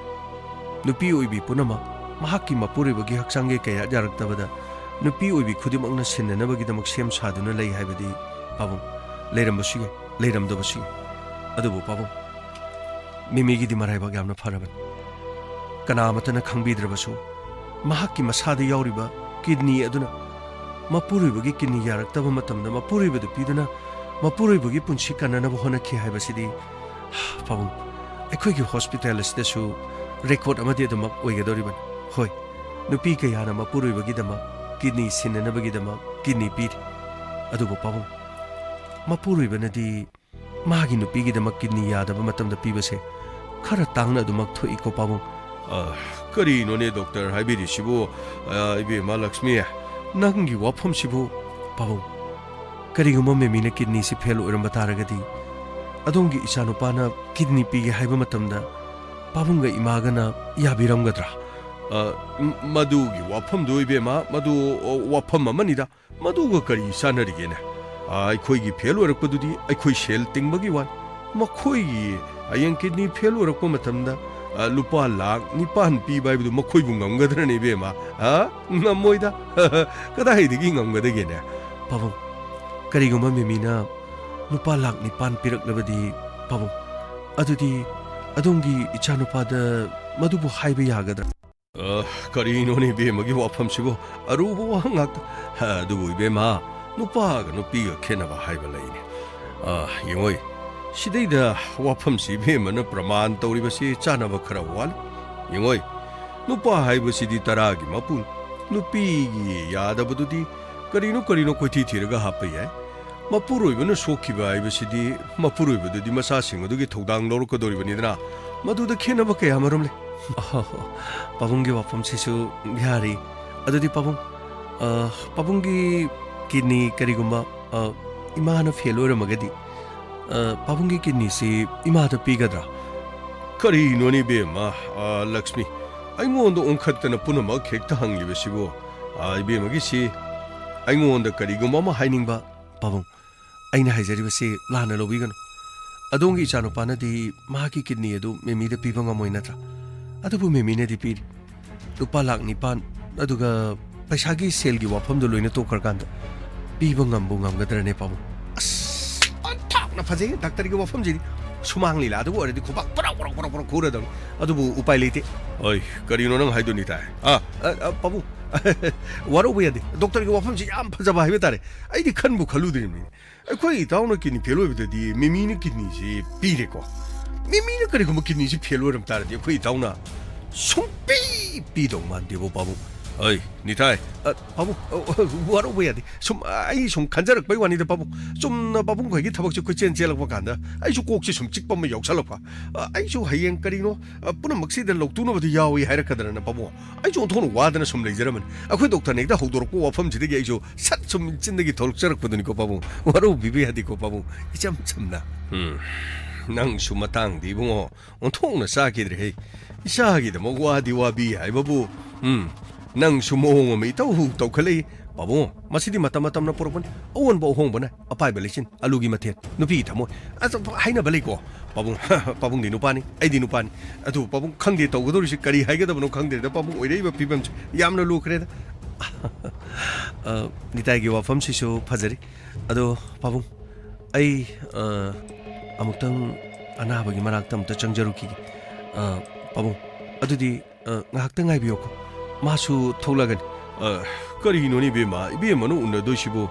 ꯅꯨꯄꯤ ꯑꯣꯏꯕꯤ ꯄꯨꯝꯅꯃꯛ ꯃꯍꯥꯛꯀꯤ ꯃꯄꯨꯔꯣꯏꯕꯒꯤ ꯍꯛꯆꯥꯡꯒꯤ ꯀꯌꯥꯠ ꯌꯥꯔꯛꯇꯕꯗ ꯅꯨꯄꯤ ꯑꯣꯏꯕꯤ ꯈꯨꯗꯤꯡꯃꯛꯅ ꯁꯤꯟꯅꯅꯕꯒꯤꯗꯃꯛ ꯁꯦꯝ ꯁꯥꯗꯨꯅ ꯂꯩ ꯍꯥꯏꯕꯗꯤ, ꯄꯥꯕꯨꯡ, ꯂꯩꯔꯝꯕꯁꯨ ꯌꯥꯏ, ꯂꯩꯔꯝꯗꯕꯁꯨ ꯌꯥꯏ꯫ ꯑꯗꯨꯕꯨ, ꯄꯥꯕꯨꯡ, ꯃꯤꯃꯤꯒꯤꯗꯤ ꯃꯔꯥꯏꯕꯛ ꯌꯥꯝꯅ ꯐꯔꯕꯅꯤ꯫ ꯀꯅꯥ ꯑꯃꯠꯇꯅ ꯈꯪꯕꯤꯗ꯭ꯔꯕꯁꯨ, ꯃꯍꯥꯛꯀꯤ ꯃꯁꯥꯗ ꯌꯥꯎꯔꯤꯕ ꯀꯤꯗꯅꯤ ꯑꯗꯨꯅ ꯃꯄꯨꯔꯣꯏꯕꯒꯤ ꯀꯤꯗꯅꯤ ꯌꯥꯔꯛꯇꯕ ꯃꯇꯝꯗ ꯃꯄꯨꯔꯣꯏꯕꯗꯨ ꯄꯤꯗꯨꯅ ꯃꯄꯨꯔꯣꯏꯕꯒꯤ ꯄꯨꯟꯁꯤ ꯀꯟꯅꯅꯕ ꯍꯣꯠꯅꯈꯤ ꯍꯥꯏꯕꯁꯤꯗꯤ, ꯄꯥꯕꯨꯡ, ꯑꯩꯈꯣꯏꯒꯤ ꯍꯣꯁꯄꯤꯇꯥꯜ ꯑꯁꯤꯗꯁꯨ ꯔꯦꯀꯣꯔꯗ ꯑꯃꯗꯤ ꯑꯗꯨꯃꯛ ꯑꯣꯏꯒꯗꯧꯔꯤꯕꯅꯤ꯫ ꯍꯣꯏ, ꯅꯨꯄꯤ ꯀꯌꯥꯅ ꯃꯄꯨꯔꯣꯏꯕꯒꯤꯗꯃꯛ ꯀꯤꯗꯅꯤ ꯁꯤꯟꯅꯅꯕꯒꯤꯗꯃꯛ ꯀꯤꯗꯅꯤ ꯄꯤꯔꯤ꯫ ꯑꯗꯨꯕꯨ, ꯄꯥꯕꯨꯡ, ꯃꯄꯨꯔꯣꯏꯕꯅꯗꯤ ꯃꯥꯒꯤ ꯅꯨꯄꯤꯒꯤꯗꯃꯛ ꯀꯤꯗꯅꯤ ꯌꯥꯗꯕ ꯃꯇꯝꯗ ꯄꯤꯕꯁꯦ ꯈꯔ ꯇꯥꯡꯅ ꯑꯗꯨꯃꯛ ꯊꯣꯛꯏꯀꯣ, ꯄꯥꯕꯨꯡ꯫ ꯑ, ꯀꯔꯤꯅꯣꯅꯦ ꯗꯣꯛꯇꯔ ꯍꯥꯏꯕꯤꯔꯤꯁꯤꯕꯨ? ꯑ, ꯏꯕꯦꯝꯃ ꯂꯛꯁꯃꯤ, ꯅꯪꯒꯤ ꯋꯥꯐꯝꯁꯤꯕꯨ? ꯄꯥꯕꯨꯡ, ꯀꯔꯤꯒꯨꯝꯕ ꯃꯦꯃꯤꯅ ꯀꯤꯗꯅꯤꯁꯤ ꯐꯦꯜ ꯑꯣꯏꯔꯝꯕ ꯇꯥꯔꯒꯗꯤ, ꯑꯗꯣꯝꯒꯤ ꯏꯆꯥꯅꯨꯄꯥꯅ ꯀꯤꯗꯅꯤ ꯄꯤꯒꯦ ꯍꯥꯏꯕ ꯃꯇꯝꯗ ꯄꯥꯕꯨꯡꯒ ꯏꯃꯥꯒꯅ ꯌꯥꯕꯤꯔꯝꯒꯗ꯭ꯔꯥ? ꯑ, ꯃ-, ꯃꯗꯨꯒꯤ ꯋꯥꯐꯝꯗꯨ, ꯏꯕꯦꯝꯃ, ꯃꯗꯨ, ꯑ, ꯋꯥꯐꯝ ꯑꯃꯅꯤꯗ꯫ ꯃꯗꯨꯒ ꯀꯔꯤ ꯆꯥꯟꯅꯔꯤꯒꯦꯅꯦ? ꯑ, ꯑꯩꯈꯣꯏꯒꯤ ꯐꯦꯜ ꯑꯣꯏꯔꯛꯄꯗꯨꯗꯤ ꯑꯩꯈꯣꯏ ꯁꯦꯜ ꯇꯤꯡꯕꯒꯤ ꯋꯥꯅꯤ꯫ ꯃꯈꯣꯏꯒꯤ ꯍꯌꯦꯡ ꯀꯤꯗꯅꯤ ꯐꯦꯜ ꯑꯣꯏꯔꯛꯄ ꯃꯇꯝꯗ, ꯑ, ꯂꯨꯄꯥ ꯂꯥꯈ ꯅꯤꯄꯥꯟ ꯄꯤꯕ ꯍꯥꯏꯕꯗꯨ ꯃꯈꯣꯏꯕꯨ ꯉꯝꯒꯗ꯭ꯔꯅꯦ, ꯏꯕꯦꯝꯃ? ꯑ? ꯉꯝꯃꯣꯏꯗ꯫ ꯀꯗꯥꯏꯗꯒꯤ ꯉꯝꯒꯗꯒꯦꯅꯦ? ꯄꯥꯕꯨꯡ, ꯀꯔꯤꯒꯨꯝꯕ ꯃꯦꯃꯤꯅ ꯂꯨꯄꯥ ꯂꯥꯈ ꯅꯤꯄꯥꯟ ꯄꯤꯔꯛꯂꯕꯗꯤ, ꯄꯥꯕꯨꯡ, ꯑꯗꯨꯗꯤ ꯑꯗꯣꯝꯒꯤ ꯏꯆꯥꯅꯨꯄꯥꯗ ꯃꯗꯨꯕꯨ ꯍꯥꯏꯕ ꯌꯥꯒꯗ꯭ꯔꯥ? ꯑ, ꯀꯔꯤꯅꯣꯅꯦ ꯏꯕꯦꯝꯃꯒꯤ ꯋꯥꯐꯝꯁꯤꯕꯨ? ꯑꯔꯨꯕ ꯋꯥꯍꯪ ꯉꯥꯛꯇ꯫ ꯑꯗꯨꯕꯨ ꯏꯕꯦꯝꯃ, ꯅꯨꯄꯥꯒ ꯅꯨꯄꯤꯒ ꯈꯦꯠꯅꯕ ꯍꯥꯏꯕ ꯂꯩꯅꯦ꯫ ꯑ, ꯌꯦꯡꯉꯣꯏ, ꯁꯤꯗꯩꯗ ꯋꯥꯐꯝꯁꯤ ꯏꯕꯦꯝꯃꯅ ꯄ꯭ꯔꯃꯥꯟ ꯇꯧꯔꯤꯕꯁꯤ ꯆꯥꯟꯅꯕ ꯈꯔ ꯋꯥꯠꯂꯤ꯫ ꯌꯦꯡꯉꯣꯏ, ꯅꯨꯄꯥ ꯍꯥꯏꯕꯁꯤꯗꯤ ꯇꯔꯥꯒꯤ ꯃꯄꯨꯅꯤ꯫ ꯅꯨꯄꯤꯒꯤ ꯌꯥꯗꯕꯗꯨꯗꯤ ꯀꯔꯤꯅꯣ ꯀꯔꯤꯅꯣ ꯀꯣꯏꯊꯤ ꯊꯤꯔꯒ ꯍꯥꯞꯄ ꯌꯥꯏ꯫ ꯃꯄꯨꯔꯣꯏꯕꯅ ꯁꯣꯛꯈꯤꯕ ꯍꯥꯏꯕꯁꯤꯗꯤ ꯃꯄꯨꯔꯣꯏꯕꯗꯨꯗꯤ ꯃꯆꯥꯁꯤꯡ ꯑꯗꯨꯒꯤ ꯊꯧꯗꯥꯡ ꯂꯧꯔꯛꯀꯗꯧꯔꯤꯕꯅꯤꯗꯅ꯫ ꯃꯗꯨꯗ ꯈꯦꯠꯅꯕ ꯀꯌꯥ ꯃꯔꯨꯝ ꯂꯩ꯫ ꯑꯍꯣ, ꯄꯥꯕꯨꯡꯒꯤ ꯋꯥꯐꯝꯁꯤꯁꯨ ꯌꯥꯔꯤ꯫ ꯑꯗꯨꯗꯤ ꯄꯥꯕꯨꯡ, ꯑ, ꯄꯥꯕꯨꯡꯒꯤ ꯀꯤꯗꯅꯤ ꯀꯔꯤꯒꯨꯝꯕ, ꯑ, ꯏꯃꯥꯅ ꯐꯦꯜ ꯑꯣꯏꯔꯝꯃꯒꯗꯤ, ꯑ, ꯄꯥꯕꯨꯡꯒꯤ ꯀꯤꯗꯅꯤꯁꯤ ꯏꯃꯥꯗ ꯄꯤꯒꯗ꯭ꯔꯥ? ꯀꯔꯤꯅꯣꯅꯦ ꯏꯕꯦꯝꯃ, ꯑ, ꯂꯛꯁꯃꯤ, ꯑꯩꯉꯣꯟꯗ ꯑꯣꯟꯈꯠꯇꯅ ꯄꯨꯝꯅꯃꯛ ꯍꯦꯛꯇ ꯍꯪꯂꯤꯕꯁꯤꯕꯨ? ꯑ, ꯏꯕꯦꯝꯃꯒꯤꯁꯤ ꯑꯩꯉꯣꯟꯗ ꯀꯔꯤꯒꯨꯝꯕ ꯑꯃ ꯍꯥꯏꯅꯤꯡꯕ꯫ ꯄꯥꯕꯨꯡ, ꯑꯩꯅ ꯍꯥꯏꯖꯔꯤꯕꯁꯤ ꯂꯥꯟꯅ ꯂꯧꯕꯤꯒꯅꯨ꯫ ꯑꯗꯣꯝꯒꯤ ꯏꯆꯥꯅꯨꯄꯥꯅꯗꯤ ꯃꯍꯥꯛꯀꯤ ꯀꯤꯗꯅꯤ ꯑꯗꯨ ꯃꯦꯃꯤꯗ ꯄꯤꯕ ꯉꯝꯃꯣꯏ ꯅꯠꯇ꯭ꯔꯥ? ꯑꯗꯨꯕꯨ ꯃꯦꯃꯤꯅꯗꯤ ꯄꯤꯔꯤ꯫ ꯂꯨꯄꯥ ꯂꯥꯈ ꯅꯤꯄꯥꯟ, ꯑꯗꯨꯒ ꯄꯩꯁꯥꯒꯤ ꯁꯦꯜꯒꯤ ꯋꯥꯐꯝꯗꯨ ꯂꯣꯏꯅ ꯇꯣꯛꯈ꯭ꯔꯀꯥꯟꯗ ꯄꯤꯕ ꯉꯝꯕꯨ ꯉꯝꯒꯗ꯭ꯔꯅꯦ, ꯄꯥꯕꯨꯡ? ꯑꯁ, ꯑꯣꯟꯊꯣꯛꯅ ꯐꯖꯩ ꯗꯥꯛꯇꯔꯒꯤ ꯋꯥꯐꯝꯁꯤꯗꯤ꯫ ꯁꯨꯃꯥꯡ ꯂꯤꯂꯥꯗꯕꯨ ꯑꯣꯏꯔꯗꯤ ꯈꯨꯕꯥꯛ ꯄꯨꯔꯥ, ꯄꯨꯔꯥ, ꯄꯨꯔꯥ, ꯄꯨꯔꯥ ꯈꯨꯔꯗꯕꯅꯤ꯫ ꯑꯗꯨꯕꯨ ꯎꯄꯥꯏ ꯂꯩꯇꯦ꯫ ꯑꯣꯏ, ꯀꯔꯤꯅꯣ ꯅꯪ ꯍꯥꯏꯗꯣ, ꯅꯤꯇꯥꯏ? ꯑꯥ, ꯑ, ꯑ, ꯄꯥꯕꯨꯡ, ꯋꯥꯔꯧꯕ ꯌꯥꯗꯦ꯫ ꯗꯣꯛꯇꯔꯒꯤ ꯋꯥꯐꯝꯁꯤ ꯌꯥꯝ ꯐꯖꯕ ꯍꯥꯏꯕ ꯇꯥꯔꯦ꯫ ꯑꯩꯗꯤ ꯈꯟꯕꯨ ꯈꯜꯂꯨꯗ꯭ꯔꯤꯕꯅꯤ꯫ ꯑꯩꯈꯣꯏ ꯏꯇꯥꯎꯅ ꯀꯤꯗꯅꯤ ꯐꯦꯜ ꯑꯣꯏꯕꯗꯗꯤ ꯃꯦꯃꯤꯅ ꯀꯤꯗꯅꯤꯁꯤ ꯄꯤꯔꯦꯀꯣ꯫ ꯃꯦꯃꯤꯅ ꯀꯔꯤꯒꯨꯝꯕ ꯀꯤꯗꯅꯤꯁꯤ ꯐꯦꯜ ꯑꯣꯏꯔꯝ ꯇꯥꯔꯗꯤ ꯑꯩꯈꯣꯏ ꯏꯇꯥꯎꯅ ꯁꯨꯡꯄꯤ ꯄꯤꯗꯧ ꯃꯥꯟꯗꯦꯕꯣ, ꯄꯥꯕꯨꯡ꯫ ꯑꯩ, ꯅꯤꯇꯥꯏ, ꯑ, ꯄꯥꯕꯨꯡ, ꯑ, ꯑ, ꯋꯥꯔꯧꯕ ꯌꯥꯗꯦ꯫ ꯁꯨꯝ, ꯑ, ꯑꯩ ꯁꯨꯝ ꯈꯟꯖꯔꯛꯄꯩ ꯋꯥꯅꯤꯗ, ꯄꯥꯕꯨꯡ꯫ ꯆꯨꯝꯅ ꯄꯥꯕꯨꯡ ꯈꯣꯏꯒꯤ ꯊꯕꯛꯁꯦ ꯀꯣꯏꯆꯦꯟ ꯆꯦꯜꯂꯛꯄ ꯀꯥꯟꯗ ꯑꯩꯁꯨ ꯀꯣꯛꯁꯦ ꯁꯨꯝ ꯆꯤꯛꯄ ꯑꯃ ꯌꯥꯎꯁꯜꯂꯛꯄ꯫ ꯑ, ꯑꯩꯁꯨ ꯍꯌꯦꯡ ꯀꯔꯤꯅꯣ, ꯑ, ꯄꯨꯝꯅꯃꯛꯁꯤꯗ ꯂꯧꯇꯨꯅꯕꯗꯤ ꯌꯥꯎꯏ ꯍꯥꯏꯔꯛꯀꯗ꯭ꯔꯅ, ꯄꯥꯕꯨꯡ꯫ ꯑꯩꯁꯨ ꯑꯣꯟꯊꯣꯛꯅ ꯋꯥꯗꯅ ꯁꯨꯝ ꯂꯩꯖꯔꯝꯕꯅꯤ꯫ ꯑꯩꯈꯣꯏ ꯗꯣꯛꯇꯔꯅ ꯍꯦꯛꯇ ꯍꯧꯗꯣꯔꯛꯄ ꯋꯥꯐꯝꯁꯤꯗꯒꯤ ꯑꯩꯁꯨ ꯁꯠ ꯁꯨꯝ ꯆꯤꯟꯗꯒꯤ ꯊꯣꯛꯂꯛꯆꯔꯛꯄꯗꯨꯅꯤꯀꯣ, ꯄꯥꯕꯨꯡ꯫ ꯋꯥꯔꯧꯕꯤꯕ ꯌꯥꯗꯦꯀꯣ, ꯄꯥꯕꯨꯡ꯫ ꯏꯆꯝ ꯆꯝꯅ꯫ ꯎꯝ, ꯅꯪꯁꯨ ꯃꯇꯥꯡꯗꯤ, ꯏꯕꯨꯡꯉꯣ, ꯑꯣꯟꯊꯣꯛꯅ ꯆꯥꯈꯤꯗ꯭ꯔꯦꯍꯦ꯫ ꯏꯆꯥꯒꯤꯗꯃꯛ ꯋꯥꯗꯤ ꯋꯥꯕꯤ ꯍꯥꯏꯕꯕꯨ, ꯎꯝ, ꯅꯪꯁꯨ ꯃꯑꯣꯡ ꯑꯃ ꯏꯇꯧ ꯇꯧꯈꯠꯂꯛꯏ꯫ "ꯄꯥꯕꯨꯡ, ꯃꯁꯤꯗꯤ ꯃꯇꯝ ꯃꯇꯝꯅ ꯄꯨꯔꯛꯄꯅꯤ, ꯑꯑꯣꯟꯕ ꯑꯍꯣꯡꯕꯅ ꯑꯄꯥꯏꯕ ꯂꯩꯆꯤꯟ, ꯑꯂꯨꯒꯤ ꯃꯊꯦꯜ, ꯅꯨꯄꯤꯒꯤ ꯊꯃꯣꯏ" ꯑꯁ, ꯍꯥꯏꯅꯕ ꯂꯩꯀꯣ꯫ ꯄꯥꯕꯨꯡ, ꯄꯥꯕꯨꯡꯗꯤ ꯅꯨꯄꯥꯅꯤ, ꯑꯩꯗꯤ ꯅꯨꯄꯥꯅꯤ꯫ ꯑꯗꯨ ꯄꯥꯕꯨꯡ ꯈꯪꯗꯦ, ꯇꯧꯒꯗꯧꯔꯤꯁꯤ ꯀꯔꯤ ꯍꯥꯏꯒꯗꯕꯅꯣ ꯈꯪꯗ꯭ꯔꯦꯗ꯫ ꯄꯥꯕꯨꯡ ꯑꯣꯏꯔꯛꯏꯕ ꯐꯤꯕꯝꯁꯦ ꯌꯥꯝꯅ ꯂꯨꯈ꯭ꯔꯦꯗ꯫ ꯑ, ꯅꯤꯇꯥꯏꯒꯤ ꯋꯥꯐꯝꯁꯤꯁꯨ ꯐꯖꯔꯤ꯫ ꯑꯗꯣ ꯄꯥꯕꯨꯡ, ꯑꯩ, ꯑ, ꯑꯃꯨꯛꯇꯪ ꯑꯅꯥꯕꯒꯤ ꯃꯅꯥꯛꯇ ꯑꯃꯨꯛꯇ ꯆꯪꯖꯔꯨꯈꯤꯒꯦ꯫ ꯑ, ꯄꯥꯕꯨꯡ, ꯑꯗꯨꯗꯤ, ꯑ, ꯉꯥꯏꯍꯥꯛꯇ ꯉꯥꯏꯕꯤꯌꯣꯀꯣ꯫ ꯃꯥꯁꯨ ꯊꯣꯛꯂꯛꯑꯒꯅꯤ꯫ ꯑ, ꯀꯔꯤꯅꯣꯅꯦ ꯏꯕꯦꯝꯃ? ꯏꯕꯦꯝꯃꯅ ꯎꯅꯗꯣꯏꯁꯤꯕꯨ?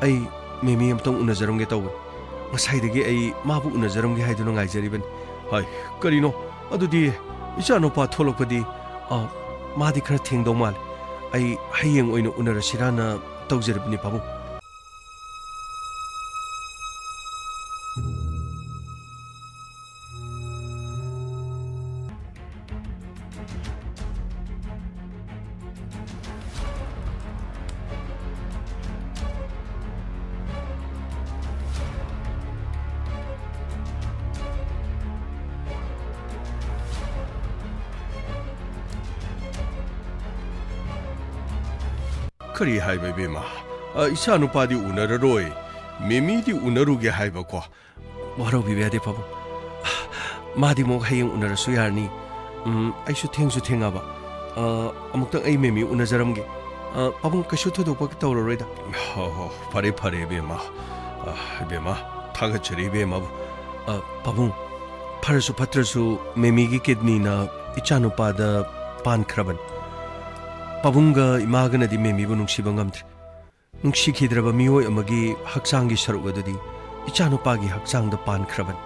ꯑꯩ ꯃꯦꯃꯤ ꯑꯃꯨꯛꯇꯪ ꯎꯅꯖꯔꯝꯒꯦ ꯇꯧꯕꯅꯤ꯫ ꯉꯁꯥꯏꯗꯒꯤ ꯑꯩ ꯃꯥꯕꯨ ꯎꯅꯖꯔꯝꯒꯦ ꯍꯥꯏꯗꯨꯅ ꯉꯥꯏꯖꯔꯤꯕꯅꯤ꯫ ꯍꯥꯏ, ꯀꯔꯤꯅꯣ? ꯑꯗꯨꯗꯤ ꯏꯆꯥꯅꯨꯄꯥ ꯊꯣꯛꯂꯛꯄꯗꯤ, ꯑ, ꯃꯥꯗꯤ ꯈꯔ ꯊꯦꯡꯗꯧ ꯃꯥꯜꯂꯦ꯫ ꯑꯩ ꯍꯌꯦꯡ ꯑꯣꯏꯅ ꯎꯅꯔꯁꯤꯔꯥꯅ ꯇꯧꯖꯔꯤꯕꯅꯤ, ꯄꯥꯕꯨꯡ꯫ ꯀꯔꯤ ꯍꯥꯏꯕ, ꯏꯕꯦꯝꯃ? ꯑ, ꯏꯆꯥ ꯅꯨꯄꯥꯗꯤ ꯎꯅꯔꯔꯣꯏ, ꯃꯦꯃꯤꯗꯤ ꯎꯅꯔꯨꯒꯦ ꯍꯥꯏꯕꯀꯣ? ꯋꯥꯔꯧꯕꯤꯕ ꯌꯥꯗꯦ, ꯄꯥꯕꯨꯡ꯫ ꯃꯥꯗꯤ ꯑꯃꯨꯛ ꯍꯌꯦꯡ ꯎꯅꯔꯁꯨ ꯌꯥꯔꯅꯤ꯫ ꯎꯝ, ꯑꯩꯁꯨ ꯊꯦꯡꯁꯨ ꯊꯦꯡꯉꯕ꯫ ꯑ, ꯑꯃꯨꯛꯇꯪ ꯑꯩ ꯃꯦꯃꯤ ꯎꯅꯖꯔꯝꯒꯦ꯫ ꯑ, ꯄꯥꯕꯨꯡ, ꯀꯩꯁꯨ ꯊꯣꯏꯗꯣꯛꯄ ꯇꯧꯔꯔꯣꯏꯗ꯫ ꯍꯣ, ꯍꯣ, ꯐꯔꯦ, ꯐꯔꯦ, ꯏꯕꯦꯝꯃ꯫ ꯑ, ꯏꯕꯦꯝꯃ, ꯊꯥꯒꯠꯆꯔꯤ, ꯏꯕꯦꯝꯃꯕꯨ꯫ ꯑ, ꯄꯥꯕꯨꯡ, ꯐꯔꯁꯨ ꯐꯠꯇ꯭ꯔꯁꯨ ꯃꯦꯃꯤꯒꯤ ꯀꯤꯗꯅꯤꯅ ꯏꯆꯥꯅꯨꯄꯥꯗ ꯄꯥꯟꯈ꯭ꯔꯕꯅꯤ꯫ ꯄꯥꯕꯨꯡꯒ ꯏꯃꯥꯒꯅꯗꯤ ꯃꯦꯃꯤꯕꯨ ꯅꯨꯡꯁꯤꯕ ꯉꯝꯗ꯭ꯔꯦ꯫ ꯅꯨꯡꯁꯤꯈꯤꯗ꯭ꯔꯕ ꯃꯤꯑꯣꯏ ꯑꯃꯒꯤ ꯍꯛꯆꯥꯡꯒꯤ ꯁꯔꯨꯛ ꯑꯗꯨꯗꯤ ꯏꯆꯥꯅꯨꯄꯥꯒꯤ ꯍꯛꯆꯥꯡꯗ ꯄꯥꯟꯈ꯭ꯔꯕꯅꯤ꯫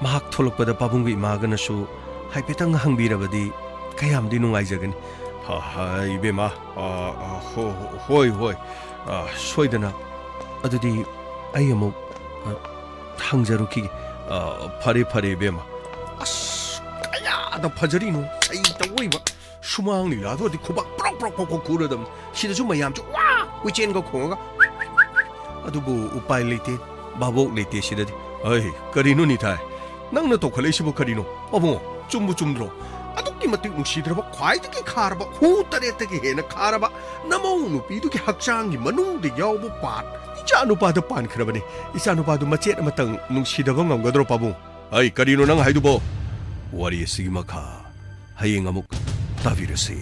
ꯃꯍꯥꯛ ꯊꯣꯛꯂꯛꯄꯗ ꯄꯥꯕꯨꯡꯒ ꯏꯃꯥꯒꯅꯁꯨ ꯍꯥꯏꯐꯦꯠꯇꯪ ꯍꯪꯕꯤꯔꯕꯗꯤ ꯀꯌꯥꯝꯗꯤ ꯅꯨꯡꯉꯥꯏꯖꯒꯅꯤ꯫ ꯍ-, ꯍ-, ꯏꯕꯦꯝꯃ, ꯑ, ꯑ, ꯍꯣ-, ꯍꯣꯏ, ꯍꯣꯏ, ꯑ, ꯁꯣꯏꯗꯅ꯫ ꯑꯗꯨꯗꯤ ꯑꯩ ꯑꯃꯨꯛ, ꯑ, ꯍꯪꯖꯔꯨꯈꯤꯒꯦ꯫ ꯑ, ꯐꯔꯦ, ꯐꯔꯦ, ꯏꯕꯦꯝꯃ꯫ ꯑꯁ, ꯀꯌꯥꯗ ꯐꯖꯔꯤꯅꯣ, ꯀꯩ ꯇꯧꯕꯩꯕ? ꯁꯨꯃꯥꯡ ꯂꯤꯂꯥꯗꯨꯗꯤ ꯈꯨꯕꯥꯛ ꯄ꯭ꯔꯣꯛ ꯄ꯭ꯔꯣꯛ ꯄ꯭ꯔꯣꯛ ꯄ꯭ꯔꯣꯛ ꯈꯨꯔꯗꯕꯅꯤ꯫ ꯁꯤꯗꯁꯨ ꯃꯌꯥꯝꯁꯨ ꯋꯥ ꯀꯣꯏꯆꯦꯟꯒ ꯈꯣꯡꯉꯒ꯫ ꯑꯗꯨꯕꯨ ꯎꯄꯥꯏ ꯂꯩꯇꯦ, ꯚꯥꯕꯣꯛ ꯂꯩꯇꯦ ꯁꯤꯗꯗꯤ꯫ ꯑꯩ, ꯀꯔꯤꯅꯣ ꯅꯤꯊꯥꯏ? ꯅꯪꯅ ꯇꯧꯈꯠꯂꯛꯏꯁꯤꯕꯨ ꯀꯔꯤꯅꯣ? ꯑꯕꯨꯡꯉꯣ, ꯆꯨꯝꯕꯨ ꯆꯨꯝꯗ꯭ꯔꯣ? ꯑꯗꯨꯛ ꯃꯇꯤꯛ ꯅꯨꯡꯁꯤꯗ꯭ꯔꯕ, ꯈ꯭ꯋꯥꯏꯗꯒꯤ ꯈꯥꯔꯕ, ꯍꯨ ꯇꯔꯦꯠꯇꯒꯤ ꯍꯦꯟꯅ ꯈꯥꯔꯕ ꯅꯃꯧ ꯅꯨꯄꯤꯗꯨꯒꯤ ꯍꯛꯆꯥꯡꯒꯤ ꯃꯅꯨꯡꯗ ꯌꯥꯎꯕ ꯄꯥꯔꯠ ꯏꯆꯥ ꯅꯨꯄꯥꯗ ꯄꯥꯟꯈ꯭ꯔꯕꯅꯤ꯫ ꯏꯆꯥ ꯅꯨꯄꯥꯗꯨ ꯃꯆꯦꯠ ꯑꯃꯇꯪ ꯅꯨꯡꯁꯤꯗꯕ ꯉꯝꯒꯗ꯭ꯔꯣ, ꯄꯥꯕꯨꯡ? ꯑꯩ, ꯀꯔꯤꯅꯣ ꯅꯪ ꯍꯥꯏꯗꯨꯕꯣ? ꯋꯥꯔꯤ ꯑꯁꯤꯒꯤ ꯃꯈꯥ ꯍꯌꯦꯡ ꯑꯃꯨꯛ ꯇꯥꯕꯤꯔꯁꯤ꯫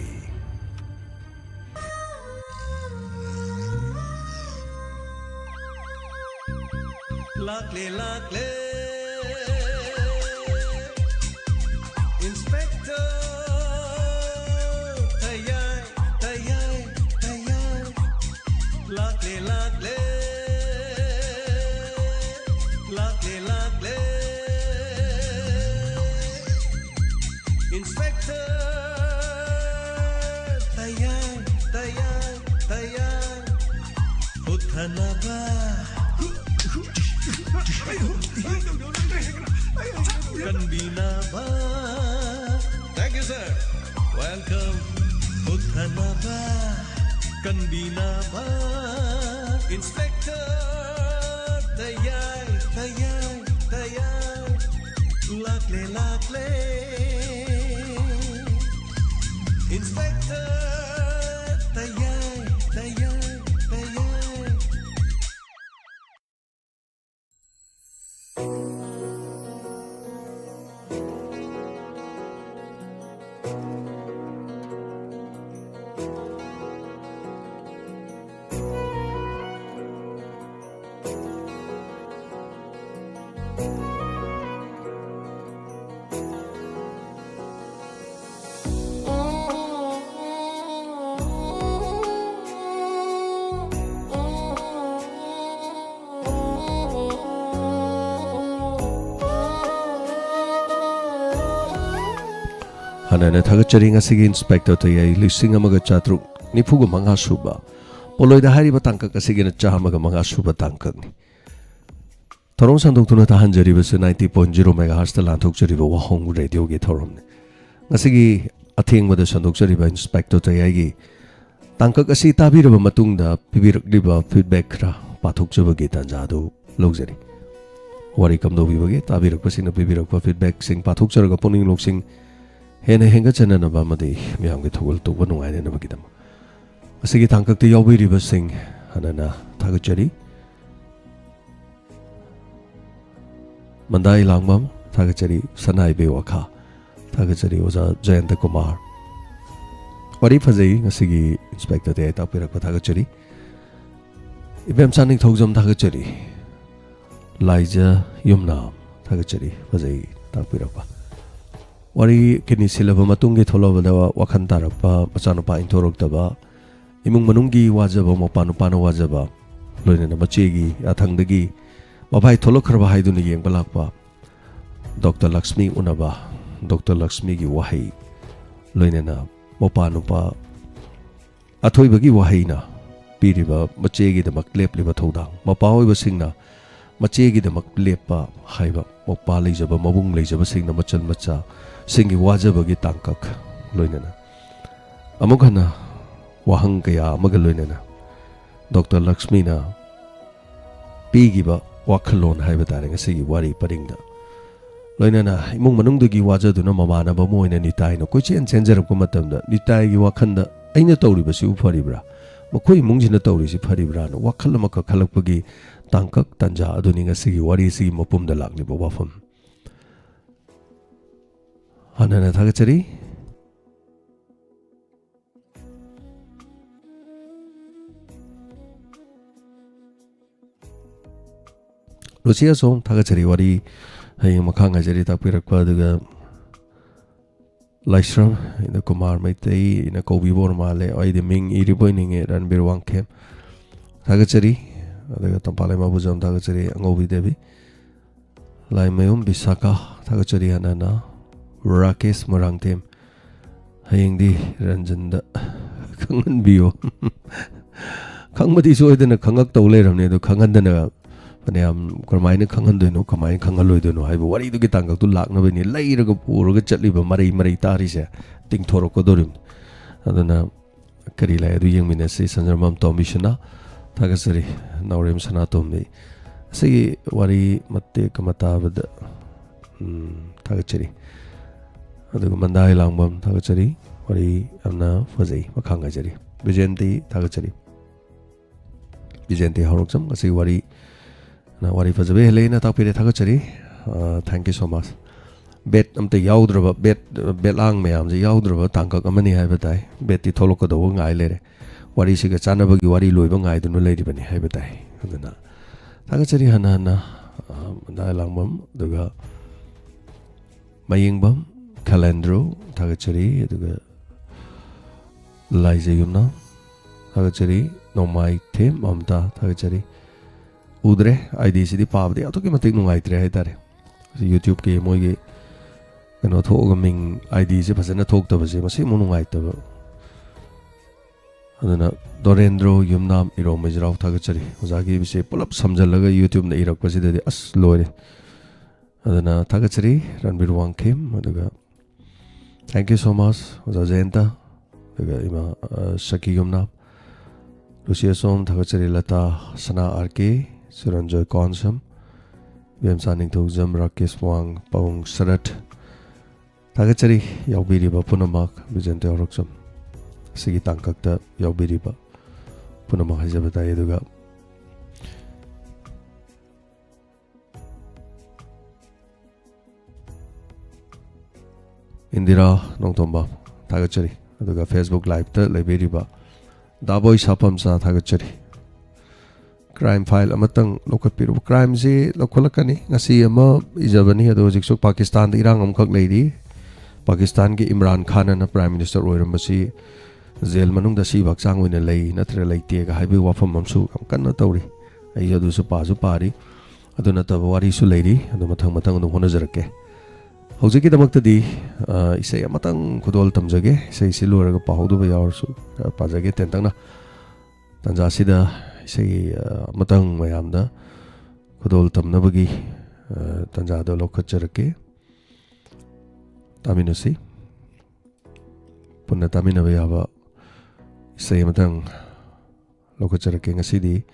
ꯂꯥꯛꯂꯦ, ꯂꯥꯛꯂꯦ, Inspector ꯇꯌꯥꯏ, ꯇꯌꯥꯏ, ꯇꯌꯥꯏ꯫ ꯂꯥꯛꯂꯦ, ꯂꯥꯛꯂꯦ, ꯂꯥꯛꯂꯦ, ꯂꯥꯛꯂꯦ꯫ Inspector ꯇꯌꯥꯏ, ꯇꯌꯥꯏ, ꯇꯌꯥꯏ꯫ ꯍꯨꯠꯊꯅꯕ, ꯀꯟꯕꯤꯅꯕ꯫ Thank you, sir. Welcome. ꯍꯨꯠꯊꯅꯕ, ꯀꯟꯕꯤꯅꯕ꯫ Inspector ꯇꯌꯥꯏ, ꯇꯌꯥꯏ, ꯇꯌꯥꯏ꯫ ꯂꯥꯛꯂꯦ, ꯂꯥꯛꯂꯦ꯫ Inspector ꯇꯌꯥꯏ, ꯇꯌꯥꯏ, ꯇꯌꯥꯏ꯫ ꯍꯟꯅ ꯍꯟꯅ ꯊꯥꯒꯠꯆꯔꯤ꯫ ꯉꯁꯤꯒꯤ Inspector ꯇꯌꯥꯏ ꯂꯤꯁꯤꯡ ꯑꯃꯒ ꯆꯥꯇ꯭ꯔꯨꯛ ꯅꯤꯐꯨꯒ ꯃꯉꯥ ꯁꯨꯕ ꯄꯣꯠꯂꯣꯏꯗ ꯍꯥꯏꯔꯤꯕ ꯇꯥꯡꯀꯛ ꯑꯁꯤꯒꯤꯅ ꯆꯥꯝꯃꯒ ꯃꯉꯥ ꯁꯨꯕ ꯇꯥꯡꯀꯛꯅꯤ꯫ ꯊꯧꯔꯝ ꯁꯟꯗꯣꯛꯇꯨꯅ ꯇꯥꯍꯟꯖꯔꯤꯕꯁꯤ ninety point zero megahertzꯇ ꯂꯥꯟꯊꯣꯛꯆꯔꯤꯕ ꯋꯥꯍꯣꯡ ꯔꯦꯗꯤꯑꯣꯒꯤ ꯊꯧꯔꯝꯅꯤ꯫ ꯉꯁꯤꯒꯤ ꯑꯊꯦꯡꯕꯗ ꯁꯟꯗꯣꯛꯆꯔꯤꯕ Inspector ꯇꯌꯥꯏꯒꯤ ꯇꯥꯡꯀꯛ ꯑꯁꯤ ꯇꯥꯕꯤꯔꯕ ꯃꯇꯨꯡꯗ ꯄꯤꯕꯤꯔꯛꯂꯤꯕ feedback ꯈꯔ ꯄꯥꯊꯣꯛꯆꯕꯒꯤ ꯇꯥꯟꯖꯥ ꯑꯗꯨ ꯂꯧꯖꯔꯤ꯫ ꯋꯥꯔꯤ ꯀꯝꯗꯧꯕꯤꯕꯒꯦ? ꯇꯥꯕꯤꯔꯛꯄꯁꯤꯡꯅ ꯄꯤꯕꯤꯔꯛꯄ feedbackꯁꯤꯡ ꯄꯥꯊꯣꯛꯆꯔꯒ ꯄꯨꯛꯅꯤꯡ ꯂꯧꯁꯤꯡ ꯍꯦꯟꯅ ꯍꯦꯟꯒꯠꯆꯅꯅꯕ ꯑꯃꯗꯤ ꯃꯤꯌꯥꯝꯒꯤ ꯊꯧꯒꯜ ꯇꯧꯕ ꯅꯨꯡꯉꯥꯏꯅꯅꯕꯒꯤꯗꯃꯛ꯫ ꯃꯁꯤꯒꯤ ꯇꯥꯡꯀꯛꯇ ꯌꯥꯎꯕꯤꯔꯤꯕꯁꯤꯡ ꯍꯥꯟꯅꯅ ꯊꯥꯒꯠꯆꯔꯤ꯫ ꯃꯟꯗꯥꯏ ꯂꯥꯡꯕꯝ ꯊꯥꯒꯠꯆꯔꯤ, ꯁꯅꯥꯏꯕꯤ ꯋꯥꯈꯥ ꯊꯥꯒꯠꯆꯔꯤ, ꯑꯣꯖꯥ ꯖꯌꯟꯇ ꯀꯨꯃꯥꯔ꯫ ꯋꯥꯔꯤ ꯐꯖꯩ ꯉꯁꯤꯒꯤ ꯏꯟꯁꯄꯦꯛꯇꯔ ꯗꯦ ꯇꯥꯛꯄꯤꯔꯛꯄ ꯊꯥꯒꯠꯆꯔꯤ꯫ ꯏꯕꯦꯝꯆꯥ ꯅꯤꯡꯊꯧꯖꯝ ꯊꯥꯒꯠꯆꯔꯤ, ꯂꯥꯏꯖ ꯌꯨꯝꯅꯥꯝ ꯊꯥꯒꯠꯆꯔꯤ, ꯐꯖꯩ ꯇꯥꯛꯄꯤꯔꯛꯄ꯫ ꯋꯥꯔꯤ ꯀꯤꯅꯤ ꯁꯤꯜꯂꯕ ꯃꯇꯨꯡꯒꯤ ꯊꯣꯛꯂꯛꯄꯗ ꯋꯥꯈꯜ ꯇꯥꯔꯛꯄ, ꯃꯆꯥꯅꯨꯄꯥ ꯏꯟꯊꯣꯔꯛꯇꯕ, ꯏꯃꯨꯡ ꯃꯅꯨꯡꯒꯤ ꯋꯥꯖꯕ, ꯃꯄꯥ ꯅꯨꯄꯥꯅ ꯋꯥꯖꯕ, ꯂꯣꯏꯅꯅ ꯃꯆꯦꯒꯤ ꯌꯥꯊꯪꯗꯒꯤ ꯃꯚꯥꯏ ꯊꯣꯛꯂꯛꯈ꯭ꯔꯕ ꯍꯥꯏꯗꯨꯅ ꯌꯦꯡꯕ ꯂꯥꯛꯄ ꯗꯣꯛꯇꯔ ꯂꯛꯁꯃꯤ ꯎꯅꯕ, ꯗꯣꯛꯇꯔ ꯂꯛꯁꯃꯤꯒꯤ ꯋꯥꯍꯩ, ꯂꯣꯏꯅꯅ ꯃꯄꯥ ꯅꯨꯄꯥ ꯑꯊꯣꯏꯕꯒꯤ ꯋꯥꯍꯩꯅ ꯄꯤꯔꯤꯕ ꯃꯆꯦꯒꯤꯗꯃꯛ ꯂꯦꯞꯂꯤꯕ ꯊꯧꯗꯥꯡ, ꯃꯄꯥ ꯑꯣꯏꯕꯁꯤꯡꯅ ꯃꯆꯦꯒꯤꯗꯃꯛ ꯂꯦꯞꯄ ꯍꯥꯏꯕ, ꯃꯄꯥ ꯂꯩꯖꯕ, ꯃꯕꯨꯡ ꯂꯩꯖꯕꯁꯤꯡꯅ ꯃꯆꯜ ꯃꯆꯥꯁꯤꯡꯒꯤ ꯋꯥꯖꯕꯒꯤ ꯇꯥꯡꯀꯛ, ꯂꯣꯏꯅꯅ ꯑꯃꯨꯛ ꯍꯟꯅ ꯋꯥꯍꯪ ꯀꯌꯥ ꯑꯃꯒ ꯂꯣꯏꯅꯅ ꯗꯣꯛꯇꯔ ꯂꯛꯁꯃꯤꯅ ꯄꯤꯈꯤꯕ ꯋꯥꯈꯜꯂꯣꯟ ꯍꯥꯏꯕ ꯇꯥꯔꯦ ꯉꯁꯤꯒꯤ ꯋꯥꯔꯤ ꯄꯔꯤꯡꯗ꯫ ꯂꯣꯏꯅꯅ ꯏꯃꯨꯡ ꯃꯅꯨꯡꯗꯒꯤ ꯋꯥꯖꯗꯨꯅ ꯃꯃꯥꯟꯅꯕ ꯑꯃ ꯑꯣꯏꯅ ꯅꯤꯇꯥꯏꯅ ꯀꯣꯏꯆꯦꯟ ꯆꯦꯟꯖꯔꯛꯄ ꯃꯇꯝꯗ ꯅꯤꯇꯥꯏꯒꯤ ꯋꯥꯈꯜꯗ ꯑꯩꯅ ꯇꯧꯔꯤꯕꯁꯤꯕꯨ ꯐꯔꯤꯕ꯭ꯔꯥ? ꯃꯈꯣꯏ ꯏꯃꯨꯡꯁꯤꯅ ꯇꯧꯔꯤꯁꯤ ꯐꯔꯤꯕ꯭ꯔꯥꯅ ꯋꯥꯈꯜ ꯑꯃꯈꯛ ꯈꯜꯂꯛꯄꯒꯤ ꯇꯥꯡꯀꯛ ꯇꯥꯟꯖꯥ ꯑꯗꯨꯅꯤ ꯉꯁꯤꯒꯤ ꯋꯥꯔꯤꯁꯤꯒꯤ ꯃꯄꯨꯝꯗ ꯂꯥꯛꯂꯤꯕ ꯋꯥꯐꯝ꯫ ꯍꯥꯟꯅꯅ ꯊꯥꯒꯠꯆꯔꯤ꯫ ꯂꯨꯁꯤ ꯑꯁꯣꯝ ꯊꯥꯒꯠꯆꯔꯤ, ꯋꯥꯔꯤ ꯍꯌꯦꯡ ꯃꯈꯥ ꯉꯥꯏꯖꯔꯤ ꯇꯥꯛꯄꯤꯔꯛꯄ꯫ ꯑꯗꯨꯒ ꯂꯥꯏꯁ꯭ꯔꯝ, ꯑꯩꯅ ꯀꯨꯃꯥꯔ ꯃꯩꯇꯩ ꯑꯩꯅ ꯀꯧꯕꯤꯕ ꯑꯣꯏꯔ ꯃꯥꯜꯂꯦ, ꯑꯩꯗꯤ ꯃꯤꯡ ꯏꯔꯤꯕꯣꯏ ꯅꯤꯡꯉꯦ, ꯔꯟꯕꯤꯔ ꯋꯥꯡꯈꯦꯝ ꯊꯥꯒꯠꯆꯔꯤ꯫ ꯑꯗꯨꯒ ꯇꯝꯄꯥꯛ ꯂꯩꯃ ꯕꯨꯖꯝ ꯊꯥꯒꯠꯆꯔꯤ, ꯑꯉꯧꯕꯤ ꯗꯦꯕꯤ, ꯂꯥꯏꯃꯌꯨꯝ ꯕꯤꯁꯥꯈꯥ ꯊꯥꯒꯠꯆꯔꯤ꯫ ꯍꯥꯟꯅꯅ ꯔꯥꯀꯦꯁ ꯃꯣꯏꯔꯥꯡꯊꯦꯝ, ꯍꯌꯦꯡꯗꯤ ꯔꯟꯖꯟꯗ ꯈꯪꯍꯟꯕꯤꯌꯣ꯫ ꯈꯪꯕꯗꯤ ꯁꯣꯏꯗꯅ ꯈꯪꯉꯛꯇꯧ ꯂꯩꯔꯕꯅꯦ, ꯑꯗꯣ ꯈꯪꯍꯟꯗꯅ ꯐꯅꯌꯥꯝ ꯀꯔꯝꯍꯥꯏꯅ ꯈꯪꯍꯟꯗꯣꯏꯅꯣ, ꯀꯃꯥꯏꯅ ꯈꯪꯍꯜꯂꯣꯏꯗꯣꯏꯅꯣ ꯍꯥꯏꯕ ꯋꯥꯔꯤꯗꯨꯒꯤ ꯇꯥꯡꯀꯛꯇꯨ ꯂꯥꯛꯅꯕꯅꯤ꯫ ꯂꯩꯔꯒ ꯄꯨꯔꯒ ꯆꯠꯂꯤꯕ ꯃꯔꯩ ꯃꯔꯩ ꯇꯥꯔꯤꯁꯦ ꯇꯤꯡꯊꯣꯔꯛꯀꯗꯧꯔꯤꯕꯅꯤ꯫ ꯑꯗꯨꯅ ꯀꯔꯤ ꯂꯩ ꯑꯗꯨ ꯌꯦꯡꯃꯤꯟꯅꯁꯤ꯫ ꯁꯟꯖꯔꯃꯝ ꯇꯣꯝꯕꯤꯁꯅꯥ ꯊꯥꯒꯠꯆꯔꯤ꯫ ꯅꯥꯎꯔꯦꯝ ꯁꯅꯥꯇꯣꯝꯕꯤ, ꯑꯁꯤꯒꯤ ꯋꯥꯔꯤ ꯃꯇꯦꯛ ꯑꯃ ꯇꯥꯕꯗ, ꯎꯝ, ꯊꯥꯒꯠꯆꯔꯤ꯫ ꯑꯗꯨꯒ ꯃꯟꯗꯥꯏ ꯂꯥꯡꯕꯝ, ꯊꯥꯒꯠꯆꯔꯤ꯫ ꯋꯥꯔꯤ ꯌꯥꯝꯅ ꯐꯖꯩ, ꯃꯈꯥ ꯉꯥꯏꯖꯔꯤ꯫ ꯕꯤꯖꯦꯟꯇꯤ, ꯊꯥꯒꯠꯆꯔꯤ꯫ ꯕꯤꯖꯦꯟꯇꯤ ꯍꯧꯔꯛꯆꯝ, ꯉꯁꯤ ꯋꯥꯔꯤ, ꯅ ꯋꯥꯔꯤ ꯐꯖꯕ ꯍꯦꯜꯂꯦꯅ ꯇꯥꯛꯄꯤꯔꯦ, ꯊꯥꯒꯠꯆꯔꯤ꯫ ꯑ, thank you so much꯫ ꯕꯦꯠ ꯑꯝꯇ ꯌꯥꯎꯗ꯭ꯔꯕ, ꯕꯦꯠ, ꯕꯦꯠꯂꯥꯡ ꯃꯌꯥꯝꯁꯦ ꯌꯥꯎꯗ꯭ꯔꯕ ꯇꯥꯡꯀꯛ ꯑꯃꯅꯤ ꯍꯥꯏꯕ ꯇꯥꯏ꯫ ꯕꯦꯠꯇꯤ ꯊꯣꯛꯂꯛꯀꯗꯧꯕ ꯉꯥꯏ ꯂꯩꯔꯦ꯫ ꯋꯥꯔꯤꯁꯤꯒ ꯆꯥꯟꯅꯕꯒꯤ ꯋꯥꯔꯤ ꯂꯣꯏꯕ ꯉꯥꯏꯗꯨꯅ ꯂꯩꯔꯤꯕꯅꯤ ꯍꯥꯏꯕ ꯇꯥꯏ꯫ ꯑꯗꯨꯅ ꯊꯥꯒꯠꯆꯔꯤ ꯍꯟꯅ ꯍꯟꯅ, ꯑ, ꯃꯟꯗꯥꯏ ꯂꯥꯡꯕꯝ, ꯑꯗꯨꯒ ꯃꯌꯦꯡꯕꯝ, ꯈꯂꯦꯟꯗ꯭ꯔꯨ, ꯊꯥꯒꯠꯆꯔꯤ꯫ ꯑꯗꯨꯒ ꯂꯥꯏꯖ ꯌꯨꯝꯅꯥꯝ, ꯊꯥꯒꯠꯆꯔꯤ꯫ ꯅꯣꯡꯃꯥꯏꯊꯦꯝ ꯃꯝꯇꯥ, ꯊꯥꯒꯠꯆꯔꯤ꯫ ꯎꯗ꯭ꯔꯦ, ꯑꯥꯏꯗꯤꯁꯤꯗꯤ ꯄꯥꯕꯗ ꯑꯗꯨꯛꯀꯤ ꯃꯇꯤꯛ ꯅꯨꯡꯉꯥꯏꯇ꯭ꯔꯦ ꯍꯥꯏꯇꯥꯔꯦ꯫ ꯌꯨꯇ꯭ꯌꯨꯕꯀꯤ ꯃꯣꯏꯒꯤ ꯀꯩꯅꯣ ꯊꯣꯛꯑꯒ ꯃꯤꯡ, ꯑꯥꯏꯗꯤꯁꯦ ꯐꯖꯅ ꯊꯣꯛꯇꯕꯁꯦ ꯃꯁꯤ ꯑꯃꯨꯛ ꯅꯨꯡꯉꯥꯏꯇꯕ꯫ ꯑꯗꯨꯅ ꯗꯣꯔꯦꯟꯗ꯭ꯔꯣ ꯌꯨꯝꯅꯥꯝ ꯏꯔꯣꯝ ꯃꯩꯖꯤꯔꯥꯎ, ꯊꯥꯒꯠꯆꯔꯤ꯫ ꯑꯣꯖꯥꯒꯤ ꯏꯕꯁꯦ ꯄꯨꯂꯞ ꯁꯝꯖꯜꯂꯒ ꯌꯨꯇ꯭ꯌꯨꯕꯅ ꯏꯔꯛꯄꯁꯤꯗꯗꯤ ꯑꯁ ꯂꯣꯏꯔꯦ꯫ ꯑꯗꯨꯅ ꯊꯥꯒꯠꯆꯔꯤ ꯔꯟꯕꯤꯔ ꯋꯥꯡꯈꯦꯝ, ꯑꯗꯨꯒ thank you so much ꯑꯣꯖꯥ ꯖꯌꯟꯇ, ꯑꯗꯨꯒ ꯏꯃꯥ, ꯑ, ꯁꯈꯤ ꯌꯨꯝꯅꯥꯝ, ꯂꯨꯁꯤ ꯑꯁꯣꯝ, ꯊꯥꯒꯠꯆꯔꯤ ꯂꯇꯥ, ꯁꯅꯥ ꯑꯥꯔ ꯀꯦ, ꯆꯤꯔꯟꯖꯣꯏ ꯀꯣꯟꯁꯝ, ꯏꯕꯦꯝꯆꯥ ꯅꯤꯡꯊꯧꯖꯝ, ꯔꯥꯀꯦꯁ ꯋꯥꯡ, ꯄꯥꯕꯨꯡ ꯁꯔꯠ, ꯊꯥꯒꯠꯆꯔꯤ ꯌꯥꯎꯕꯤꯔꯤꯕ ꯄꯨꯝꯅꯃꯛ, ꯕꯤꯖꯦꯟꯇ ꯌꯥꯎꯔꯛꯆꯝ ꯑꯁꯤꯒꯤ ꯇꯥꯡꯀꯛꯇ ꯌꯥꯎꯕꯤꯔꯤꯕ ꯄꯨꯝꯅꯃꯛ ꯍꯥꯏꯖꯕ ꯇꯥꯏ꯫ ꯑꯗꯨꯒ ꯏꯟꯗꯤꯔꯥ ꯅꯣꯡꯊꯣꯝꯕ, ꯊꯥꯒꯠꯆꯔꯤ꯫ ꯑꯗꯨꯒ Facebook Liveꯇ ꯂꯩꯕꯤꯔꯤꯕ ꯗꯥꯕꯣꯏ ꯁꯥꯐꯝꯆꯥ, ꯊꯥꯒꯠꯆꯔꯤ꯫ ꯀ꯭ꯔꯥꯏꯝ ꯐꯥꯏꯜ ꯑꯃꯇꯪ ꯂꯧꯈꯠꯄꯤꯔꯨꯕ꯫ ꯀ꯭ꯔꯥꯏꯝꯁꯤ ꯂꯧꯈꯠꯂꯛꯀꯅꯤ꯫ ꯉꯁꯤ ꯑꯃ ꯏꯖꯕꯅꯤ, ꯑꯗꯣ ꯍꯧꯖꯤꯛꯁꯨ ꯄꯥꯀꯤꯁꯇꯥꯟꯗ ꯏꯔꯥꯡ ꯑꯃꯈꯛ ꯂꯩꯔꯤ꯫ ꯄꯥꯀꯤꯁꯇꯥꯟꯒꯤ ꯏꯝꯔꯥꯟ ꯈꯥꯟ ꯑꯅ ꯄ꯭ꯔꯥꯏꯝ ꯃꯤꯅꯤꯁꯇꯔ ꯑꯣꯏꯔꯝꯕꯁꯤ ꯖꯦꯜ ꯃꯅꯨꯡꯗ ꯑꯁꯤꯕ ꯍꯛꯆꯥꯡ ꯑꯣꯏꯅ ꯂꯩ ꯅꯠꯇ꯭ꯔꯒ ꯂꯩꯇꯦꯒ ꯍꯥꯏꯕꯒꯤ ꯋꯥꯐꯝ ꯑꯃꯁꯨ ꯌꯥꯝ ꯀꯟꯅ ꯇꯧꯔꯤ꯫ ꯑꯩ ꯑꯗꯨꯁꯨ ꯄꯥꯁꯨ ꯄꯥꯔꯤ꯫ ꯑꯗꯨ ꯅꯠꯇꯕ ꯋꯥꯔꯤꯁꯨ ꯂꯩꯔꯤ, ꯑꯗꯨ ꯃꯊꯪ ꯃꯊꯪ ꯑꯗꯨꯝ ꯍꯣꯠꯅꯖꯔꯛꯀꯦ꯫ ꯍꯧꯖꯤꯛꯀꯤꯗꯃꯛꯇꯗꯤ, ꯑ, ꯏꯁꯩ ꯑꯃꯇꯪ ꯈꯨꯗꯣꯜ ꯇꯝꯖꯒꯦ꯫ ꯏꯁꯩꯁꯤ ꯂꯣꯏꯔꯒ ꯄꯥꯍꯧꯗꯕ ꯌꯥꯎꯔꯁꯨ, ꯑ, ꯄꯥꯖꯒꯦ ꯇꯦꯟꯇꯛꯅ꯫ ꯇꯥꯟꯖꯥꯁꯤꯗ ꯏꯁꯩ, ꯑ, ꯑꯃꯇꯪ ꯃꯌꯥꯝꯗ ꯈꯨꯗꯣꯜ ꯇꯝꯅꯕꯒꯤ, ꯑ, ꯇꯥꯟꯖꯥꯗꯣ ꯂꯧꯈꯠꯆꯔꯛꯀꯦ꯫ ꯇꯥꯃꯤꯟꯅꯁꯤ꯫ ꯄꯨꯟꯅ ꯇꯥꯃꯤꯟꯅꯕ ꯌꯥꯕ ꯏꯁꯩ ꯑꯃꯇꯪ ꯂꯧꯈꯠꯆꯔꯛꯀꯦ ꯉꯁꯤꯗꯤ꯫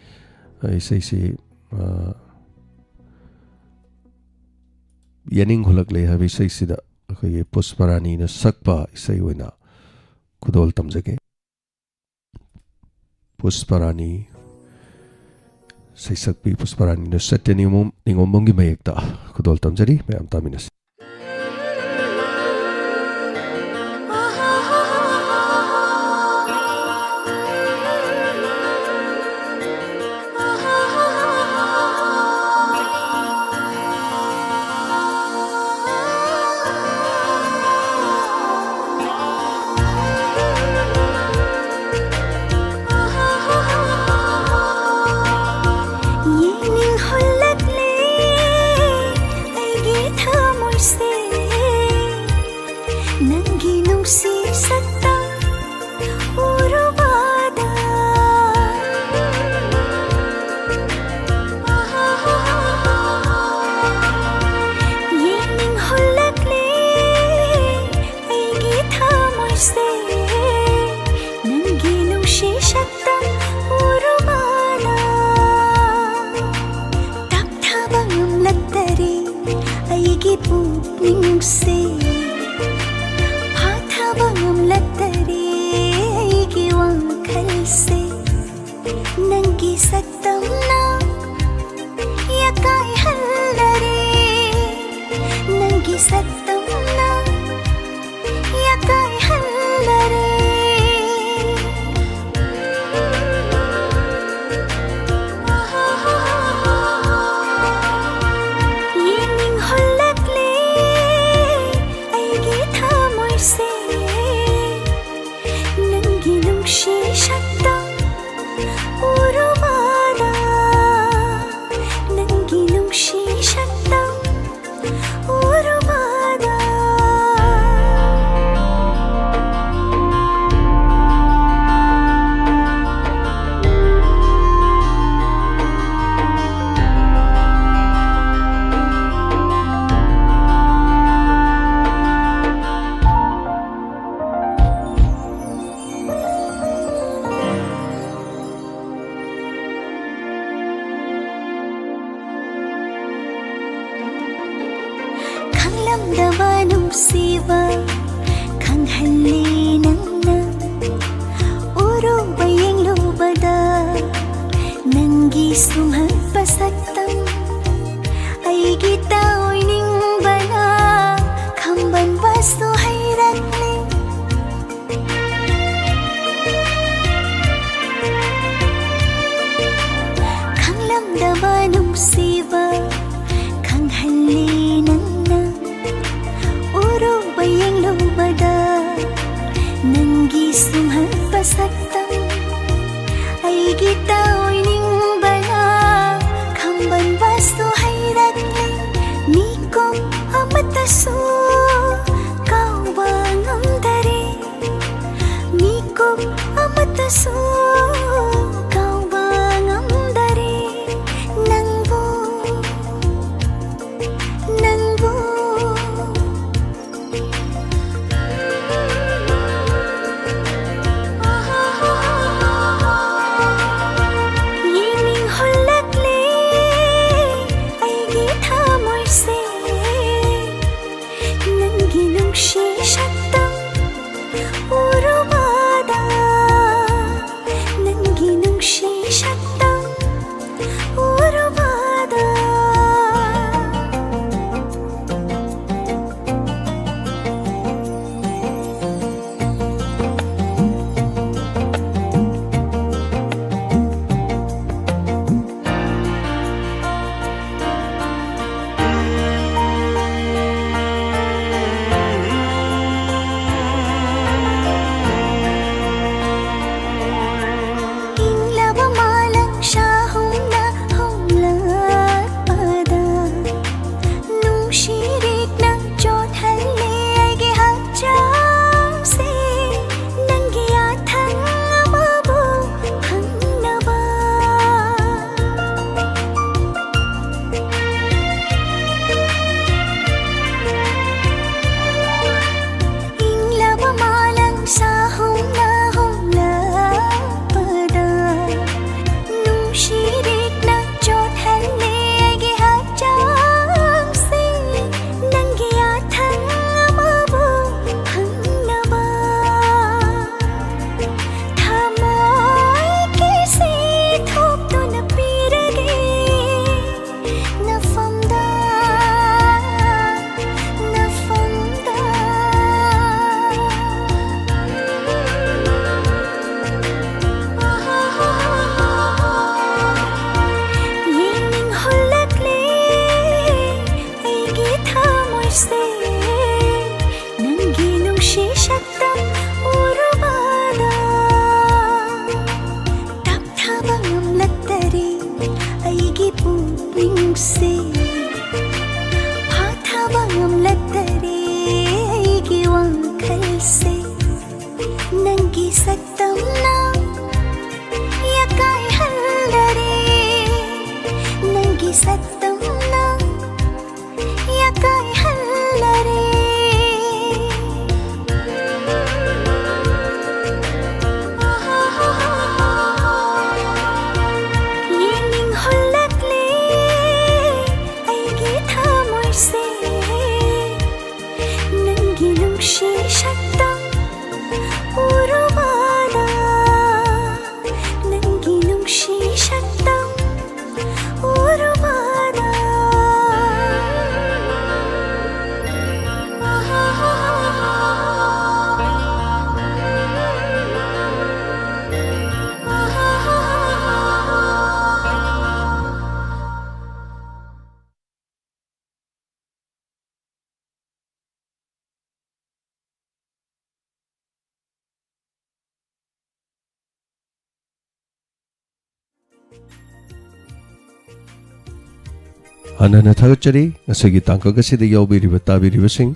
ꯑ, ꯏꯁꯩꯁꯤ, ꯑ, ꯌꯦꯅꯤꯡ ꯍꯨꯜꯂꯛꯂꯦ ꯍꯥꯏꯕ ꯏꯁꯩꯁꯤꯗ ꯑꯩꯈꯣꯏꯒꯤ ꯄꯨꯁꯄꯔꯥꯅꯤꯅ ꯁꯛꯄ ꯏꯁꯩ ꯑꯣꯏꯅ ꯈꯨꯗꯣꯜ ꯇꯝꯖꯒꯦ꯫ ꯄꯨꯁꯄꯔꯥꯅꯤ, ꯁꯩꯁꯛꯄꯤ ꯄꯨꯁꯄꯔꯥꯅꯤꯅ ꯁꯠꯇ꯭ꯌ ꯅꯤꯉꯣꯝ-, ꯅꯤꯉꯣꯝꯕꯝꯒꯤ ꯃꯌꯦꯛꯇ ꯈꯨꯗꯣꯜ ꯇꯝꯖꯔꯤ꯫ ꯃꯌꯥꯝ ꯇꯥꯃꯤꯟꯅꯁꯤ꯫ ꯌꯦꯡꯅꯤꯡꯍꯜꯂꯛꯂꯦ ꯑꯩꯒꯤ ꯊꯃꯣꯏꯁꯦ, ꯅꯪꯒꯤ ꯅꯨꯡꯁꯤ ꯁꯛꯇꯝ ꯎꯔꯨꯕꯗ꯫ ꯌꯦꯡꯅꯤꯡꯍꯜꯂꯛꯂꯦ ꯑꯩꯒꯤ ꯊꯃꯣꯏꯁꯦ, ꯅꯪꯒꯤ ꯅꯨꯡꯁꯤ ꯁꯛꯇꯝ ꯎꯔꯨꯕꯅ꯫ ꯇꯞꯊꯕ ꯉꯝꯂꯛꯇꯔꯦ ꯑꯩꯒꯤ ꯄꯨꯛꯅꯤꯡꯁꯦ, ꯐꯥꯊꯕ ꯉꯝꯂꯛꯇꯔꯦ ꯑꯩꯒꯤ ꯋꯥꯈꯜꯁꯦ꯫ ꯅꯪꯒꯤ ꯁꯛꯇꯝꯅ ꯌꯥꯀꯥꯏꯍꯜꯂꯔꯦ, ꯅꯪꯒꯤ ꯁꯛꯇꯝꯅ ꯌꯥꯀꯥꯏꯍꯜꯂꯔꯦ꯫ ꯌꯦꯡꯅꯤꯡꯍꯜꯂꯛꯂꯦ ꯑꯩꯒꯤ ꯊꯃꯣꯏꯁꯦ, ꯅꯪꯒꯤ ꯅꯨꯡꯁꯤ ꯁꯛꯇꯝ ꯎꯔꯨꯕꯗ, ꯅꯪꯒꯤ ꯅꯨꯡꯁꯤ ꯁꯛꯇꯝ ꯎꯔꯨꯕꯗ꯫ ꯁꯨꯝꯍꯠꯄ ꯁꯛꯇꯝ ꯑꯩꯒꯤ ꯇꯧꯅꯤꯡꯕꯅ ꯈꯝꯕꯟꯕꯁꯨ ꯍꯩꯔꯛꯂꯦ꯫ ꯃꯤꯀꯨꯞ ꯑꯃꯠꯇꯁꯨ ꯀꯥꯎꯕ ꯉꯝꯗꯔꯦ꯫ ꯃꯤꯀꯨꯞ ꯑꯃꯠꯇꯁꯨ ꯀꯥꯎꯕ ꯉꯝꯗꯔꯦ꯫ ꯅꯪꯕꯨ, ꯅꯪꯕꯨ ꯌꯦꯡꯅꯤꯡꯍꯜꯂꯛꯂꯦ ꯑꯩꯒꯤ ꯊꯃꯣꯏꯁꯦ꯫ ꯅꯪꯒꯤ ꯅꯨꯡꯁꯤ ꯁꯛꯇꯝ ꯎꯔꯨꯕꯗ, ꯅꯪꯒꯤ ꯅꯨꯡꯁꯤ ꯁꯛꯇꯝ ꯎꯔꯨꯕꯗ꯫ ꯏꯪꯂꯕ ꯃꯥꯂꯪ ꯁꯥꯍꯨꯝꯅ ꯍꯨꯝꯂꯛꯄꯗ, ꯅꯨꯡꯁꯤꯔꯤꯛꯅ ꯆꯣꯠꯍꯜꯂꯦ ꯑꯩꯒꯤ ꯍꯛꯆꯥꯡꯁꯦ꯫ ꯅꯪꯒꯤ ꯌꯥꯊꯪ ꯑꯃꯕꯨ ꯐꯪꯅꯕ꯫ ꯏꯪꯂꯕ ꯃꯥꯂꯪ ꯁꯥꯍꯨꯝꯅ ꯍꯨꯝꯂꯛꯄꯗ, ꯅꯨꯡꯁꯤꯔꯤꯛꯅ ꯆꯣꯠꯍꯜꯂꯦ ꯑꯩꯒꯤ ꯍꯛꯆꯥꯡꯁꯦ꯫ ꯅꯪꯒꯤ ꯌꯥꯊꯪ ꯑꯃꯕꯨ ꯐꯪꯅꯕ꯫ ꯊꯃꯣꯏ ꯀꯤꯁꯤ ꯊꯣꯛꯇꯨꯅ ꯄꯤꯔꯒꯦ ꯅꯐꯝꯗ, ꯅꯐꯝꯗ꯫ ꯌꯦꯡꯅꯤꯡꯍꯜꯂꯛꯂꯦ ꯑꯩꯒꯤ ꯊꯃꯣꯏꯁꯦ꯫ ꯅꯪꯒꯤ ꯅꯨꯡꯁꯤ ꯁꯛꯇꯝ ꯎꯔꯨꯕ ꯍꯟꯅ ꯍꯟꯅ ꯊꯥꯒꯠꯆꯔꯤ ꯉꯁꯤꯒꯤ ꯇꯥꯡꯀꯛ ꯑꯁꯤꯗ ꯌꯥꯎꯕꯤꯔꯤꯕ ꯇꯥꯕꯤꯔꯤꯕꯁꯤꯡ꯫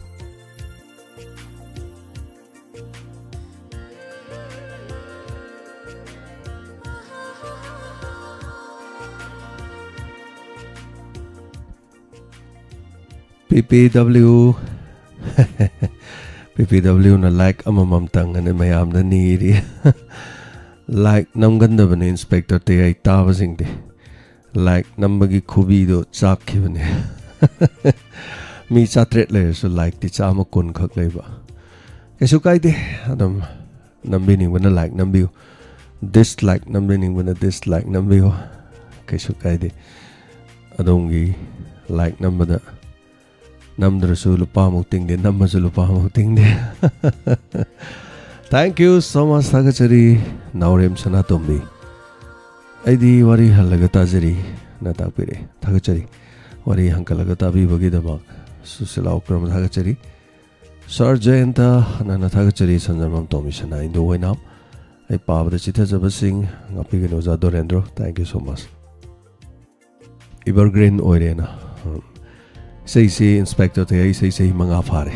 ꯄꯤ ꯄꯤ ꯗꯕ꯭ꯂꯤꯎ ꯄꯤ ꯄꯤ ꯗꯕ꯭ꯂꯤꯎꯅ ꯂꯥꯏꯛ ꯑꯃꯃꯝꯇꯪ ꯑꯅ ꯃꯌꯥꯝꯗ ꯅꯤꯔꯤ꯫ ꯂꯥꯏꯛ ꯅꯝꯒꯟꯗꯕꯅꯤ ꯏꯟꯁꯄꯦꯛꯇꯔ ꯇꯌꯥꯏ ꯇꯥꯕꯁꯤꯡꯗꯤ꯫ ꯂꯥꯏꯛ ꯅꯝꯕꯒꯤ ꯈꯨꯕꯤꯗꯣ ꯆꯥꯛꯈꯤꯕꯅꯦ꯫ ꯃꯤ ꯆꯥꯇ꯭ꯔꯦꯠ ꯂꯩꯔꯁꯨ ꯂꯥꯏꯛꯇꯤ ꯆꯥꯝꯃ ꯀꯨꯟ ꯈꯛ ꯂꯩꯕ꯫ ꯀꯩꯁꯨ ꯀꯥꯏꯗꯦ, ꯑꯗꯨꯝ ꯅꯝꯕꯤꯅꯤꯡꯕꯅ ꯂꯥꯏꯛ ꯅꯝꯕꯤꯌꯨ, ꯗꯤꯁꯂꯥꯏꯛ ꯅꯝꯕꯤꯅꯤꯡꯕꯅ ꯗꯤꯁꯂꯥꯏꯛ ꯅꯝꯕꯤꯌꯨ, ꯀꯩꯁꯨ ꯀꯥꯏꯗꯦ꯫ ꯑꯗꯣꯝꯒꯤ like ꯅꯝꯕꯗ ꯅꯝꯗ꯭ꯔꯁꯨ ꯂꯨꯄꯥꯃꯨꯛ ꯇꯤꯡꯗꯦ, ꯅꯝꯃꯁꯨ ꯂꯨꯄꯥꯃꯨꯛ ꯇꯤꯡꯗꯦ꯫ Thank you so much, ꯊꯥꯒꯠꯆꯔꯤ ꯅꯥꯎꯔꯦꯝ ꯁꯅꯥꯇꯣꯝꯕꯤ꯫ ꯑꯩꯗꯤ ꯋꯥꯔꯤ ꯍꯜꯂꯒ ꯇꯥꯖꯔꯤ ꯅ ꯇꯥꯛꯄꯤꯔꯛꯑꯦ, ꯊꯥꯒꯠꯆꯔꯤ꯫ ꯋꯥꯔꯤ ꯍꯪꯀꯠꯂꯒ ꯇꯥꯕꯤꯕꯒꯤꯗꯃꯛ ꯁꯨꯁꯤꯂꯥ ꯎꯀ꯭ꯔꯝ ꯊꯥꯒꯠꯆꯔꯤ꯫ ꯁꯥꯔ ꯖꯌꯟꯇ ꯅꯅ ꯊꯥꯒꯠꯆꯔꯤ, ꯁꯟꯖꯔꯃꯝ ꯇꯣꯝꯕꯤ ꯁꯅꯥ ꯏꯟꯗꯨ ꯑꯣꯏꯅꯥꯝ꯫ ꯑꯩ ꯄꯥꯕꯗ ꯆꯤꯊꯖꯕꯁꯤꯡ ꯉꯥꯛꯄꯤꯒꯅꯤ ꯑꯣꯖꯥ Dorendro, thank you so much꯫ Evergreen ꯑꯣꯏꯔꯦꯅ꯫ ꯎꯝ꯫ ꯏꯁꯩꯁꯤ ꯏꯟꯁꯄꯦꯛꯇꯔ ꯇꯌꯥꯏ ꯏꯁꯩ ꯆꯍꯤ ꯃꯉꯥ ꯐꯥꯔꯦ꯫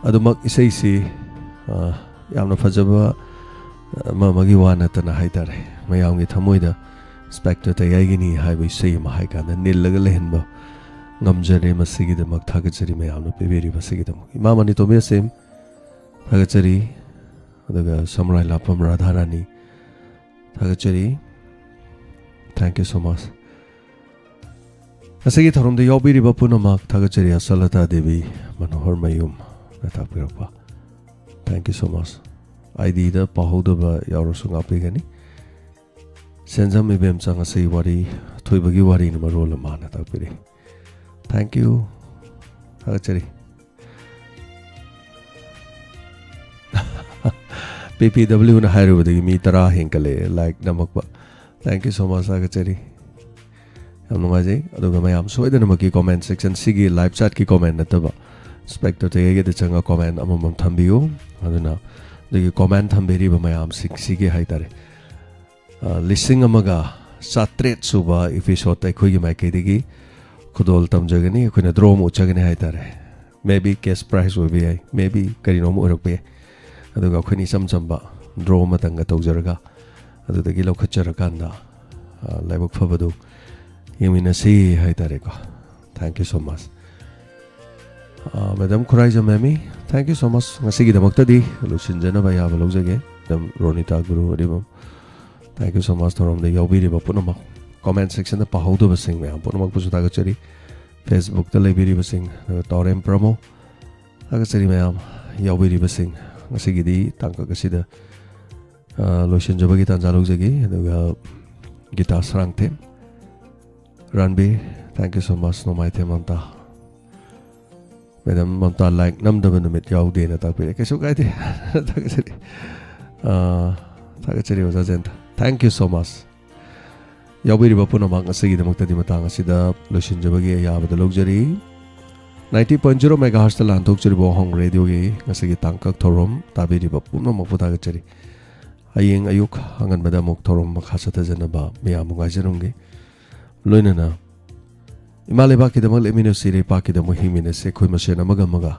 ꯑꯗꯨꯃꯛ ꯏꯁꯩꯁꯤ, ꯑ, ꯌꯥꯝꯅ ꯐꯖꯕ, ꯑ, ꯑꯃ ꯑꯃꯒꯤ ꯋꯥ ꯅꯠꯇꯅ ꯍꯥꯏꯇꯥꯔꯦ, ꯃꯌꯥꯝꯒꯤ ꯊꯃꯣꯏꯗ ꯏꯟꯁꯄꯦꯛꯇꯔ ꯇꯌꯥꯏꯒꯤꯅꯤ ꯍꯥꯏꯕ ꯏꯁꯩ ꯑꯃ ꯍꯥꯏꯀꯥꯟꯗ ꯅꯤꯜꯂꯒ ꯂꯩꯍꯟꯕ ꯉꯝꯖꯔꯦ꯫ ꯃꯁꯤꯒꯤꯗꯃꯛ ꯊꯥꯒꯠꯆꯔꯤ, ꯃꯌꯥꯝꯅ ꯄꯤꯕꯤꯔꯤꯕꯁꯤꯒꯤꯗꯃꯛ꯫ ꯏꯃꯥ ꯃꯅꯤ ꯇꯣꯝꯕꯤ ꯑꯁꯦꯝ ꯊꯥꯒꯠꯆꯔꯤ, ꯑꯗꯨꯒ ꯁꯝꯔꯥꯏ ꯂꯥꯞꯐꯝ ꯔꯥꯙꯥꯔꯥꯅꯤ ꯊꯥꯒꯠꯆꯔꯤ꯫ Thank you so much꯫ ꯉꯁꯤꯒꯤ ꯊꯧꯔꯝꯗ ꯌꯥꯎꯕꯤꯔꯤꯕ ꯄꯨꯝꯅꯃꯛ ꯊꯥꯒꯠꯆꯔꯤ꯫ ꯑꯁꯂꯇꯥ ꯗꯦꯕꯤ, ꯃꯅꯣꯍꯔ ꯃꯌꯨꯝ ꯅ ꯇꯥꯛꯄꯤꯔꯛꯄ, thank you so much꯫ ꯑꯥꯏ ꯗꯤꯗ ꯄꯥꯍꯧꯗꯕ ꯌꯥꯎꯔꯁꯨ ꯉꯥꯛꯄꯤꯒꯅꯤ꯫ ꯁꯦꯟꯖꯝ ꯏꯕꯦꯝꯆꯥ, ꯉꯁꯤ ꯋꯥꯔꯤ, ꯊꯣꯏꯕꯒꯤ ꯋꯥꯔꯤꯅ ꯃꯔꯣꯜ ꯑꯃ ꯍꯥꯏꯅ ꯇꯥꯛꯄꯤꯔꯤ꯫ Thank you꯫ ꯊꯥꯒꯠꯆꯔꯤ꯫ ꯄꯤ ꯄꯤ ꯗꯕ꯭ꯂꯤꯎꯅ ꯍꯥꯏꯔꯨꯕꯗꯒꯤ ꯃꯤ ꯇꯔꯥ ꯍꯦꯟꯒꯠꯂꯛꯑꯦ like ꯅꯝꯃꯛꯄ꯫ Thank you so much, ꯊꯥꯒꯠꯆꯔꯤ꯫ ꯌꯥꯝ ꯅꯨꯡꯉꯥꯏꯖꯩ꯫ ꯑꯗꯨꯒ ꯃꯌꯥꯝ ꯁꯣꯏꯗꯅꯃꯛꯀꯤ comment section, ꯁꯤꯒꯤ live chatꯀꯤ comment ꯅꯠꯇꯕ, ꯏꯟꯁꯄꯦꯛꯇꯔ ꯇꯌꯥꯏꯒꯤꯗ ꯆꯪꯉ comment ꯑꯃꯃꯝ ꯊꯝꯕꯤꯌꯨ꯫ ꯑꯗꯨꯅ ꯑꯗꯨꯒꯤ comment ꯊꯝꯕꯤꯔꯤꯕ ꯃꯌꯥꯝꯁꯤꯡꯁꯤꯒꯤ ꯍꯥꯏꯇꯥꯔꯦ, ꯑ, ꯂꯤꯁꯤꯡ ꯑꯃꯒ ꯆꯥꯇ꯭ꯔꯦꯠ ꯁꯨꯕ episode ꯑꯩꯈꯣꯏꯒꯤ ꯃꯥꯏꯀꯩꯗꯒꯤ ꯈꯨꯗꯣꯜ ꯇꯝꯖꯒꯅꯤ, ꯑꯩꯈꯣꯏꯅ ꯗ꯭ꯔꯣ ꯑꯃ ꯎꯠꯆꯒꯅꯤ ꯍꯥꯏꯇꯥꯔꯦ꯫ ꯃꯦ ꯕꯤ ꯀꯦꯁ ꯄ꯭ꯔꯥꯏꯖ ꯑꯣꯏꯕ ꯌꯥꯏ, ꯃꯦ ꯕꯤ ꯀꯔꯤꯅꯣ ꯑꯃ ꯑꯣꯏꯔꯛꯄ ꯌꯥꯏ꯫ ꯑꯗꯨꯒ ꯑꯩꯈꯣꯏꯅ ꯏꯆꯝ ꯆꯝꯕ ꯗ꯭ꯔꯣ ꯑꯃꯇꯪꯒ ꯇꯧꯖꯔꯒ ꯑꯗꯨꯗꯒꯤ ꯂꯧꯈꯠꯆꯔꯀꯥꯟꯗ, ꯑ, ꯂꯥꯏꯕꯛ ꯐꯕꯗꯨ ꯌꯦꯡꯃꯤꯟꯅꯁꯤ ꯍꯥꯏꯇꯥꯔꯦꯀꯣ꯫ Thank you so much꯫ ꯑ, madam Khuraijam Memi, thank you so much꯫ ꯉꯁꯤꯒꯤꯗꯃꯛꯇꯗꯤ ꯂꯣꯏꯁꯤꯟꯖꯅꯕ ꯑꯌꯥꯕ ꯂꯧꯖꯒꯦ꯫ ꯃꯦꯗꯥꯝ ꯔꯣꯅꯤꯇꯥ ꯒꯨꯔꯨ ꯑꯔꯤꯕꯝ, thank you so much꯫ ꯊꯧꯔꯝꯗ ꯌꯥꯎꯕꯤꯔꯤꯕ ꯄꯨꯝꯅꯃꯛ, comment section ꯗ ꯄꯥꯍꯧꯗꯕꯁꯤꯡ ꯃꯌꯥꯝ ꯄꯨꯝꯅꯃꯛꯄꯨꯁꯨ ꯊꯥꯒꯠꯆꯔꯤ꯫ Facebook ꯇ ꯂꯩꯕꯤꯔꯤꯕꯁꯤꯡ, ꯑꯗꯨꯒ ꯇꯥꯎꯔꯦꯝ ꯄ꯭ꯔꯃꯣ, ꯊꯥꯒꯠꯆꯔꯤ ꯃꯌꯥꯝ ꯌꯥꯎꯕꯤꯔꯤꯕꯁꯤꯡ꯫ ꯉꯁꯤꯒꯤꯗꯤ ꯇꯥꯡꯀꯛ ꯑꯁꯤꯗ, ꯑ, ꯂꯣꯏꯁꯤꯟꯖꯕꯒꯤ ꯇꯥꯟꯖꯥ ꯂꯧꯖꯒꯦ꯫ ꯑꯗꯨꯒ Gita Sarangthem, Ranbi, thank you so much꯫ Nongmaithem Mamta, madam Mamta ꯂꯥꯏꯛ ꯅꯝꯗꯕ ꯅꯨꯃꯤꯠ ꯌꯥꯎꯗꯦꯅ ꯇꯥꯛꯄꯤꯔꯦ꯫ ꯀꯩꯁꯨ ꯀꯥꯏꯗꯦ꯫ ꯊꯥꯒꯠꯆꯔꯤ꯫ ꯑ, ꯊꯥꯒꯠꯆꯔꯤ ꯑꯣꯖꯥ ꯖꯌꯟꯇ꯫ Thank you so much꯫ ꯌꯥꯎꯕꯤꯔꯤꯕ ꯄꯨꯝꯅꯃꯛ, ꯉꯁꯤꯒꯤꯗꯃꯛꯇꯗꯤ ꯃꯇꯥꯡ ꯑꯁꯤꯗ ꯂꯣꯏꯁꯤꯟꯖꯕꯒꯤ ꯑꯌꯥꯕꯗ ꯂꯧꯖꯔꯤ꯫ Ninety point zero megahertz ꯇ ꯂꯥꯟꯊꯣꯛꯆꯔꯤꯕ ꯋꯥꯍꯪ ꯔꯦꯗꯤꯑꯣꯒꯤ ꯉꯁꯤꯒꯤ ꯇꯥꯡꯀꯛ ꯊꯧꯔꯝ ꯇꯥꯕꯤꯔꯤꯕ ꯄꯨꯝꯅꯃꯛꯄꯨ ꯊꯥꯒꯠꯆꯔꯤ꯫ ꯍꯌꯦꯡ ꯑꯌꯨꯛ ꯑꯉꯟꯕꯗ ꯑꯃꯨꯛ ꯊꯧꯔꯝ ꯃꯈꯥ ꯆꯠꯊꯖꯅꯕ ꯃꯌꯥꯝꯕꯨ ꯉꯥꯏꯖꯔꯝꯒꯦ꯫ ꯂꯣꯏꯅꯅ ꯏꯃꯥ ꯂꯩꯕꯥꯛꯀꯤꯗꯃꯛ ꯂꯦꯞꯃꯤꯟꯅꯁꯤ, ꯏꯔꯩꯄꯥꯛꯀꯤꯗꯃꯛ ꯍꯤꯡꯃꯤꯟꯅꯁꯤ, ꯑꯩꯈꯣꯏ ꯃꯁꯦꯟ ꯑꯃꯒ ꯑꯃꯒ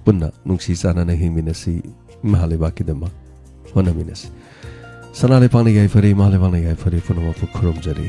ꯄꯨꯟꯅ ꯅꯨꯡꯁꯤ ꯆꯥꯟꯅꯅ ꯍꯤꯡꯃꯤꯟꯅꯁꯤ, ꯏꯃꯥ ꯂꯩꯕꯥꯛꯀꯤꯗꯃꯛ ꯍꯣꯠꯅꯃꯤꯟꯅꯁꯤ꯫ ꯁꯅꯥ ꯂꯩꯄꯥꯛꯅ ꯌꯥꯏꯐꯔꯦ, ꯏꯃꯥ ꯂꯩꯕꯥꯛꯅ ꯌꯥꯏꯐꯔꯦ, ꯄꯨꯝꯅꯃꯛꯄꯨ ꯈꯨꯔꯨꯝꯖꯔꯤ꯫